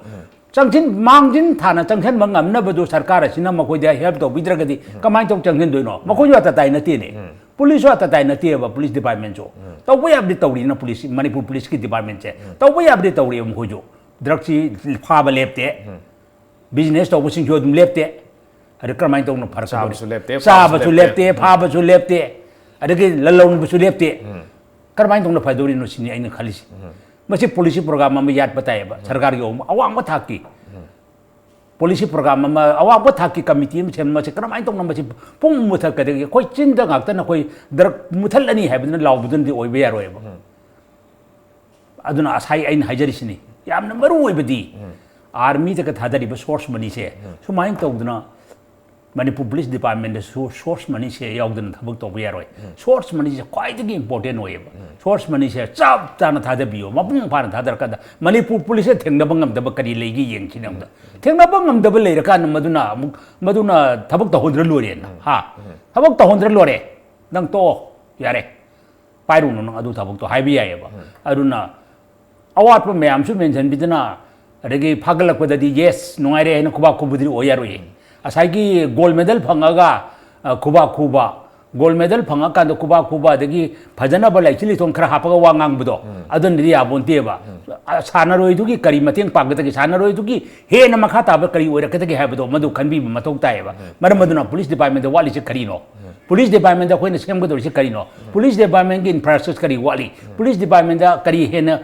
ꯆꯪꯁꯤꯟ-, ꯃꯥꯡꯖꯤꯟ ꯊꯥꯅ ꯆꯪꯁꯤꯟꯕ ꯉꯝꯅꯕꯗꯣ ꯁꯔꯀꯥꯔ ꯑꯁꯤꯅ ꯃꯈꯣꯏꯗ ꯍꯦꯜꯞ ꯇꯧꯕꯤꯗ꯭ꯔꯒꯗꯤ ꯀꯃꯥꯏꯅ ꯇꯧ ꯆꯪꯁꯤꯟꯗꯣꯏꯅꯣ? ꯃꯈꯣꯏꯁꯨ ꯑꯇꯇꯥꯏ ꯅꯠꯇꯦꯅꯦ꯫ ꯄꯨꯂꯤꯁꯁꯨ ꯑꯇꯇꯥꯏ ꯅꯠꯇꯦꯕ, ꯄꯨꯂꯤꯁ ꯗꯤꯄꯥꯔꯠꯃꯦꯟꯁꯨ꯫ ꯇꯧꯕ ꯌꯥꯕꯗꯤ ꯇꯧꯔꯤꯅ ꯄꯨꯂꯤꯁ, ꯃꯅꯤꯄꯨꯔ ꯄꯨꯂꯤꯁꯀꯤ ꯗꯤꯄꯥꯔꯠꯃꯦꯟꯁꯦ꯫ ꯇꯧꯕ ꯌꯥꯕꯗꯤ ꯇꯧꯔꯤꯕ ꯃꯈꯣꯏꯁꯨ꯫ ꯗ꯭ꯔꯒꯁꯤ ꯐꯥꯕ ꯂꯦꯞꯇꯦ꯫ ꯕꯤꯖꯤꯅꯦꯁ ꯇꯧꯕꯁꯤꯡꯁꯨ ꯑꯗꯨꯝ ꯂꯦꯞꯇꯦ꯫ ꯑꯗꯨ ꯀꯔꯝꯍꯥꯏꯅ ꯇꯧꯅ ꯐꯔꯛꯀꯗꯧꯔꯤ? ꯆꯥꯕꯁꯨ ꯂꯦꯞꯇꯦ, ꯆꯥꯕꯁꯨ ꯐꯥꯕꯁꯨ ꯂꯦꯞꯇꯦ, ꯂꯦꯞꯇꯦ꯫ ꯐꯥꯕꯁꯨ ꯂꯦꯞꯇꯦ꯫ ꯑꯗꯒꯤ ꯂꯂꯣꯟꯕꯁꯨ ꯂꯦꯞꯇꯦ꯫ ꯀꯔꯝꯍꯥꯏꯅ ꯇꯧꯅ ꯐꯗꯧꯔꯤꯅꯣ ꯁꯤꯅꯤ ꯑꯩꯅ ꯈꯜꯂꯤꯁꯤ꯫ ꯃꯁꯤ ꯄꯣꯂꯤꯁꯤ ꯄ꯭ꯔꯣꯒ꯭ꯔꯥꯝ ꯑꯃ ꯌꯥꯠꯄ ꯇꯥꯏꯌꯦꯕ꯫ ꯁꯔꯀꯥꯔꯒꯤ ꯑꯋꯥꯡ-, ꯑꯋꯥꯡꯕ ꯊꯥꯛꯀꯤ ꯄꯣꯂꯤꯁꯤ ꯄ꯭ꯔꯣꯒ꯭ꯔꯥꯝ ꯑꯃ, ꯑꯋꯥꯡꯕ ꯊꯥꯛꯀꯤ ꯀꯃꯤꯇꯤ ꯑꯃ ꯁꯦꯝ, ꯃꯁꯤ ꯀꯔꯝꯍꯥꯏꯅ ꯇꯧꯅ ꯃꯁꯤ ꯄꯨꯡ ꯃꯨꯊꯠꯀꯗꯒꯦ? ꯑꯩꯈꯣꯏ ꯆꯤꯟꯗ ꯉꯥꯛꯇꯅ ꯑꯩꯈꯣꯏ ꯗ꯭ꯔꯒ ꯃꯨꯊꯠꯂꯅꯤ ꯍꯥꯏꯕꯗꯨꯅ ꯂꯥꯎꯕꯗꯨꯅꯗꯤ ꯑꯣꯏꯕ ꯌꯥꯔꯣꯏꯕ꯫ ꯑꯗꯨꯅ ꯉꯁꯥꯏ ꯑꯩꯅ ꯍꯥꯏꯖꯔꯤꯁꯤꯅꯤ, ꯌꯥꯝꯅ ꯃꯔꯨ ꯑꯣꯏꯕꯗꯤ ꯑꯥꯔꯃꯤꯗꯒ ꯊꯥꯗꯔꯤꯕ ꯁꯣꯔꯁ ꯃꯅꯤꯁꯦ ꯁꯨꯃꯥꯏꯅ ꯇꯧꯗꯅ ꯃꯅꯤꯄꯨꯔ ꯄꯨꯂꯤꯁ ꯗꯤꯄꯥꯔꯠꯃꯦꯟꯗꯁꯨ ꯁꯣꯔꯁ ꯃꯅꯤꯁꯦ ꯌꯥꯎꯗꯅ ꯊꯕꯛ ꯇꯧꯕ ꯌꯥꯔꯣꯏ꯫ ꯁꯣꯔꯁ ꯃꯅꯤꯁꯦ ꯈ꯭ꯋꯥꯏꯗꯒꯤ ꯏꯝꯄꯣꯔꯇꯦꯟ ꯑꯣꯏꯌꯦꯕ꯫ ꯁꯣꯔꯁ ꯃꯅꯤꯁꯦ ꯆꯞ ꯆꯥꯅ ꯊꯥꯗꯕꯤꯌꯣ, ꯃꯄꯨꯡ ꯐꯥꯅ ꯊꯥꯗꯔꯀꯥꯟꯗ ꯃꯅꯤꯄꯨꯔ ꯄꯨꯂꯤꯁꯅ ꯊꯦꯡꯅꯕ ꯉꯝꯗꯕ ꯀꯔꯤ ꯂꯩꯒꯦ ꯌꯦꯡꯁꯤꯅꯦ ꯑꯃꯨꯛꯇ꯫ ꯊꯦꯡꯅꯕ ꯉꯝꯗꯕ ꯂꯩꯔꯀꯥꯟꯗ ꯃꯗꯨꯅ ꯑꯃꯨꯛ, ꯃꯗꯨꯅ ꯊꯕꯛ ꯇꯧꯍꯟꯗ꯭ꯔ ꯂꯣꯏꯔꯦꯅ꯫ ꯍꯥ? ꯊꯕꯛ ꯇꯧꯍꯟꯗ꯭ꯔ ꯂꯣꯏꯔꯦ꯫ ꯅꯪ ꯇꯣꯛꯑꯣ, ꯌꯥꯔꯦ꯫ ꯄꯥꯏꯔꯨꯅꯨ ꯅꯪ ꯑꯗꯨ ꯊꯕꯛꯇꯣ ꯍꯥꯏꯕ ꯌꯥꯏꯌꯦꯕ꯫ ꯑꯗꯨꯅ ꯑꯋꯥꯠꯄ ꯃꯌꯥꯝꯁꯨ ꯃꯦꯟꯁꯤꯟꯕꯤꯗꯅ, ꯑꯗꯒꯤ ꯐꯥꯒꯠꯂꯛꯄꯗꯗꯤ ꯌꯦꯁ, ꯅꯨꯡꯉꯥꯏꯔꯦ ꯍꯥꯏꯅ ꯈꯨꯕꯥꯛ ꯈꯨꯕꯗꯨꯗꯤ ꯑꯣꯏ ꯌꯥꯔꯣꯏꯌꯦ꯫ ꯉꯁꯥꯏꯒꯤ ꯒꯣꯜ ꯃꯦꯗꯜ ꯐꯪꯉꯒ, ꯑ, ꯈꯨꯕꯥꯛ ꯈꯨꯕ, ꯒꯣꯜ ꯃꯦꯗꯜ ꯐꯪꯉꯀꯥꯟꯗ ꯈꯨꯕꯥꯛ ꯈꯨꯕ, ꯑꯗꯒꯤ ꯐꯖꯅꯕ ꯂꯩꯆꯤꯜ ꯂꯩꯊꯣꯟ ꯈꯔ ꯍꯥꯞꯄꯒ ꯋꯥ ꯉꯥꯡꯕꯗꯣ, ꯑꯗꯨꯅꯗꯤ ꯌꯥꯕꯣꯟꯇꯦꯕ꯫ ꯑ, ꯁꯥꯟꯅꯔꯣꯏꯗꯨꯒꯤ ꯀꯔꯤ ꯃꯇꯦꯡ ꯄꯥꯡꯒꯗꯒꯦ, ꯁꯥꯟꯅꯔꯣꯏꯗꯨꯒꯤ ꯍꯦꯟꯅ ꯃꯈꯥ ꯇꯥꯕ ꯀꯔꯤ ꯑꯣꯏꯔꯛꯀꯗꯒꯦ ꯍꯥꯏꯕꯗꯣ ꯃꯗꯨ ꯈꯟꯕꯤꯕ ꯃꯊꯧ ꯇꯥꯏꯌꯦꯕ꯫ ꯃꯔꯝ ꯑꯗꯨꯅ ꯄꯨꯂꯤꯁ ꯗꯤꯄꯥꯔꯠꯃꯦꯟꯗ ꯋꯥꯠꯂꯤꯁꯦ ꯀꯔꯤꯅꯣ? ꯄꯨꯂꯤꯁ ꯗꯤꯄꯥꯔꯠꯃꯦꯟꯗ ꯑꯩꯈꯣꯏꯅ ꯁꯦꯝꯒꯗꯧꯔꯤꯁꯦ ꯀꯔꯤꯅꯣ? ꯄꯨꯂꯤꯁ ꯗꯤꯄꯥꯔꯠꯃꯦꯟꯒꯤ ꯏꯟꯐ꯭ꯔꯥꯁ꯭ꯇ꯭ꯔꯛꯆꯔ ꯀꯔꯤ ꯋꯥꯠꯂꯤ? ꯄꯨꯂꯤꯁ ꯗꯤꯄꯥꯔꯠꯃꯦꯟꯗ ꯀꯔꯤ ꯍꯦꯟꯅ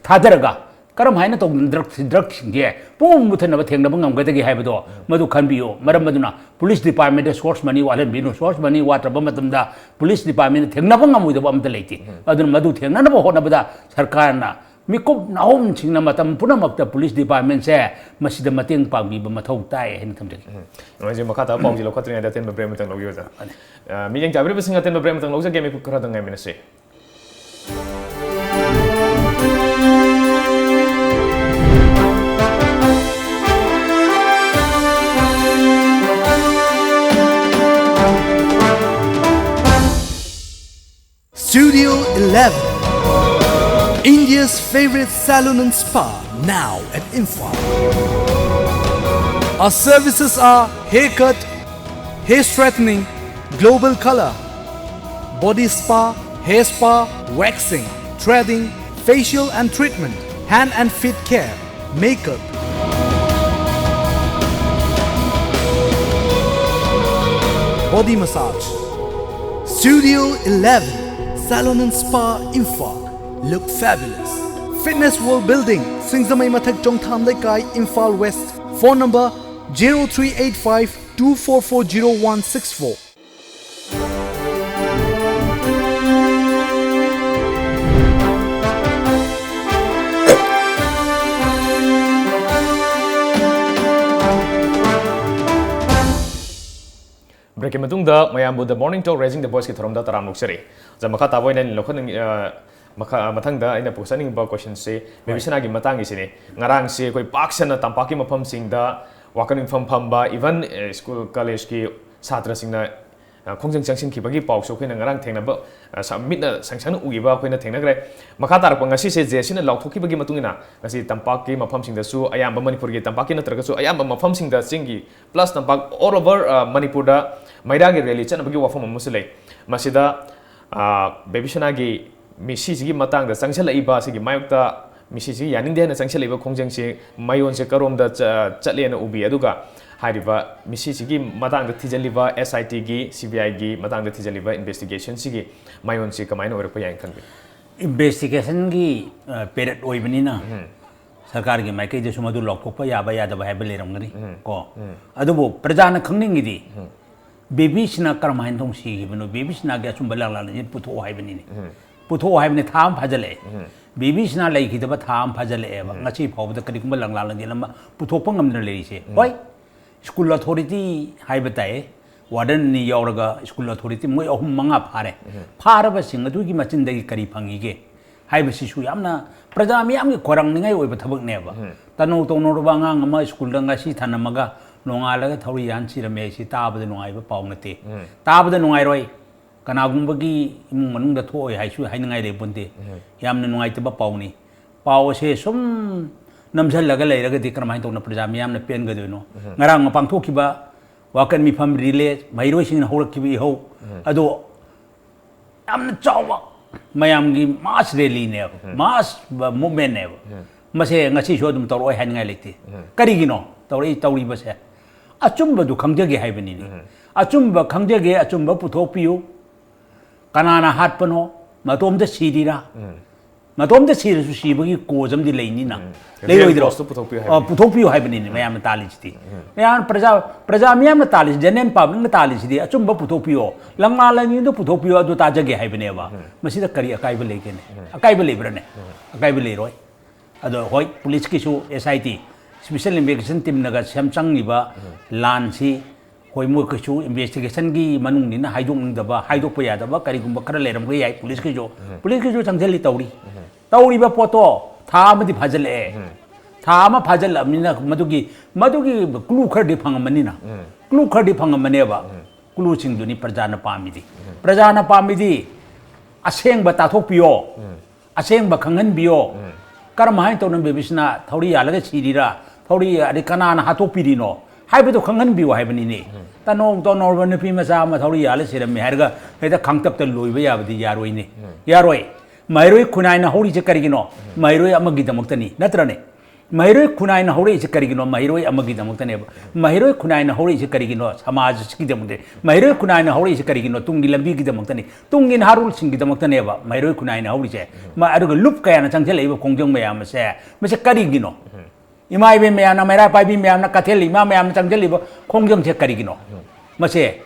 ꯊꯥꯗꯔꯒ ꯀꯔꯝ ꯍꯥꯏꯅ ꯇꯧꯗꯅ ꯗ꯭ꯔꯒ ꯗ꯭ꯔꯒꯁꯤꯡꯁꯦ ꯄꯨꯝ ꯃꯨꯊꯠꯅꯕ ꯊꯦꯡꯅꯕ ꯉꯝꯒꯗꯒꯦ ꯍꯥꯏꯕꯗꯣ ꯃꯗꯨ ꯈꯟꯕꯤꯌꯨ꯫ ꯃꯔꯝ ꯑꯗꯨꯅ ꯄꯨꯂꯤꯁ ꯗꯤꯄꯥꯔꯠꯃꯦꯟꯗ ꯁꯣꯔꯁ ꯃꯅꯤ ꯋꯥꯠꯍꯟꯕꯤꯅꯨ꯫ ꯁꯣꯔꯁ ꯃꯅꯤ ꯋꯥꯠꯇ꯭ꯔꯕ ꯃꯇꯝꯗ ꯄꯨꯂꯤꯁ ꯗꯤꯄꯥꯔꯠꯃꯦꯟꯅ ꯊꯦꯡꯅꯕ ꯉꯝꯃꯣꯏꯗꯕ ꯑꯃꯠꯇ ꯂꯩꯇꯦ꯫ ꯑꯗꯨꯅ ꯃꯗꯨ ꯊꯦꯡꯅꯅꯕ ꯍꯣꯠꯅꯕꯗ ꯁꯔꯀꯥꯔꯅ ꯃꯤꯀꯨꯞ ꯅꯥꯍꯨꯝꯁꯤꯡꯅ ꯃꯇꯝ ꯄꯨꯝꯅꯃꯛꯇ ꯄꯨꯂꯤꯁ ꯗꯤꯄꯥꯔꯠꯃꯦꯟꯁꯦ ꯃꯁꯤꯗ ꯃꯇꯦꯡ ꯄꯥꯡꯕꯤꯕ ꯃꯊꯧ ꯇꯥꯏ ꯍꯥꯏꯅ ꯊꯝꯖꯒꯦ꯫ ꯎꯝ꯫ ꯅꯨꯡꯉꯥꯏꯖꯩ꯫ ꯃꯈꯥ ꯇꯥꯕ ꯄꯥꯎꯁꯤ ꯂꯧꯈꯠꯇ꯭ꯔꯤꯉꯩꯗ ꯑꯇꯦꯟꯕ ꯕ꯭ꯔꯦꯛ ꯑꯃꯇꯪ ꯂꯧꯕꯤꯌꯨ, ꯑꯣꯖꯥ꯫ ꯑ, ꯃꯤꯠꯌꯦꯡ ꯆꯥꯕꯤꯔꯤꯕꯁꯤꯡ, ꯑꯇꯦꯟꯕ ꯕ꯭ꯔꯦꯛ ꯑꯃꯇꯪ ꯂꯧꯖꯒꯦ꯫ ꯃꯤꯀꯨꯞ ꯈꯔꯗꯪ ꯉꯥꯏꯃꯤꯟꯅꯁꯤ꯫ Studio eleven, India's favorite salon and spa, now at Imphal. Our services are haircut, hair straightening, global color, body spa, hair spa, waxing, threading, facial and treatment, hand and feet care, makeup, body massage. Studio eleven, Salon and Spa, Imphal. Look fabulous. Fitness World Building, Singzamei Mathak Chongtham Leikai, Imphal West. Phone number zero three eight five two four four zero one six four. ꯕ꯭ꯔꯦꯛꯀꯤ ꯃꯇꯨꯡꯗ ꯃꯌꯥꯝꯕꯨ The Morning Talk Raising the Voiceꯀꯤ ꯊꯧꯔꯝꯗ ꯇꯔꯥꯝꯅ ꯑꯣꯛꯆꯔꯤ꯫ ꯑꯣꯖꯥ, ꯃꯈꯥ ꯇꯥꯕ ꯑꯣꯏꯅ ꯑꯩꯅ ꯂꯧꯈꯠꯅꯤꯡ-, ꯑ, ꯃꯈꯥ-, ꯃꯊꯪꯗ ꯑꯩꯅ ꯄꯨꯁꯟꯅꯤꯡꯕ questionꯁꯦ ꯕꯦꯕꯤ ꯁꯅꯥꯒꯤ ꯃꯇꯥꯡꯒꯤꯁꯤꯅꯤ꯫ ꯉꯔꯥꯡꯁꯦ ꯑꯩꯈꯣꯏ ꯄꯥꯛ ꯁꯟꯅ ꯇꯝꯄꯥꯛꯀꯤ ꯃꯐꯝꯁꯤꯡꯗ ꯋꯥꯀꯠ ꯃꯤꯐꯝ ꯐꯝꯕ, even, ꯑ, school collegeꯀꯤ ꯁꯥꯇ꯭ꯔꯁꯤꯡꯅ, ꯑ, ꯈꯣꯡꯖꯪ ꯆꯪꯁꯤꯟꯈꯤꯕꯒꯤ ꯄꯥꯎꯁꯨ ꯑꯩꯈꯣꯏꯅ ꯉꯔꯥꯡ ꯊꯦꯡꯅꯕ, ꯑ, ꯁ-, ꯃꯤꯠꯅ ꯁꯪ ꯁꯪꯅ ꯎꯈꯤꯕ ꯑꯩꯈꯣꯏꯅ ꯊꯦꯡꯅꯈ꯭ꯔꯦ꯫ ꯃꯈꯥ ꯇꯥꯔꯛꯄ ꯉꯁꯤꯁꯦ ꯖꯦ ꯁꯤꯅ ꯂꯥꯎꯊꯣꯛꯈꯤꯕꯒꯤ ꯃꯇꯨꯡ ꯏꯟꯅ ꯉꯁꯤ ꯇꯝꯄꯥꯛꯀꯤ ꯃꯐꯝꯁꯤꯡꯗꯁꯨ, ꯑꯌꯥꯝꯕ ꯃꯅꯤꯄꯨꯔꯒꯤ ꯇꯝꯄꯥꯛꯀꯤ ꯅꯠꯇ꯭ꯔꯒꯁꯨ ꯑꯌꯥꯝꯕ ꯃꯐꯝꯁꯤꯡꯗ, ꯆꯤꯡꯒꯤ plus ꯇꯝꯄꯥꯛ, all over, ꯑ, ꯃꯅꯤꯄꯨꯔꯗ ꯃꯩꯔꯥꯒꯤ rally ꯆꯠꯅꯕꯒꯤ ꯋꯥꯐꯝ ꯑꯃꯁꯨ ꯂꯩ꯫ ꯃꯁꯤꯗ, ꯑ, ꯕꯦꯕꯤ ꯁꯅꯥꯒꯤ ꯃꯤꯁꯤꯁꯤꯒꯤ ꯃꯇꯥꯡꯗ ꯆꯪꯁꯤꯜꯂꯛꯏꯕ, ꯑꯁꯤꯒꯤ ꯃꯥꯌꯣꯛꯇ ꯃꯤꯁꯤꯁꯤ ꯌꯥꯅꯤꯡꯗꯦ ꯍꯥꯏꯅ ꯆꯪꯁꯤꯜꯂꯛꯏꯕ ꯈꯣꯡꯖꯪꯁꯤ ꯃꯥꯌꯣꯟꯁꯦ ꯀꯔꯣꯝꯗ ꯆ-, ꯆꯠꯂꯦꯅ ꯎꯕꯤ? ꯑꯗꯨꯒ ꯍꯥꯏꯔꯤꯕ ꯃꯤꯁꯤꯁꯤꯒꯤ ꯃꯇꯥꯡꯗ ꯊꯤꯖꯤꯜꯂꯤꯕ SITꯒꯤ, CBIꯒꯤ ꯃꯇꯥꯡꯗ ꯊꯤꯖꯤꯜꯂꯤꯕ investigationꯁꯤꯒꯤ ꯃꯥꯌꯣꯟꯁꯤ ꯀꯃꯥꯏꯅ ꯑꯣꯏꯔꯛꯄ ꯌꯥꯏꯅ ꯈꯟꯕꯤ? Investigationꯒꯤ, ꯑ, period ꯑꯣꯏꯕꯅꯤꯅ, ꯎꯝ꯫ ꯁꯔꯀꯥꯔꯒꯤ ꯃꯥꯏꯀꯩꯗꯁꯨ ꯃꯗꯨ ꯂꯥꯎꯊꯣꯛꯄ ꯌꯥꯕ ꯌꯥꯗꯕ ꯍꯥꯏꯕ ꯂꯩꯔꯝꯒꯅꯤ꯫ ꯀꯣ, ꯑꯗꯨꯕꯨ ꯄ꯭ꯔꯖꯥꯅ ꯈꯪꯅꯤꯡꯉꯤꯗꯤ, ꯕꯦꯕꯤ ꯁꯤꯅꯥ ꯀꯔꯝꯍꯥꯏꯅ ꯇꯧꯅ ꯁꯤꯈꯤꯕꯅꯣ, ꯕꯦꯕꯤ ꯁꯤꯅꯥꯒꯤ ꯑꯆꯨꯝꯕ ꯂꯥꯡꯂꯥꯟꯁꯤ ꯄꯨꯊꯣꯛꯑꯣ ꯍꯥꯏꯕꯅꯤꯅꯦ꯫ ꯄꯨꯊꯣꯛꯑꯣ ꯍꯥꯏꯕꯅꯤ꯫ ꯊꯥ ꯑꯃ ꯐꯥꯖꯤꯜꯂꯛꯑꯦ꯫ ꯕꯦꯕꯤ ꯁꯤꯅꯥ ꯂꯩꯈꯤꯗꯕ ꯊꯥ ꯑꯃ ꯐꯥꯖꯤꯜꯂꯛꯑꯦꯕ꯫ ꯉꯁꯤ ꯐꯥꯎꯕꯗ ꯀꯔꯤꯒꯨꯝꯕ ꯂꯥꯡꯂꯥꯟ ꯂꯝꯖꯦꯜ ꯑꯃ ꯄꯨꯊꯣꯛꯄ ꯉꯝꯗꯅ ꯂꯩꯔꯤꯁꯦ꯫ ꯍꯣꯏ, ꯁ꯭ꯀꯨꯜ ꯑꯣꯊꯣꯔꯤꯇꯤ ꯍꯥꯏꯕ ꯇꯥꯏ, ꯋꯥꯔꯗꯟ ꯑꯅꯤ ꯌꯥꯎꯔꯒ ꯁ꯭ꯀꯨꯜ ꯑꯣꯊꯣꯔꯤꯇꯤ ꯃꯣꯏ ꯑꯍꯨꯝ ꯃꯉꯥ ꯐꯥꯔꯦ꯫ ꯐꯥꯔꯕꯁꯤꯡ ꯑꯗꯨꯒꯤ ꯃꯆꯤꯟꯗꯒꯤ ꯀꯔꯤ ꯐꯪꯉꯤꯒꯦ ꯍꯥꯏꯕꯁꯤꯁꯨ ꯌꯥꯝꯅ ꯄ꯭ꯔꯖꯥ ꯃꯤꯌꯥꯝꯒꯤ ꯈꯣꯏꯔꯥꯡꯅꯤꯡꯉꯥꯏ ꯑꯣꯏꯕ ꯊꯕꯛꯅꯦꯕ꯫ ꯇꯅꯧ ꯇꯧꯅꯔꯨꯕ ꯑꯉꯥꯡ ꯑꯃ ꯁ꯭ꯀꯨꯜꯗ ꯉꯁꯤ ꯊꯅꯝꯃꯒ ꯅꯣꯡꯉꯥꯜꯂꯒ ꯊꯧꯔꯤ ꯌꯥꯟ ꯁꯤꯔꯝꯃꯦ ꯍꯥꯏꯁꯤ ꯇꯥꯕꯗ ꯅꯨꯡꯉꯥꯏꯕ ꯄꯥꯎ ꯅꯠꯇꯦ꯫ ꯇꯥꯕꯗ ꯅꯨꯡꯉꯥꯏꯔꯣꯏ꯫ ꯀꯅꯥꯒꯨꯝꯕꯒꯤ ꯏꯃꯨꯡ ꯃꯅꯨꯡꯗ ꯊꯣꯛꯑꯣꯏ ꯍꯥꯏꯁꯨ ꯍꯥꯏꯅꯤꯡꯉꯥꯏ ꯂꯩꯄꯣꯟꯇꯦ꯫ ꯌꯥꯝꯅ ꯅꯨꯡꯉꯥꯏꯇꯕ ꯄꯥꯎꯅꯤ꯫ ꯄꯥꯎ ꯑꯁꯦ ꯁꯨꯝ ꯅꯝꯁꯤꯜꯂꯒ ꯂꯩꯔꯒꯗꯤ ꯀꯔꯝꯍꯥꯏꯅ ꯇꯧꯅ ꯄ꯭ꯔꯖꯥ ꯃꯤꯌꯥꯝꯅ ꯄꯦꯟꯒꯗꯣꯏꯅꯣ? ꯉꯔꯥꯡ ꯄꯥꯡꯊꯣꯛꯈꯤꯕ ꯋꯥꯀꯠ ꯃꯤꯐꯝ ꯔꯤꯂꯦ, ꯃꯍꯩꯔꯣꯏꯁꯤꯡꯅ ꯍꯧꯔꯛꯈꯤꯕ ꯏꯍꯧ, ꯑꯗꯣ ꯌꯥꯝꯅ ꯆꯥꯎꯕ ꯃꯌꯥꯝꯒꯤ ꯃꯥꯁ ꯔꯦꯂꯤꯅꯦꯕ, ꯃꯥꯁ ꯃꯨꯚꯃꯦꯟꯅꯦꯕ꯫ ꯃꯁꯦ ꯉꯁꯤꯁꯨ ꯑꯗꯨꯝ ꯇꯧꯔꯛꯑꯣꯏ ꯍꯥꯏꯅꯤꯡꯉꯥꯏ ꯂꯩꯇꯦ꯫ ꯀꯔꯤꯒꯤꯅꯣ ꯇꯧꯔꯛꯏ, ꯇꯧꯔꯤꯕꯁꯦ? ꯑꯆꯨꯝꯕꯗꯨ ꯈꯪꯖꯒꯦ ꯍꯥꯏꯕꯅꯤꯅꯦ꯫ ꯑꯆꯨꯝꯕ ꯈꯪꯖꯒꯦ, ꯑꯆꯨꯝꯕ ꯄꯨꯊꯣꯛꯄꯤꯌꯨ꯫ ꯀꯅꯥꯅ ꯍꯥꯠꯄꯅꯣ? ꯃꯇꯣꯝꯇ ꯁꯤꯔꯤꯔꯥ? ꯃꯇꯣꯝꯇ ꯁꯤꯔꯁꯨ ꯁꯤꯕꯒꯤ ꯀꯣꯖ ꯑꯃꯗꯤ ꯂꯩꯅꯤꯅ꯫ ꯂꯩꯔꯣꯏꯗ꯭ꯔꯣ? ꯀꯣꯖꯇꯨ ꯄꯨꯊꯣꯛꯄꯤꯌꯨ ꯑ, ꯍꯥꯏꯕꯅꯤ꯫ ꯄꯨꯊꯣꯛꯄꯤꯌꯨ ꯍꯥꯏꯕꯅꯤꯅꯦ ꯃꯌꯥꯝꯅ ꯇꯥꯜꯂꯤꯁꯤꯗꯤ꯫ ꯃꯌꯥꯝ ꯄ꯭ꯔꯖꯥ, ꯄ꯭ꯔꯖꯥ ꯃꯤꯌꯥꯝꯅ ꯇꯥꯜꯂꯤꯁꯤ, ꯖꯦꯅꯔꯦꯜ ꯄꯕ꯭ꯂꯤꯛꯅ ꯇꯥꯜꯂꯤꯁꯤꯗꯤ ꯑꯆꯨꯝꯕ ꯄꯨꯊꯣꯛꯄꯤꯌꯣ, ꯂꯪꯂꯥ ꯂꯪꯅꯤꯗꯨ ꯄꯨꯊꯣꯛꯄꯤꯌꯣ, ꯑꯗꯨ ꯇꯥꯖꯒꯦ ꯍꯥꯏꯕꯅꯦꯕ꯫ ꯃꯁꯤꯗ ꯀꯔꯤ ꯑꯀꯥꯏꯕ ꯂꯩꯒꯦꯅꯦ? ꯑꯀꯥꯏꯕ ꯂꯩꯕ꯭ꯔꯥꯅꯦ? ꯑꯀꯥꯏꯕ ꯂꯩꯔꯣꯏ꯫ ꯑꯗꯣ ꯍꯣꯏ, ꯄꯨꯂꯤꯁꯀꯤꯁꯨ, ꯑꯦꯁ ꯑꯥꯏ ꯇꯤ, ꯁ꯭ꯄꯦꯁꯦꯜ ꯏꯟꯚꯦꯁꯇꯤꯒꯦꯁꯟ ꯇꯤꯝꯅꯒ ꯁꯦꯝ ꯆꯪꯉꯤꯕ ꯂꯥꯟꯁꯤ, ꯍꯣꯏ, ꯃꯣꯏ ꯀꯩꯁꯨ ꯏꯟꯚꯦꯁꯇꯤꯒꯦꯁꯟꯒꯤ ꯃꯅꯨꯡꯅꯤꯅ ꯍꯥꯏꯗꯣꯛꯅꯤꯡꯗꯕ, ꯍꯥꯏꯗꯣꯛꯄ ꯌꯥꯗꯕ ꯀꯔꯤꯒꯨꯝꯕ ꯈꯔ ꯂꯩꯔꯝꯕ ꯌꯥꯏ ꯄꯨꯂꯤꯁꯀꯤꯁꯨ꯫ ꯄꯨꯂꯤꯁꯀꯤꯁꯨ ꯆꯪꯁꯤꯜꯂꯤ ꯇꯧꯔꯤ꯫ ꯇꯧꯔꯤꯕ ꯄꯣꯠꯇꯣ ꯊꯥ ꯑꯃꯗꯤ ꯐꯥꯖꯤꯜꯂꯛꯑꯦ꯫ ꯊꯥ ꯑꯃ ꯐꯥꯖꯤꯜꯂꯛꯑꯕꯅꯤꯅ ꯃꯗꯨꯒꯤ, ꯃꯗꯨꯒꯤ ꯀ꯭ꯂꯨ ꯈꯔꯗꯤ ꯐꯪꯉꯝꯃꯅꯤꯅ꯫ ꯀ꯭ꯂꯨ ꯈꯔꯗꯤ ꯐꯪꯉꯝꯃꯅꯦꯕ꯫ ꯀ꯭ꯂꯨꯁꯤꯡꯗꯨꯅꯤ ꯄ꯭ꯔꯖꯥꯅ ꯄꯥꯝꯃꯤꯗꯤ꯫ ꯄ꯭ꯔꯖꯥꯅ ꯄꯥꯝꯃꯤꯗꯤ ꯑꯁꯦꯡꯕ ꯇꯥꯊꯣꯛꯄꯤꯌꯣ꯫ ꯑꯁꯦꯡꯕ ꯈꯪꯍꯟꯕꯤꯌꯣ꯫ ꯀꯔꯝ ꯍꯥꯏꯅ ꯇꯧꯅ ꯕꯦꯕꯤꯁꯅ ꯊꯧꯔꯤ ꯌꯥꯜꯂꯒ ꯁꯤꯔꯤꯔꯥ? ꯊꯧꯔꯤ, ꯑꯗꯩ ꯀꯅꯥꯅ ꯍꯥꯠꯇꯣꯛꯄꯤꯔꯤꯅꯣ ꯍꯥꯏꯕꯗꯨ ꯈꯪꯍꯟꯕꯤꯌꯨ ꯍꯥꯏꯕꯅꯤꯅꯦ꯫ ꯇꯅꯧ ꯇꯧꯅꯧꯔꯕ ꯅꯨꯄꯤ ꯃꯆꯥ ꯑꯃ ꯊꯧꯔꯤ ꯌꯥꯜꯂ ꯁꯤꯔꯝꯃꯤ ꯍꯥꯏꯔꯒ ꯍꯦꯛꯇ ꯈꯥꯡꯇꯞꯇ ꯂꯣꯏꯕ ꯌꯥꯕꯗꯤ ꯌꯥꯔꯣꯏꯅꯦ꯫ ꯌꯥꯔꯣꯏ꯫ ꯃꯍꯩꯔꯣꯏ ꯈꯨꯟꯅꯥꯏꯅ ꯍꯧꯔꯤꯁꯦ ꯀꯔꯤꯒꯤꯅꯣ? ꯃꯍꯩꯔꯣꯏ ꯑꯃꯒꯤꯗꯃꯛꯇꯅꯤ, ꯅꯠꯇ꯭ꯔꯅꯦ? ꯃꯍꯩꯔꯣꯏ ꯈꯨꯟꯅꯥꯏꯅ ꯍꯧꯔꯛꯏꯁꯦ ꯀꯔꯤꯒꯤꯅꯣ? ꯃꯍꯩꯔꯣꯏ ꯑꯃꯒꯤꯗꯃꯛꯇꯅꯦꯕ꯫ ꯃꯍꯩꯔꯣꯏ ꯈꯨꯟꯅꯥꯏꯅ ꯍꯧꯔꯛꯏꯁꯦ ꯀꯔꯤꯒꯤꯅꯣ? ꯁꯃꯥꯖꯁꯤꯒꯤꯗꯃꯛꯇꯅꯤ꯫ ꯃꯍꯩꯔꯣꯏ ꯈꯨꯟꯅꯥꯏꯅ ꯍꯧꯔꯛꯏꯁꯦ ꯀꯔꯤꯒꯤꯅꯣ? ꯇꯨꯡꯒꯤ ꯂꯝꯕꯤꯒꯤꯗꯃꯛꯇꯅꯤ, ꯇꯨꯡꯒꯤ ꯅꯍꯥꯔꯣꯜꯁꯤꯡꯒꯤꯗꯃꯛꯇꯅꯦꯕ ꯃꯍꯩꯔꯣꯏ ꯈꯨꯟꯅꯥꯏꯅ ꯍꯧꯔꯤꯁꯦ꯫ ꯃ-, ꯑꯗꯨꯒ ꯂꯨꯞ ꯀꯌꯥꯅ ꯆꯪꯁꯤꯜꯂꯛꯏꯕ ꯈꯣꯡꯖꯪ ꯃꯌꯥꯝ ꯑꯁꯦ, ꯃꯁꯤ ꯀꯔꯤꯒꯤꯅꯣ? ꯏꯃꯥ ꯏꯕꯦꯟ ꯃꯌꯥꯝꯅ, ꯃꯩꯔꯥ ꯄꯥꯏꯕꯤ ꯃꯌꯥꯝꯅ, ꯀꯩꯊꯦꯜ ꯏꯃꯥ ꯃꯌꯥꯝꯅ ꯆꯪꯁꯤꯜꯂꯤꯕ ꯈꯣꯡꯖꯪꯁꯦ ꯀꯔꯤꯒꯤꯅꯣ? ꯃꯁꯦ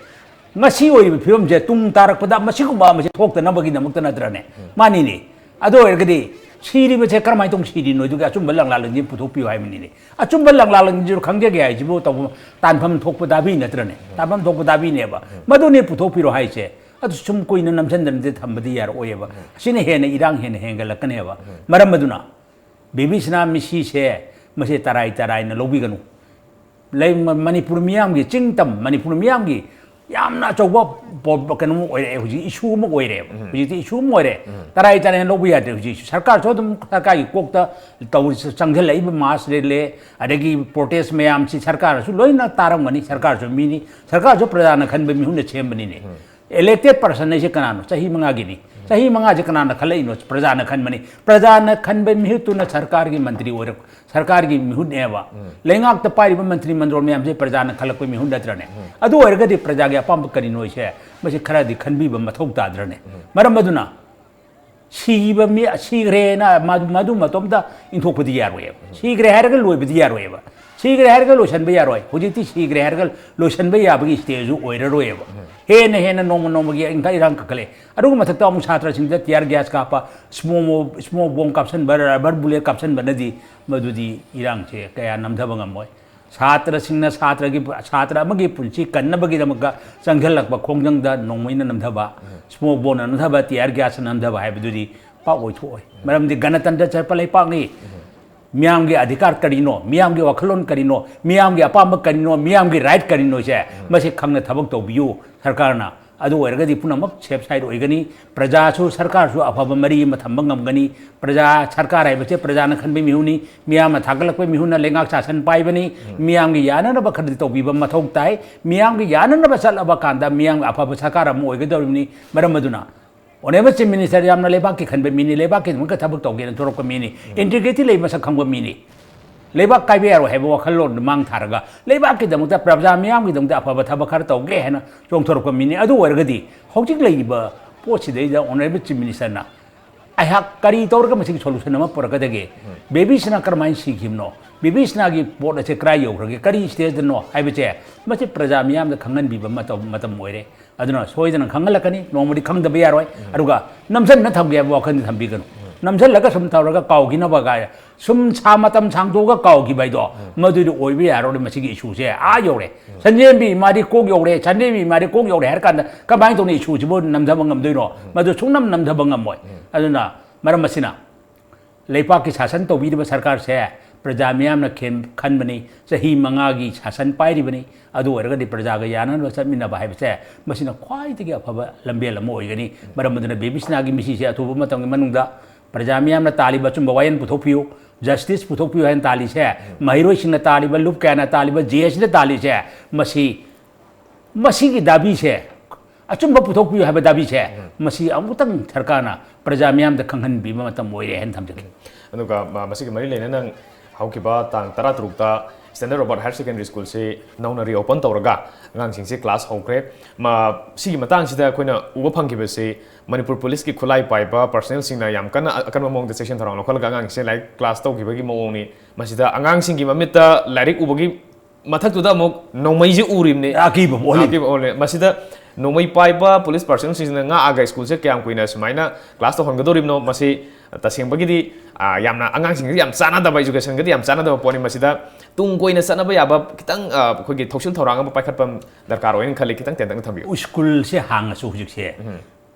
ꯉꯁꯤ ꯑꯣꯏꯔꯤꯕ ꯐꯤꯕꯝꯁꯦ ꯇꯨꯡ ꯇꯥꯔꯛꯄꯗ ꯃꯁꯤꯒꯨꯝꯕ ꯑꯃꯁꯦ ꯊꯣꯛꯇꯅꯕꯒꯤꯗꯃꯛꯇ ꯅꯠꯇ꯭ꯔꯅꯦ? ꯃꯥꯅꯤꯅꯦ꯫ ꯑꯗꯨ ꯑꯣꯏꯔꯒꯗꯤ ꯁꯤꯔꯤꯕꯁꯦ ꯀꯔꯝꯍꯥꯏꯅ ꯇꯧꯅ ꯁꯤꯔꯤꯅꯣ? ꯑꯗꯨꯒꯤ ꯑꯆꯨꯝꯕ ꯂꯪꯂꯥꯂꯣꯟꯁꯤꯡ ꯄꯨꯊꯣꯛꯄꯤꯌꯨ ꯍꯥꯏꯕꯅꯤꯅꯦ꯫ ꯑꯆꯨꯝꯕ ꯂꯪꯂꯥꯂꯣꯟꯁꯤꯡ ꯈꯪꯖꯒꯦ ꯍꯥꯏꯁꯤꯕꯨ ꯇꯧꯕ, ꯇꯥꯟꯐꯝ ꯊꯣꯛꯄ ꯗꯥꯕꯤ ꯅꯠꯇ꯭ꯔꯅꯦ? ꯇꯥꯟꯐꯝ ꯊꯣꯛꯄ ꯗꯥꯕꯤꯅꯦꯕ꯫ ꯃꯗꯨꯅꯦ ꯄꯨꯊꯣꯛꯄꯤꯔꯣ ꯍꯥꯏꯁꯦ꯫ ꯑꯗꯨ ꯁꯨꯝ ꯀꯨꯏꯅ ꯅꯝꯁꯤꯟꯗꯅꯗꯤ ꯊꯝꯕꯗꯤ ꯌꯥꯔꯛꯑꯣꯏꯌꯦꯕ꯫ ꯑꯁꯤꯅ ꯍꯦꯟꯅ ꯏꯔꯥꯡ ꯍꯦꯟꯅ ꯍꯦꯟꯒꯠꯂꯛꯀꯅꯦꯕ꯫ ꯃꯔꯝ ꯑꯗꯨꯅ ꯕꯦꯕꯤꯁꯅꯥ ꯃꯤꯁꯤꯁꯦ ꯃꯁꯤ ꯇꯔꯥꯏ ꯇꯔꯥꯏꯅ ꯂꯧꯕꯤꯒꯅꯨ꯫ ꯂꯩ-, ꯃ-, ꯃꯅꯤꯄꯨꯔ ꯃꯤꯌꯥꯝꯒꯤ, ꯆꯤꯡꯇꯝ ꯃꯅꯤꯄꯨꯔ ꯃꯤꯌꯥꯝꯒꯤ ꯌꯥꯝꯅ ꯑꯆꯧꯕ ꯄꯣ-, ꯀꯩꯅꯣꯝ ꯑꯣꯏꯔꯛꯑꯦ ꯍꯧꯖꯤꯛ, issue ꯑꯃ ꯑꯣꯏꯔꯦꯕ꯫ ꯍꯧꯖꯤꯛꯇꯤ issue ꯑꯃ ꯑꯣꯏꯔꯦ꯫ ꯇꯔꯥꯏ ꯇꯔꯥꯏꯅ ꯂꯧꯕ ꯌꯥꯗ꯭ꯔꯦ ꯍꯧꯖꯤꯛ꯫ ꯁꯔꯀꯥꯔꯁꯨ ꯑꯗꯨꯝ ꯁꯔꯀꯥꯔꯒꯤ ꯀꯣꯛꯇ ꯇꯧꯔꯤ, ꯆꯪꯁꯤꯜꯂꯛꯏꯕ mass rally, ꯑꯗꯒꯤ protest ꯃꯌꯥꯝꯁꯤ ꯁꯔꯀꯥꯔꯁꯨ ꯂꯣꯏꯅ ꯇꯥꯔꯝꯒꯅꯤ꯫ ꯁꯔꯀꯥꯔꯁꯨ ꯃꯤꯅꯤ, ꯁꯔꯀꯥꯔꯁꯨ ꯄ꯭ꯔꯖꯥꯅ ꯈꯟꯕ ꯃꯤꯍꯨꯠꯅ ꯁꯦꯝꯕꯅꯤꯅꯦ꯫ Elected person ꯍꯥꯏꯁꯦ ꯀꯅꯥꯅꯣ? ꯆꯍꯤ ꯃꯉꯥꯒꯤꯅꯤ꯫ ꯆꯍꯤ ꯃꯉꯥꯁꯦ ꯀꯅꯥꯅ ꯈꯜꯂꯛꯏꯅꯣ? ꯄ꯭ꯔꯖꯥꯅ ꯈꯟꯕꯅꯤ꯫ ꯄ꯭ꯔꯖꯥꯅ ꯈꯟꯕ ꯃꯤꯍꯨꯠꯇꯨꯅ ꯁꯔꯀꯥꯔꯒꯤ ꯃꯟꯇ꯭ꯔꯤ ꯑꯣꯏꯔꯛ-, ꯁꯔꯀꯥꯔꯒꯤ ꯃꯤꯍꯨꯠꯅꯦꯕ꯫ ꯂꯩꯉꯥꯛꯇ ꯄꯥꯏꯔꯤꯕ ꯃꯟꯇ꯭ꯔꯤ ꯃꯟꯗꯣꯜ ꯃꯌꯥꯝꯁꯦ ꯄ꯭ꯔꯖꯥꯅ ꯈꯜꯂꯛꯄ ꯃꯤꯍꯨꯠ ꯅꯠꯇ꯭ꯔꯅꯦ? ꯑꯗꯨ ꯑꯣꯏꯔꯒꯗꯤ ꯄ꯭ꯔꯖꯥꯒꯤ ꯑꯄꯥꯝꯕ ꯀꯔꯤꯅꯣ ꯍꯥꯏꯁꯦ ꯃꯁꯤ ꯈꯔꯗꯤ ꯈꯟꯕꯤꯕ ꯃꯊꯧ ꯇꯥꯗ꯭ꯔꯅꯦ? ꯃꯔꯝ ꯑꯗꯨꯅ ꯁꯤꯕ ꯃꯤ, ꯁꯤꯈ꯭ꯔꯦꯅ ꯃꯗꯨ, ꯃꯗꯨ ꯃꯇꯣꯝꯇ ꯏꯟꯊꯣꯛꯄꯗꯤ ꯌꯥꯔꯣꯏꯕ꯫ ꯁꯤꯈ꯭ꯔꯦ ꯍꯥꯏꯔꯒ ꯂꯣꯏꯕꯗꯤ ꯌꯥꯔꯣꯏꯕ꯫ ꯁꯤꯈ꯭ꯔꯦ ꯍꯥꯏꯔꯒ ꯂꯣꯏꯁꯤꯟꯕ ꯌꯥꯔꯣꯏ꯫ ꯍꯧꯖꯤꯛꯇꯤ ꯁꯤꯈ꯭ꯔꯦ ꯍꯥꯏꯔꯒ ꯂꯣꯏꯁꯤꯟꯕ ꯌꯥꯕꯒꯤ stageꯁꯨ ꯑꯣꯏꯔꯔꯣꯏꯕ꯫ ꯍꯦꯟꯅ ꯍꯦꯟꯅ ꯅꯣꯡꯃ ꯅꯣꯡꯃꯒꯤ ꯏꯪꯈꯠ ꯏꯔꯥꯡ ꯀꯛꯈꯠꯂꯛꯑꯦ꯫ ꯑꯗꯨꯒꯤ ꯃꯊꯛꯇ ꯑꯃꯨꯛ ꯁꯥꯇ꯭ꯔꯁꯤꯡꯗ tear gas ꯀꯥꯞꯄ, smoke, smoke bomb ꯀꯥꯞꯁꯤꯟꯕ, rubber bullet ꯀꯥꯞꯁꯤꯟꯕꯅꯗꯤ ꯃꯗꯨꯗꯤ ꯏꯔꯥꯡꯁꯦ ꯀꯌꯥ ꯅꯝꯊꯕ ꯉꯝꯃꯣꯏ꯫ ꯁꯥꯇ꯭ꯔꯁꯤꯡꯅ ꯁꯥꯇ꯭ꯔꯒꯤ, ꯁꯥꯇ꯭ꯔ ꯑꯃꯒꯤ ꯄꯨꯟꯁꯤ ꯀꯟꯅꯕꯒꯤꯗꯃꯛꯇ ꯆꯪꯁꯤꯜꯂꯛꯄ ꯈꯣꯡꯖꯪꯗ ꯅꯣꯡꯃꯩꯅ ꯅꯝꯊꯕ, smoke bombꯅ ꯅꯝꯊꯕ, tear gasꯅ ꯅꯝꯊꯕ ꯍꯥꯏꯕꯗꯨꯗꯤ ꯄꯥꯛ ꯑꯣꯏꯊꯣꯛꯑꯣꯏ꯫ ꯃꯔꯝꯗꯤ ꯒꯅꯇꯟꯇ꯭ꯔ ꯆꯠꯄ ꯂꯩꯄꯥꯛꯅꯤ꯫ ꯃꯤꯌꯥꯝꯒꯤ ꯑꯙꯤꯀꯥꯔ ꯀꯔꯤꯅꯣ, ꯃꯤꯌꯥꯝꯒꯤ ꯋꯥꯈꯜꯂꯣꯟ ꯀꯔꯤꯅꯣ, ꯃꯤꯌꯥꯝꯒꯤ ꯑꯄꯥꯝꯕ ꯀꯔꯤꯅꯣ, ꯃꯤꯌꯥꯝꯒꯤ right ꯀꯔꯤꯅꯣꯁꯦ ꯃꯁꯤ ꯈꯪꯅ ꯊꯕꯛ ꯇꯧꯕꯤꯌꯨ ꯁꯔꯀꯥꯔꯅ꯫ ꯑꯗꯨ ꯑꯣꯏꯔꯒꯗꯤ ꯄꯨꯝꯅꯃꯛ safe side ꯑꯣꯏꯒꯅꯤ꯫ ꯄ꯭ꯔꯖꯥꯁꯨ ꯁꯔꯀꯥꯔꯁꯨ ꯑꯐꯕ ꯃꯔꯤ ꯑꯃ ꯊꯝꯕ ꯉꯝꯒꯅꯤ꯫ ꯄ꯭ꯔꯖꯥ, ꯁꯔꯀꯥꯔ ꯍꯥꯏꯕꯁꯦ ꯄ꯭ꯔꯖꯥꯅ ꯈꯟꯕ ꯃꯤꯍꯨꯠꯅꯤ, ꯃꯤꯌꯥꯝꯅ ꯊꯥꯒꯠꯂꯛꯄ ꯃꯤꯍꯨꯠꯅ ꯂꯩꯉꯥꯛ ꯁꯥꯁꯟ ꯄꯥꯏꯕꯅꯤ꯫ ꯃꯤꯌꯥꯝꯒꯤ ꯌꯥꯅꯅꯕ ꯈꯔꯗꯤ ꯇꯧꯕꯤꯕ ꯃꯊꯧ ꯇꯥꯏ꯫ ꯃꯤꯌꯥꯝꯒꯤ ꯌꯥꯅꯅꯕ ꯆꯠꯂꯕ ꯀꯥꯟꯗ ꯃꯤꯌꯥꯝꯒꯤ ꯑꯐꯕ ꯁꯔꯀꯥꯔ ꯑꯃ ꯑꯣꯏꯒꯗꯧꯔꯤꯕꯅꯤ꯫ ꯃꯔꯝ ꯑꯗꯨꯅ Honourable Chief Minister ꯌꯥꯝꯅ ꯂꯩꯕꯥꯛꯀꯤ ꯈꯟꯕ ꯃꯤꯅꯤ, ꯂꯩꯕꯥꯛꯀꯤꯗꯃꯛꯇ ꯊꯕꯛ ꯇꯧꯒꯦꯅ ꯊꯣꯔꯛꯄ ꯃꯤꯅꯤ, integrity ꯂꯩ ꯃꯁꯛ ꯈꯪꯕ ꯃꯤꯅꯤ꯫ ꯂꯩꯕꯥꯛ ꯀꯥꯏꯕ ꯌꯥꯔꯣꯏ ꯍꯥꯏꯕ ꯋꯥꯈꯜꯂꯣꯟꯗꯨ ꯃꯥꯡ ꯊꯥꯔꯒ ꯂꯩꯕꯥꯛꯀꯤꯗꯃꯛꯇ, ꯄ꯭ꯔꯖꯥ ꯃꯤꯌꯥꯝꯒꯤꯗꯃꯛꯇ ꯑꯐꯕ ꯊꯕꯛ ꯈꯔ ꯇꯧꯒꯦ ꯍꯥꯏꯅ ꯆꯣꯡꯊꯣꯔꯛꯄ ꯃꯤꯅꯤ꯫ ꯑꯗꯨ ꯑꯣꯏꯔꯒꯗꯤ ꯍꯧꯖꯤꯛ ꯂꯩꯔꯤꯕ ꯄꯣꯠꯁꯤꯗꯩꯗ Honourable Chief Minister ꯅ ꯑꯩꯍꯥꯛ ꯀꯔꯤ ꯇꯧꯔꯒ ꯃꯁꯤꯒꯤ solution ꯑꯃ ꯄꯨꯔꯛꯀꯗꯒꯦ? ꯕꯦꯕꯤꯁꯤꯅ ꯀꯔꯝꯍꯥꯏꯅ ꯁꯤꯈꯤꯕꯅꯣ? ꯕꯦꯕꯤꯁꯤꯅꯥꯒꯤ ꯄꯣꯠ ꯑꯁꯦ ꯀꯗꯥꯏ ꯌꯧꯈ꯭ꯔꯒꯦ? ꯀꯔꯤ stage ꯗꯅꯣ ꯍꯥꯏꯕꯁꯦ ꯃꯁꯤ ꯄ꯭ꯔꯖꯥ ꯃꯤꯌꯥꯝꯗ ꯈꯪꯍꯟꯕꯤꯕ ꯃꯇꯝ, ꯃꯇꯝ ꯑꯣꯏꯔꯦ꯫ ꯑꯗꯨꯅ ꯁꯣꯏꯗꯅ ꯈꯪꯍꯜꯂꯛꯀꯅꯤ, ꯅꯣꯡꯃꯗꯤ ꯈꯪꯗꯕ ꯌꯥꯔꯣꯏ꯫ ꯑꯗꯨꯒ ꯅꯝꯁꯤꯟꯅ ꯊꯝꯒꯦ ꯍꯥꯏꯕ ꯋꯥꯈꯜꯗꯤ ꯊꯝꯕꯤꯒꯅꯨ꯫ ꯅꯝꯁꯤꯜꯂꯒ ꯁꯨꯝ ꯇꯧꯔꯒ ꯀꯥꯎꯈꯤꯅꯕ ꯀꯥꯏ, ꯁꯨꯝ ꯁꯥ ꯃꯇꯝ ꯁꯥꯡꯗꯣꯛꯑꯒ ꯀꯥꯎꯈꯤꯕ ꯍꯥꯏꯗꯣ, ꯃꯗꯨꯗꯤ ꯑꯣꯏꯕ ꯌꯥꯔꯣꯏ꯫ ꯃꯁꯤꯒꯤ issue ꯁꯦ ꯑꯥ ꯌꯧꯔꯦ꯫ ꯁꯟꯖꯦꯟꯕꯤ ꯏꯃꯥꯗꯤ ꯀꯣꯛ ꯌꯧꯔꯦ, ꯁꯟꯖꯦꯟꯕꯤ ꯏꯃꯥꯗꯤ ꯀꯣꯛ ꯌꯧꯔꯦ ꯍꯥꯏꯔ ꯀꯥꯟꯗ ꯀꯃꯥꯏꯅ ꯇꯧꯅꯤ? Issue ꯁꯤꯕꯨ ꯅꯝꯊꯕ ꯉꯝꯗꯣꯏꯅꯣ? ꯃꯗꯨ ꯁꯨꯡꯅꯝ ꯅꯝꯊꯕ ꯉꯝꯃꯣꯏ꯫ ꯑꯗꯨꯅ ꯃꯔꯝ ꯑꯁꯤꯅ ꯂꯩꯄꯥꯛꯀꯤ ꯁꯥꯁꯟ ꯇꯧꯕꯤꯔꯤꯕ ꯁꯔꯀꯥꯔꯁꯦ ꯄ꯭ꯔꯖꯥ ꯃꯤꯌꯥꯝꯅ ꯈꯦꯝ-, ꯈꯟꯕꯅꯤ, ꯆꯍꯤ ꯃꯉꯥꯒꯤ ꯁꯥꯁꯟ ꯄꯥꯏꯔꯤꯕꯅꯤ, ꯑꯗꯨ ꯑꯣꯏꯔꯒꯗꯤ ꯄ꯭ꯔꯖꯥꯒ ꯌꯥꯅꯅꯕ ꯆꯠꯃꯤꯟꯅꯕ ꯍꯥꯏꯕꯁꯦ ꯃꯁꯤꯅ ꯈ꯭ꯋꯥꯏꯗꯒꯤ ꯑꯐꯕ ꯂꯝꯕꯦꯜ ꯑꯃ ꯑꯣꯏꯒꯅꯤ꯫ ꯃꯔꯝ ꯑꯗꯨꯅ ꯕꯦꯕꯤꯁꯅꯥꯒꯤ ꯃꯤꯁꯤꯁꯦ ꯑꯊꯨꯕ ꯃꯇꯝꯒꯤ ꯃꯅꯨꯡꯗ ꯄ꯭ꯔꯖꯥ ꯃꯤꯌꯥꯝꯅ ꯇꯥꯜꯂꯤꯕ ꯑꯆꯨꯝꯕ ꯋꯥꯌꯦꯜ ꯄꯨꯊꯣꯛꯄꯤꯌꯨ, justice ꯄꯨꯊꯣꯛꯄꯤꯌꯨ ꯍꯥꯏꯅ ꯇꯥꯜꯂꯤꯁꯦ, ꯃꯍꯩꯔꯣꯏꯁꯤꯡꯅ ꯇꯥꯜꯂꯤꯕ, ꯂꯨꯞ ꯀꯌꯥꯅ ꯇꯥꯜꯂꯤꯕ, J S ꯅ ꯇꯥꯜꯂꯤꯁꯦ, ꯃꯁꯤ ꯃꯁꯤꯒꯤ ꯗꯥꯕꯤꯁꯦ, ꯑꯆꯨꯝꯕ ꯄꯨꯊꯣꯛꯄꯤꯌꯨ ꯍꯥꯏꯕ ꯗꯥꯕꯤꯁꯦ, ꯃꯁꯤ ꯑꯃꯨꯛꯇꯪ ꯁꯔꯀꯥꯔꯅ ꯄ꯭ꯔꯖꯥ ꯃꯤꯌꯥꯝꯗ ꯈꯪꯍꯟꯕꯤꯕ ꯃꯇꯝ ꯑꯣꯏꯔꯦ ꯍꯥꯏꯅ ꯊꯝꯖꯒꯦ꯫ ꯑꯗꯨꯒ ꯃ-, ꯃꯁꯤꯒꯤ ꯃꯔꯤ ꯂꯩꯅꯅ ꯍꯧꯈꯤꯕ ꯇꯥꯡ ꯇꯔꯥꯇꯔꯨꯛꯇ Standard Robert Higher Secondary School ꯁꯤ ꯅꯧꯅ reopen ꯇꯧꯔꯒ ꯑꯉꯥꯡꯁꯤꯡꯁꯤ class ꯍꯧꯈ꯭ꯔꯦ꯫ ꯃ-, ꯁꯤꯒꯤ ꯃꯇꯥꯡꯁꯤꯗ ꯑꯩꯈꯣꯏꯅ ꯎꯕ ꯐꯪꯈꯤꯕꯁꯤ ꯃꯅꯤꯄꯨꯔ ꯄꯨꯂꯤꯁꯀꯤ ꯈꯨꯠꯂꯥꯏ ꯄꯥꯏꯕ personnel ꯁꯤꯡꯅ ꯌꯥꯝ ꯀꯟꯅ ꯑꯀꯟꯕ ꯃꯑꯣꯡꯗ ꯆꯦꯛꯁꯤꯟ ꯊꯧꯔꯥꯡ ꯂꯧꯈꯠꯂꯒ ꯑꯉꯥꯡꯁꯤꯡꯁꯦ ꯂꯥꯏꯔꯤꯛ class ꯇꯧꯈꯤꯕꯒꯤ ꯃꯑꯣꯡꯅꯤ꯫ ꯃꯁꯤꯗ ꯑꯉꯥꯡꯁꯤꯡꯒꯤ ꯃꯃꯤꯠꯇ ꯂꯥꯏꯔꯤꯛ ꯎꯕꯒꯤ ꯃꯊꯛꯇꯨꯗ ꯑꯃꯨꯛ ꯅꯣꯡꯃꯩꯁꯦ ꯎꯔꯤꯕꯅꯦ꯫ ꯑꯀꯤꯕ ꯑꯃ ꯑꯣꯜꯂꯤ꯫ ꯑꯀꯤꯕ ꯑꯣꯜꯂꯦ꯫ ꯃꯁꯤꯗ ꯅꯣꯡꯃꯩ ꯄꯥꯏꯕ ꯄꯨꯂꯤꯁ personnel ꯁꯤꯡꯁꯤꯅ ꯉꯥꯛꯑꯒ ꯁ꯭ꯀꯨꯜꯁꯦ ꯀꯌꯥꯝ ꯀꯨꯏꯅ ꯁꯨꯃꯥꯏꯅ class ꯇꯧꯍꯟꯒꯗꯧꯔꯤꯕꯅꯣ? ꯃꯁꯤ ꯇꯁꯦꯡꯕꯒꯤꯗꯤ, ꯑ, ꯌꯥꯝꯅ ꯑꯉꯥꯡꯁꯤꯡꯁꯤꯒ ꯌꯥꯝ ꯆꯥꯟꯅꯗꯕ, education ꯒꯗꯤ ꯌꯥꯝ ꯆꯥꯟꯅꯗꯕ ꯄꯣꯠꯅꯤ꯫ ꯃꯁꯤꯗ ꯇꯨꯡ ꯀꯣꯏꯅ ꯆꯠꯅꯕ ꯌꯥꯕ ꯈꯤꯇꯪ, ꯑ, ꯑꯩꯈꯣꯏꯒꯤ ꯊꯧꯁꯤꯜ ꯊꯧꯔꯥꯡ ꯑꯃ ꯄꯥꯏꯈꯠꯄ ꯗꯔꯀꯥꯔ ꯑꯣꯏꯅ ꯈꯜꯂꯤ꯫ ꯈꯤꯇꯪ ꯇꯦꯟꯇꯛꯅ ꯊꯝꯕꯤꯌꯨ꯫ ꯁ꯭ꯀꯨꯜꯁꯦ ꯍꯥꯡꯉꯁꯨ ꯍꯧꯖꯤꯛꯁꯦ ꯎꯝ꯫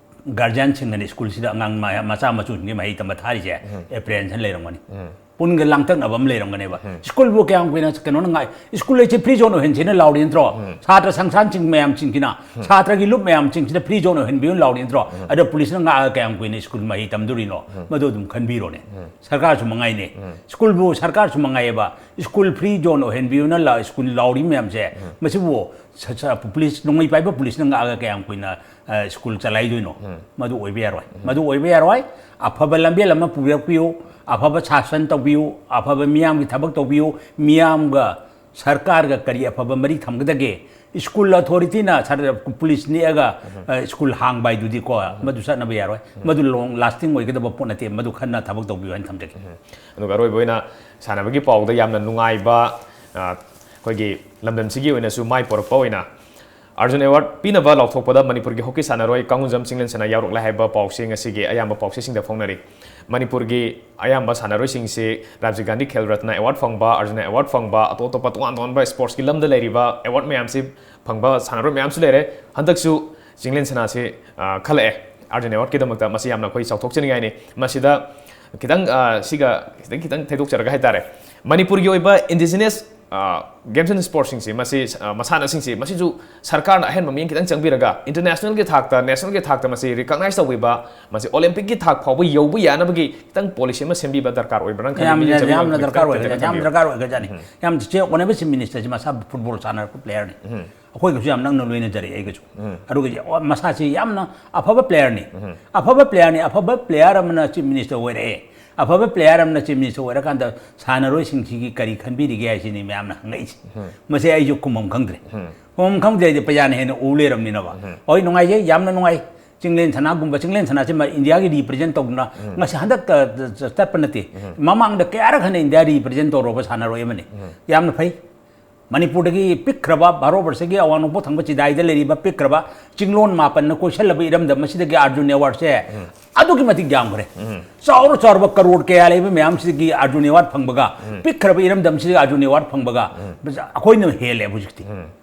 Guardian ꯁꯤꯡꯅꯗꯤ ꯁ꯭ꯀꯨꯜꯁꯤꯗ ꯑꯉꯥꯡ ꯃꯌꯥꯝ, ꯃꯆꯥ ꯃꯁꯨꯁꯤꯡꯒꯤ ꯃꯍꯩ ꯇꯝꯕ ꯊꯥꯔꯤꯁꯦ ꯎꯝ꯫ Apprehension ꯂꯩꯔꯝꯒꯅꯤ꯫ ꯎꯝ꯫ ꯄꯨꯟꯒ ꯂꯥꯡꯇꯛꯅꯕ ꯑꯃ ꯂꯩꯔꯝꯒꯅꯦꯕ꯫ ꯎꯝ꯫ ꯁ꯭ꯀꯨꯜꯕꯨ ꯀꯌꯥꯝ ꯀꯨꯏꯅ ꯀꯩꯅꯣꯅ ꯉꯥꯏ-, ꯁ꯭ꯀꯨꯜ ꯍꯥꯏꯁꯦ free zone ꯑꯣꯏꯍꯟꯁꯦꯅ ꯂꯥꯎꯔꯤ ꯅꯠꯇ꯭ꯔꯣ? ꯎꯝ꯫ ꯁꯥꯇ꯭ꯔ ꯁꯪꯁꯊꯥꯟꯁꯤꯡ ꯃꯌꯥꯝꯁꯤꯡꯁꯤꯅ, ꯎꯝ꯫ ꯁꯥꯇ꯭ꯔꯒꯤ ꯂꯨꯞ ꯃꯌꯥꯝꯁꯤꯡꯁꯤꯅ free zone ꯑꯣꯏꯍꯟꯕꯤꯌꯨꯅ ꯂꯥꯎꯔꯤ ꯅꯠꯇ꯭ꯔꯣ? ꯎꯝ꯫ ꯑꯗꯣ ꯄꯨꯂꯤꯁꯅ ꯉꯥꯛꯑꯒ ꯀꯌꯥꯝ ꯀꯨꯏꯅ ꯁ꯭ꯀꯨꯜ ꯃꯍꯩ ꯇꯝꯗꯣꯔꯤꯅꯣ? ꯎꯝ꯫ ꯃꯗꯨ ꯑꯗꯨꯝ ꯈꯟꯕꯤꯔꯣꯅꯦ꯫ ꯎꯝ꯫ ꯁꯔꯀꯥꯔꯁꯨ ꯃꯉꯥꯏꯅꯦ꯫ ꯎꯝ꯫ ꯁ꯭ꯀꯨꯜꯕꯨ ꯁꯔꯀꯥꯔꯁꯨ ꯃꯉꯥꯏꯌꯦꯕ꯫ ꯁ꯭ꯀꯨꯜ free zone ꯑꯣꯏꯍꯟꯕꯤꯌꯨꯅ ꯂꯥ-, ꯁ꯭ꯀꯨꯜ ꯂꯥꯎꯔꯤ ꯃꯌꯥꯝꯁꯦ, ꯎꯝ꯫ ꯃꯁꯤꯕꯨ ꯁ- ꯁ- ꯄꯨꯂꯤꯁ, ꯅꯣꯡꯃꯩ ꯄꯥꯏꯕ ꯄꯨꯂꯤꯁꯅ ꯉꯥꯛꯑꯒ ꯀꯌꯥꯝ ꯀꯨꯏꯅ, ꯑ, ꯁ꯭ꯀꯨꯜ ꯆꯂꯥꯏꯗꯣꯏꯅꯣ? ꯃꯗꯨ ꯑꯣꯏꯕ ꯌꯥꯔꯣꯏ꯫ ꯃꯗꯨ ꯑꯣꯏꯕ ꯌꯥꯔꯣꯏ꯫ ꯑꯐꯕ ꯂꯝꯕꯦꯜ ꯑꯃ ꯄꯨꯕꯤꯔꯛꯄꯤꯌꯨ, ꯑꯐꯕ ꯁꯥꯁꯟ ꯇꯧꯕꯤꯌꯨ, ꯑꯐꯕ ꯃꯤꯌꯥꯝꯒꯤ ꯊꯕꯛ ꯇꯧꯕꯤꯌꯨ, ꯃꯤꯌꯥꯝꯒ ꯁꯔꯀꯥꯔꯒ ꯀꯔꯤ ꯑꯐꯕ ꯃꯔꯤ ꯊꯝꯒꯗꯒꯦ? ꯁ꯭ꯀꯨꯜ ꯑꯣꯊꯣꯔꯤꯇꯤꯅ ꯁꯔ-, ꯄꯨꯂꯤꯁ ꯅꯦꯛꯑꯒ, ꯑ, ꯁ꯭ꯀꯨꯜ ꯍꯥꯡꯕ ꯍꯥꯏꯗꯨꯗꯤꯀꯣ, ꯃꯗꯨ ꯆꯠꯅꯕ ꯌꯥꯔꯣꯏ꯫ ꯃꯗꯨ ꯂꯣꯡ ꯂꯥꯁꯇꯤꯡ ꯑꯣꯏꯒꯗꯕ ꯄꯣꯠ ꯅꯠꯇꯦ꯫ ꯃꯗꯨ ꯈꯟꯅ ꯊꯕꯛ ꯇꯧꯕꯤꯌꯨ ꯍꯥꯏꯅ ꯊꯝꯖꯒꯦ꯫ ꯑꯗꯨꯒ ꯑꯔꯣꯏꯕ ꯑꯣꯏꯅ ꯁꯥꯟꯅꯕꯒꯤ ꯄꯥꯎꯗ ꯌꯥꯝꯅ ꯅꯨꯡꯉꯥꯏꯕ, ꯑ, ꯑꯩꯈꯣꯏꯒꯤ ꯂꯝꯗꯝꯁꯤꯒꯤ ꯑꯣꯏꯅꯁꯨ ꯃꯥꯏ ꯄꯣꯔꯛꯄ ꯑꯣꯏꯅ ꯑꯥꯔꯖꯨꯟ ꯑꯦꯋꯥꯔꯗ ꯄꯤꯅꯕ ꯂꯥꯎꯊꯣꯛꯄꯗ ꯃꯅꯤꯄꯨꯔꯒꯤ ꯍꯣꯀꯤ ꯁꯥꯟꯅꯔꯣꯏ ꯀꯥꯡꯉꯨꯖꯝ ꯆꯤꯡꯂꯦꯟꯁꯅꯥ ꯌꯥꯎꯔꯛꯂꯦ ꯍꯥꯏꯕ ꯄꯥꯎꯁꯦ ꯉꯁꯤꯒꯤ ꯑꯌꯥꯝꯕ ꯄꯥꯎꯆꯦꯁꯤꯡꯗ ꯐꯣꯡꯅꯔꯤ꯫ ꯃꯅꯤꯄꯨꯔꯒꯤ ꯑꯌꯥꯝꯕ ꯁꯥꯟꯅꯔꯣꯏꯁꯤꯡꯁꯤ ꯔꯥꯖꯤꯕ ꯒꯥꯟꯙꯤ ꯈꯦꯜ ꯔꯠꯅ ꯑꯦꯋꯥꯔꯗ ꯐꯪꯕ, ꯑꯥꯔꯖꯨꯟ ꯑꯦꯋꯥꯔꯗ ꯐꯪꯕ, ꯑꯇꯣꯞ ꯑꯇꯣꯞꯄ ꯇꯣꯉꯥꯟ ꯇꯣꯉꯥꯟꯕ ꯁ꯭ꯄꯣꯔꯠꯁꯀꯤ ꯂꯝꯗ ꯂꯩꯔꯤꯕ ꯑꯦꯋꯥꯔꯗ ꯃꯌꯥꯝꯁꯤ ꯐꯪꯕ ꯁꯥꯟꯅꯔꯣꯏ ꯃꯌꯥꯝꯁꯨ ꯂꯩꯔꯦ꯫ ꯍꯟꯗꯛꯁꯨ ꯆꯤꯡꯂꯦꯟꯁꯅꯥꯁꯤ, ꯑ, ꯈꯜꯂꯛꯑꯦ ꯑꯥꯔꯖꯨꯟ ꯑꯦꯋꯥꯔꯗꯀꯤꯗꯃꯛꯇ꯫ ꯃꯁꯤ ꯌꯥꯝꯅ ꯑꯩꯈꯣꯏ ꯆꯥꯎꯊꯣꯛꯆꯅꯤꯡꯉꯥꯏꯅꯤ꯫ ꯃꯁꯤꯗ ꯈꯤꯇꯪ, ꯑ, ꯁꯤꯒ ꯈꯤꯇꯪ, ꯈꯤꯇꯪ ꯊꯩꯗꯣꯛꯆꯔꯒ ꯍꯥꯏꯇꯥꯔꯦ, ꯃꯅꯤꯄꯨꯔꯒꯤ ꯑꯣꯏꯕ ꯏꯟꯗꯤꯖꯤꯅꯁ, ꯑ, ꯒꯦꯝꯁ ꯑꯦꯟ ꯁ꯭ꯄꯣꯔꯠꯁꯤꯡꯁꯤ, ꯃꯁꯤ, ꯑ, ꯃꯁꯥꯟꯅꯁꯤꯡꯁꯤ, ꯃꯁꯤꯁꯨ ꯁꯔꯀꯥꯔꯅ ꯑꯍꯦꯟꯕ ꯃꯤꯠꯌꯦꯡ ꯈꯤꯇꯪ ꯆꯪꯕꯤꯔꯒ ꯏꯟꯇꯔꯅꯦꯁꯅꯦꯜꯒꯤ ꯊꯥꯛꯇ, ꯅꯦꯁꯅꯦꯜꯒꯤ ꯊꯥꯛꯇ ꯃꯁꯤ ꯔꯤꯀꯛꯅꯥꯏꯁ ꯇꯧꯕꯤꯕ, ꯃꯁꯤ ꯑꯣꯂꯦꯝꯄꯤꯛꯀꯤ ꯊꯥꯛ ꯐꯥꯎꯕ ꯌꯧꯕ ꯌꯥꯅꯕꯒꯤ ꯈꯤꯇꯪ ꯄꯣꯂꯤꯁꯤ ꯑꯃ ꯁꯦꯝꯕꯤꯕ ꯗꯔꯀꯥꯔ ꯑꯣꯏꯕ꯭ꯔꯥ ꯅꯪ ꯈꯜꯂꯤ? ꯌꯥꯝꯅ, ꯃꯤꯠꯌꯦꯡ ꯆꯪꯕꯤꯕ ꯌꯥꯝꯅ ꯉꯝꯒꯗ꯭ꯔꯥ? ꯗꯔꯀꯥꯔ ꯑꯣꯏ, ꯈꯤꯇꯪ ꯌꯥꯝꯅ ꯊꯝꯕꯤꯌꯨ꯫ ꯗꯔꯀꯥꯔ ꯑꯣꯏꯒ꯭ꯔꯖꯥꯠꯅꯤ꯫ ꯌꯥꯝ ꯆꯤꯆꯦ ꯑꯣꯅꯦꯕꯜ ꯆꯤꯐ ꯃꯤꯅꯤꯁꯇꯔꯁꯤ ꯃꯁꯥ ꯐꯨꯠꯕꯣꯜ ꯁꯥꯟꯅꯔꯛꯄ ꯄ꯭ꯂꯦꯌꯔꯅꯤ꯫ ꯑꯩꯈꯣꯏꯒꯁꯨ ꯌꯥꯝ ꯅꯛꯅ ꯂꯣꯏꯅꯖꯔꯛꯑꯦ ꯑꯩꯒꯁꯨ꯫ ꯑꯗꯨꯒ ꯌꯥ-, ꯃꯁꯥꯁꯤ ꯌꯥꯝꯅ ꯑꯐꯕ ꯄ꯭ꯂꯦꯌꯔꯅꯤ꯫ ꯑꯐꯕ ꯄ꯭ꯂꯦꯌꯔꯅꯤ꯫ ꯑꯐꯕ ꯄ꯭ꯂꯦꯌꯔ ꯑꯃꯅ ꯆꯤꯐ ꯃꯤꯅꯤꯁꯇꯔ ꯑꯣꯏꯔꯛꯑꯦ꯫ ꯑꯐꯕ ꯄ꯭ꯂꯦꯌꯔ ꯑꯃꯅ ꯆꯤꯐ ꯃꯤꯅꯤꯁꯇꯔ ꯑꯣꯏꯔꯀꯥꯟꯗ ꯁꯥꯟꯅꯔꯣꯏꯁꯤꯡꯁꯤꯒꯤ ꯀꯔꯤ ꯈꯟꯕꯤꯔꯤꯒꯦ ꯍꯥꯏꯁꯤꯅꯤ ꯃꯌꯥꯝꯅ ꯍꯪꯉꯛꯏꯁꯦ꯫ ꯃꯁꯤ ꯑꯩꯁꯨ ꯈꯨꯝꯐꯝ ꯈꯪꯗ꯭ꯔꯦ꯫ ꯈꯨꯝꯐꯝ ꯈꯪꯗ꯭ꯔꯦ ꯍꯥꯏꯗꯤ ꯄꯩꯁꯥꯅ ꯍꯦꯟꯅ ꯎ ꯂꯩꯔꯝꯅꯤꯅꯕ꯫ ꯍꯣꯏ, ꯅꯨꯡꯉꯥꯏꯖꯩ, ꯌꯥꯝꯅ ꯅꯨꯡꯉꯥꯏ꯫ ꯆꯤꯡꯂꯦꯟ ꯁꯅꯥꯒꯨꯝꯕ, ꯆꯤꯡꯂꯦꯟ ꯁꯅꯥꯁꯤꯃ ꯏꯟꯗꯤꯌꯥꯒꯤ ꯔꯤꯄ꯭ꯔꯖꯦꯟ ꯇꯧꯗꯅ ꯉꯁꯤ ꯍꯟꯗꯛꯇ ꯆꯠꯄ ꯅꯠꯇꯦ꯫ ꯃꯃꯥꯡꯗ ꯀꯌꯥꯔꯛ ꯍꯟꯅ ꯏꯟꯗꯤꯌꯥ ꯔꯤꯄ꯭ꯔꯖꯦꯟ ꯇꯧꯔꯕ ꯁꯥꯟꯅꯔꯣꯏ ꯑꯃꯅꯤ꯫ ꯌꯥꯝꯅ ꯐꯩ꯫ ꯃꯅꯤꯄꯨꯔꯗꯒꯤ ꯄꯤꯛꯈ꯭ꯔꯕ, ꯚꯥꯔꯠ ꯕꯔꯁꯒꯤ ꯑꯋꯥꯡ ꯅꯣꯡꯄꯣꯛ ꯊꯪꯕ ꯆꯤꯗꯥꯏꯗ ꯂꯩꯔꯤꯕ ꯄꯤꯛꯈ꯭ꯔꯕ ꯆꯤꯡꯂꯣꯟ ꯃꯥꯄꯟꯅ ꯀꯣꯏꯁꯜꯂꯕ ꯏꯔꯝꯗꯝ ꯑꯁꯤꯗꯒꯤ ꯑꯥꯔꯖꯨꯟ ꯑꯦꯋꯥꯔꯗꯁꯦ ꯑꯗꯨꯛꯀꯤ ꯃꯇꯤꯛ ꯌꯥꯝꯈ꯭ꯔꯦ꯫ ꯆꯥꯎꯔ ꯆꯥꯎꯔꯕ ꯀꯔꯣꯔ ꯀꯌꯥ ꯂꯩꯕ ꯃꯌꯥꯝꯁꯤꯗꯒꯤ ꯑꯥꯔꯖꯨꯟ ꯑꯦꯋꯥꯔꯗ ꯐꯪꯕꯒ, ꯄꯤꯛꯈ꯭ꯔꯕ ꯏꯔꯝꯗꯝꯁꯤꯗꯒꯤ ꯑꯥꯔꯖꯨꯟ ꯑꯦꯋꯥꯔꯗ ꯐꯪꯕꯒ, ꯑꯩꯈꯣꯏꯅ ꯍꯦꯜꯂꯦ ꯍꯧꯖꯤꯛꯇꯤ꯫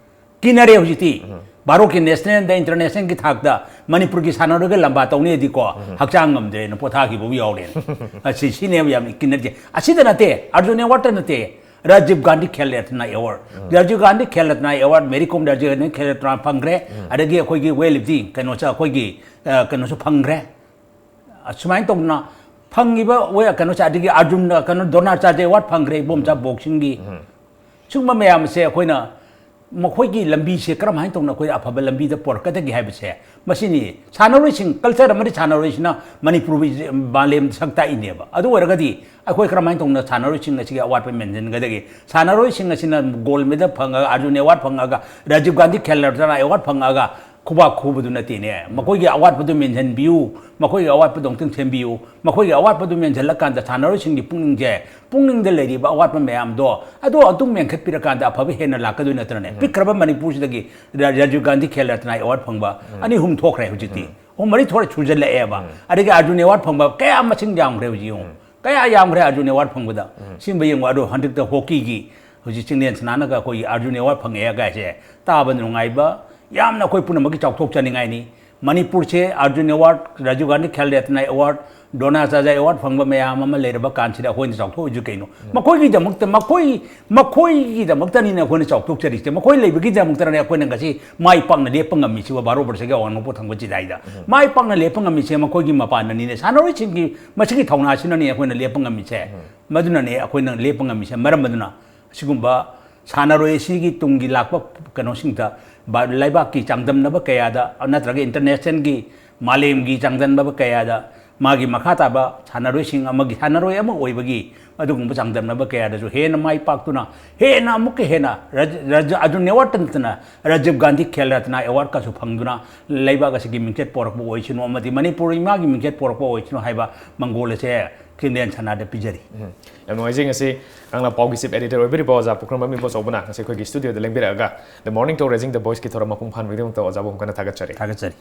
ꯀꯤꯅꯔꯦ ꯍꯧꯖꯤꯛꯇꯤ꯫ ꯚꯥꯔꯠꯀꯤ ꯅꯦꯁꯅꯦꯜꯗ, ꯏꯟꯇꯔꯅꯦꯁꯅꯦꯜꯒꯤ ꯊꯥꯛꯇ ꯃꯅꯤꯄꯨꯔꯒꯤ ꯁꯥꯟꯅꯔꯣꯏꯒ ꯂꯝꯕꯥ ꯇꯧꯅꯤꯗꯤ ꯀꯣ, ꯍꯛꯆꯥꯡ ꯉꯝꯗ꯭ꯔꯦꯅ ꯄꯣꯊꯥꯈꯤꯕ ꯌꯥꯎꯔꯦꯅ꯫ ꯑꯁꯤ, ꯁꯤꯅꯦꯕ ꯌꯥꯝ ꯀꯤꯅꯔꯤꯁꯦ꯫ ꯑꯁꯤꯗ ꯅꯠꯇꯦ, ꯑꯥꯔꯖꯨꯟ ꯑꯦꯋꯥꯔꯗꯇ ꯅꯠꯇꯦ, ꯔꯥꯖꯤꯕ ꯒꯥꯟꯙꯤ ꯈꯦꯜ ꯔꯠꯅ ꯑꯦꯋꯥꯔꯗ, ꯔꯥꯖꯤꯕ ꯒꯥꯟꯙꯤ ꯈꯦꯜ ꯔꯠꯅ ꯑꯦꯋꯥꯔꯗ, ꯃꯦꯔꯤ ꯀꯣꯝ ꯔꯥꯖꯤꯕ ꯒꯥꯟꯙꯤ ꯈꯦꯜ ꯔꯠꯅ ꯐꯪꯈ꯭ꯔꯦ꯫ ꯑꯗꯒꯤ ꯑꯩꯈꯣꯏꯒꯤ ꯋꯦꯠ ꯂꯤꯐꯇꯤꯡ ꯀꯩꯅꯣꯁꯨ, ꯑꯩꯈꯣꯏꯒꯤ, ꯑ, ꯀꯩꯅꯣꯁꯨ ꯐꯪꯈ꯭ꯔꯦ꯫ ꯑꯁꯨꯃꯥꯏꯅ ꯇꯧꯗꯅ ꯐꯪꯉꯤꯕ ꯋꯦ-, ꯀꯩꯅꯣꯁꯦ, ꯑꯗꯒꯤ ꯑꯥꯔꯖꯨꯟ, ꯀꯩꯅꯣ, ꯗ꯭ꯔꯣꯅꯥꯆꯥꯔꯖ ꯑꯦꯋꯥꯔꯗ ꯐꯪꯈ꯭ꯔꯦ, ꯏꯕꯣꯝꯆꯥ ꯕꯣꯛꯁꯤꯡꯒꯤ꯫ ꯁꯤꯒꯨꯝꯕ ꯃꯌꯥꯝꯁꯦ ꯑꯩꯈꯣꯏꯅ ꯃꯈꯣꯏꯒꯤ ꯂꯝꯕꯤꯁꯦ ꯀꯔꯝꯍꯥꯏꯅ ꯇꯧꯅ ꯑꯩꯈꯣꯏ ꯑꯐꯕ ꯂꯝꯕꯤꯗ ꯄꯨꯔꯛꯀꯗꯒꯦ ꯍꯥꯏꯕꯁꯦ, ꯃꯁꯤꯅꯤ ꯁꯥꯟꯅꯔꯣꯏꯁꯤꯡ, ꯀꯜꯆꯔ ꯑꯃꯗꯤ ꯁꯥꯟꯅꯔꯣꯏꯁꯤꯅ ꯃꯅꯤꯄꯨꯔꯕꯨ ꯃꯥꯂꯦꯝꯗ ꯁꯛ ꯇꯥꯛꯏꯅꯦꯕ꯫ ꯑꯗꯨ ꯑꯣꯏꯔꯒꯗꯤ ꯑꯩꯈꯣꯏ ꯀꯔꯝꯍꯥꯏꯅ ꯇꯧꯅ ꯁꯥꯟꯅꯔꯣꯏꯁꯤꯡ ꯑꯁꯤꯒꯤ ꯑꯋꯥꯠꯄ ꯃꯦꯟꯁꯤꯟꯒꯗꯒꯦ? ꯁꯥꯟꯅꯔꯣꯏꯁꯤꯡ ꯑꯁꯤꯅ ꯒꯣꯜ ꯃꯦꯗꯜ ꯐꯪꯉꯒ, ꯑꯥꯔꯖꯨꯟ ꯑꯦꯋꯥꯔꯗ ꯐꯪꯉꯒ, ꯔꯥꯖꯤꯕ ꯒꯥꯟꯙꯤ ꯈꯦꯜ ꯔꯠꯅ ꯑꯦꯋꯥꯔꯗ ꯐꯪꯉꯒ ꯈꯨꯕꯥꯛ ꯈꯨꯕꯗꯨ ꯅꯠꯇꯦꯅꯦ꯫ ꯃꯈꯣꯏꯒꯤ ꯑꯋꯥꯠꯄꯗꯨ ꯃꯦꯟꯁꯤꯟꯕꯤꯌꯨ, ꯃꯈꯣꯏꯒꯤ ꯑꯋꯥꯠꯄꯗꯣ ꯑꯃꯨꯛꯇꯪ ꯁꯦꯝꯕꯤꯌꯨ꯫ ꯃꯈꯣꯏꯒꯤ ꯑꯋꯥꯠꯄꯗꯨ ꯃꯦꯟꯁꯤꯜꯂꯀꯥꯟꯗ ꯁꯥꯟꯅꯔꯣꯏꯁꯤꯡꯒꯤ ꯄꯨꯛꯅꯤꯡꯁꯦ, ꯄꯨꯛꯅꯤꯡꯗ ꯂꯩꯔꯤꯕ ꯑꯋꯥꯠꯄ ꯃꯌꯥꯝꯗꯣ ꯑꯗꯨ ꯑꯗꯨꯝ ꯃꯦꯟꯈꯠꯄꯤꯔꯀꯥꯟꯗ ꯑꯐꯕ ꯍꯦꯟꯅ ꯂꯥꯛꯀꯗꯣꯏ ꯅꯠꯇ꯭ꯔꯅꯦ? ꯄꯤꯛꯈ꯭ꯔꯕ ꯃꯅꯤꯄꯨꯔꯁꯤꯗꯒꯤ ꯔꯥ-, ꯔꯥꯖꯤꯕ ꯒꯥꯟꯙꯤ ꯈꯦꯜ ꯔꯠꯅ ꯑꯦꯋꯥꯔꯗ ꯐꯪꯕ ꯑꯅꯤ ꯑꯍꯨꯝ ꯊꯣꯛꯈ꯭ꯔꯦ ꯍꯧꯖꯤꯛꯇꯤ꯫ ꯑꯍꯨꯝ ꯃꯔꯤ ꯊꯣꯛꯑꯦ, ꯁꯨꯖꯜꯂꯛꯑꯦꯕ꯫ ꯑꯗꯒꯤ ꯑꯥꯔꯖꯨꯟ ꯑꯦꯋꯥꯔꯗ ꯐꯪꯕ ꯀꯌꯥ ꯃꯁꯤꯡ ꯌꯥꯝꯈ꯭ꯔꯦ ꯍꯧꯖꯤꯛ ꯌꯦꯡꯉꯨ꯫ ꯀꯌꯥ ꯌꯥꯝꯈ꯭ꯔꯦ ꯑꯥꯔꯖꯨꯟ ꯑꯦꯋꯥꯔꯗ ꯐꯪꯕꯗ꯫ ꯁꯤꯒꯨꯝꯕ ꯌꯦꯡꯉꯨ꯫ ꯑꯗꯣ ꯍꯟꯗꯛꯇ ꯍꯣꯀꯤꯒꯤ ꯍꯧꯖꯤꯛ ꯆꯤꯡꯂꯦꯟ ꯁꯅꯥꯅꯒ ꯑꯩꯈꯣꯏꯒꯤ ꯑꯥꯔꯖꯨꯟ ꯑꯦꯋꯥꯔꯗ ꯐꯪꯉꯛꯑꯦ ꯀꯥꯏꯁꯦ ꯇꯥꯕꯗ ꯅꯨꯡꯉꯥꯏꯕ, ꯌꯥꯝꯅ ꯑꯩꯈꯣꯏ ꯄꯨꯝꯅꯃꯛꯀꯤ ꯆꯥꯎꯊꯣꯛꯆꯅꯤꯡꯉꯥꯏꯅꯤ꯫ ꯃꯅꯤꯄꯨꯔꯁꯦ Arjun award, Rajiv Gandhi Khel Ratna award, Dronacharya award ꯐꯪꯕ ꯃꯌꯥꯝ ꯑꯃ ꯂꯩꯔꯕ ꯀꯥꯟꯁꯤꯗ ꯑꯩꯈꯣꯏꯅ ꯆꯥꯎꯊꯣꯛꯑꯣꯏꯁꯤ ꯀꯩꯅꯣ? ꯃꯈꯣꯏꯒꯤꯗꯃꯛꯇ, ꯃꯈꯣꯏ, ꯃꯈꯣꯏꯒꯤꯗꯃꯛꯇꯅꯤꯅꯦ ꯑꯩꯈꯣꯏꯅ ꯆꯥꯎꯊꯣꯛꯆꯔꯤꯁꯦ꯫ ꯃꯈꯣꯏ ꯂꯩꯕꯒꯤꯗꯃꯛꯇꯅꯦ ꯑꯩꯈꯣꯏꯅ ꯉꯁꯤ ꯃꯥꯏ ꯄꯥꯛꯅ ꯂꯦꯞꯄ ꯉꯝꯃꯤꯁꯤꯕ, ꯚꯥꯔꯠ ꯕꯔꯁꯒꯤ ꯑꯋꯥꯡ ꯅꯣꯡꯄꯣꯛ ꯊꯪꯕ ꯆꯤꯗꯥꯏꯗ꯫ ꯃꯥꯏ ꯄꯥꯛꯅ ꯂꯦꯞꯄ ꯉꯝꯃꯤꯁꯦ ꯃꯈꯣꯏꯒꯤ ꯃꯄꯥꯟꯅꯅꯤꯅꯦ, ꯁꯥꯟꯅꯔꯣꯏꯁꯤꯡꯒꯤ ꯃꯁꯤꯒꯤ ꯊꯧꯅꯥꯁꯤꯅꯅꯦ ꯑꯩꯈꯣꯏꯅ ꯂꯦꯞꯄ ꯉꯝꯃꯤꯁꯦ꯫ ꯃꯗꯨꯅꯅꯦ ꯑꯩꯈꯣꯏꯅ ꯂꯦꯞꯄ ꯉꯝꯃꯤꯁꯦ꯫ ꯃꯔꯝ ꯑꯗꯨꯅ ꯑꯁꯤꯒꯨꯝꯕ ꯁꯥꯟꯅꯔꯣꯏ ꯑꯁꯤꯒꯤ ꯇꯨꯡꯒꯤ ꯂꯥꯛꯄ ꯀꯩꯅꯣꯁꯤꯡꯗ ꯕ-, ꯂꯩꯕꯥꯛꯀꯤ ꯆꯥꯡꯗꯝꯅꯕ ꯀꯌꯥꯗ ꯅꯠꯇ꯭ꯔꯒ ꯏꯟꯇꯔꯅꯦꯁꯅꯦꯜꯒꯤ, ꯃꯥꯂꯦꯝꯒꯤ ꯆꯥꯡꯗꯝꯅꯕ ꯀꯌꯥꯗ ꯃꯥꯒꯤ ꯃꯈꯥ ꯇꯥꯕ ꯁꯥꯟꯅꯔꯣꯏꯁꯤꯡ ꯑꯃꯒꯤ, ꯁꯥꯟꯅꯔꯣꯏ ꯑꯃ ꯑꯣꯏꯕꯒꯤ ꯑꯗꯨꯒꯨꯝꯕ ꯆꯥꯡꯗꯝꯅꯕ ꯀꯌꯥꯗꯁꯨ ꯍꯦꯟꯅ ꯃꯥꯏ ꯄꯥꯛꯇꯨꯅ, ꯍꯦꯟꯅ ꯑꯃꯨꯛꯀ ꯍꯦꯟꯅ ꯔꯥꯖ-, ꯔꯥꯖ-, ꯑꯥꯔꯖꯨꯟ ꯑꯦꯋꯥꯔꯗꯇ ꯅꯠꯇꯅ ꯔꯥꯖꯤꯕ ꯒꯥꯟꯙꯤ ꯈꯦꯜ ꯔꯠꯅ ꯑꯦꯋꯥꯔꯗꯀꯁꯨ ꯐꯪꯗꯨꯅ ꯂꯩꯕꯥꯛ ꯑꯁꯤꯒꯤ ꯃꯤꯡꯆꯠ ꯄꯣꯔꯛꯄ ꯑꯣꯏꯁꯅꯨ ꯑꯃꯗꯤ ꯃꯅꯤꯄꯨꯔ ꯏꯃꯥꯒꯤ ꯃꯤꯡꯆꯠ ꯄꯣꯔꯛꯄ ꯑꯣꯏꯁꯅꯨ ꯍꯥꯏꯕ ꯃꯪꯒꯣꯜ ꯑꯁꯦ ꯆꯤꯡꯂꯦꯟ ꯁꯅꯥꯗ ꯄꯤꯖꯔꯤ꯫ ꯎꯝ꯫ ꯌꯥꯝ ꯅꯨꯡꯉꯥꯏꯖꯩ꯫ ꯉꯁꯤ ꯀꯪꯂꯥ ꯄꯥꯎꯒꯤ ꯆꯤꯐ ꯑꯦꯗꯤꯇꯔ ꯑꯣꯏꯕꯤꯔꯤꯕ ꯑꯣꯖꯥ ꯄꯨꯈ꯭ꯔꯝꯕꯝ ꯏꯕꯣꯆꯧꯕꯅ ꯉꯁꯤ ꯑꯩꯈꯣꯏꯒꯤ ꯁ꯭ꯇꯨꯗꯤꯑꯣꯗ ꯂꯦꯡꯕꯤꯔꯛꯑꯒ The Morning Tour Raising the Voiceꯀꯤ ꯊꯧꯔꯝ ꯃꯄꯨꯡ ꯐꯥꯍꯟꯕꯒꯤꯗꯃꯛꯇ ꯑꯣꯖꯥꯕꯨ ꯑꯃꯨꯛ ꯍꯟꯅ ꯊꯥꯒꯠꯆꯔꯤ꯫ ꯊꯥꯒꯠꯆꯔꯤ꯫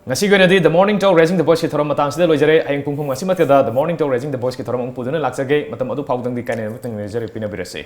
ꯉꯁꯤꯒꯤ ꯑꯣꯏꯅꯗꯤ The Morning Tour Raising the Voiceꯀꯤ ꯊꯧꯔꯝ ꯃꯇꯥꯡꯁꯤꯗ ꯂꯣꯏꯖꯔꯦ꯫ ꯍꯌꯦꯡ ꯄꯨꯡ ꯐꯨꯡ ꯑꯁꯤꯃꯛꯇꯗ The Morning Tour Raising the Voiceꯀꯤ ꯊꯧꯔꯝ ꯑꯃꯨꯛ ꯄꯨꯗꯨꯅ ꯂꯥꯛꯆꯒꯦ꯫ ꯃꯇꯝ ꯑꯗꯨ ꯐꯥꯎꯕꯗꯪꯗꯤ ꯀꯥꯏꯅ ꯑꯃꯇꯪ ꯅꯤꯡꯖꯔꯤ, ꯄꯤꯅꯕꯤꯔꯁꯤ꯫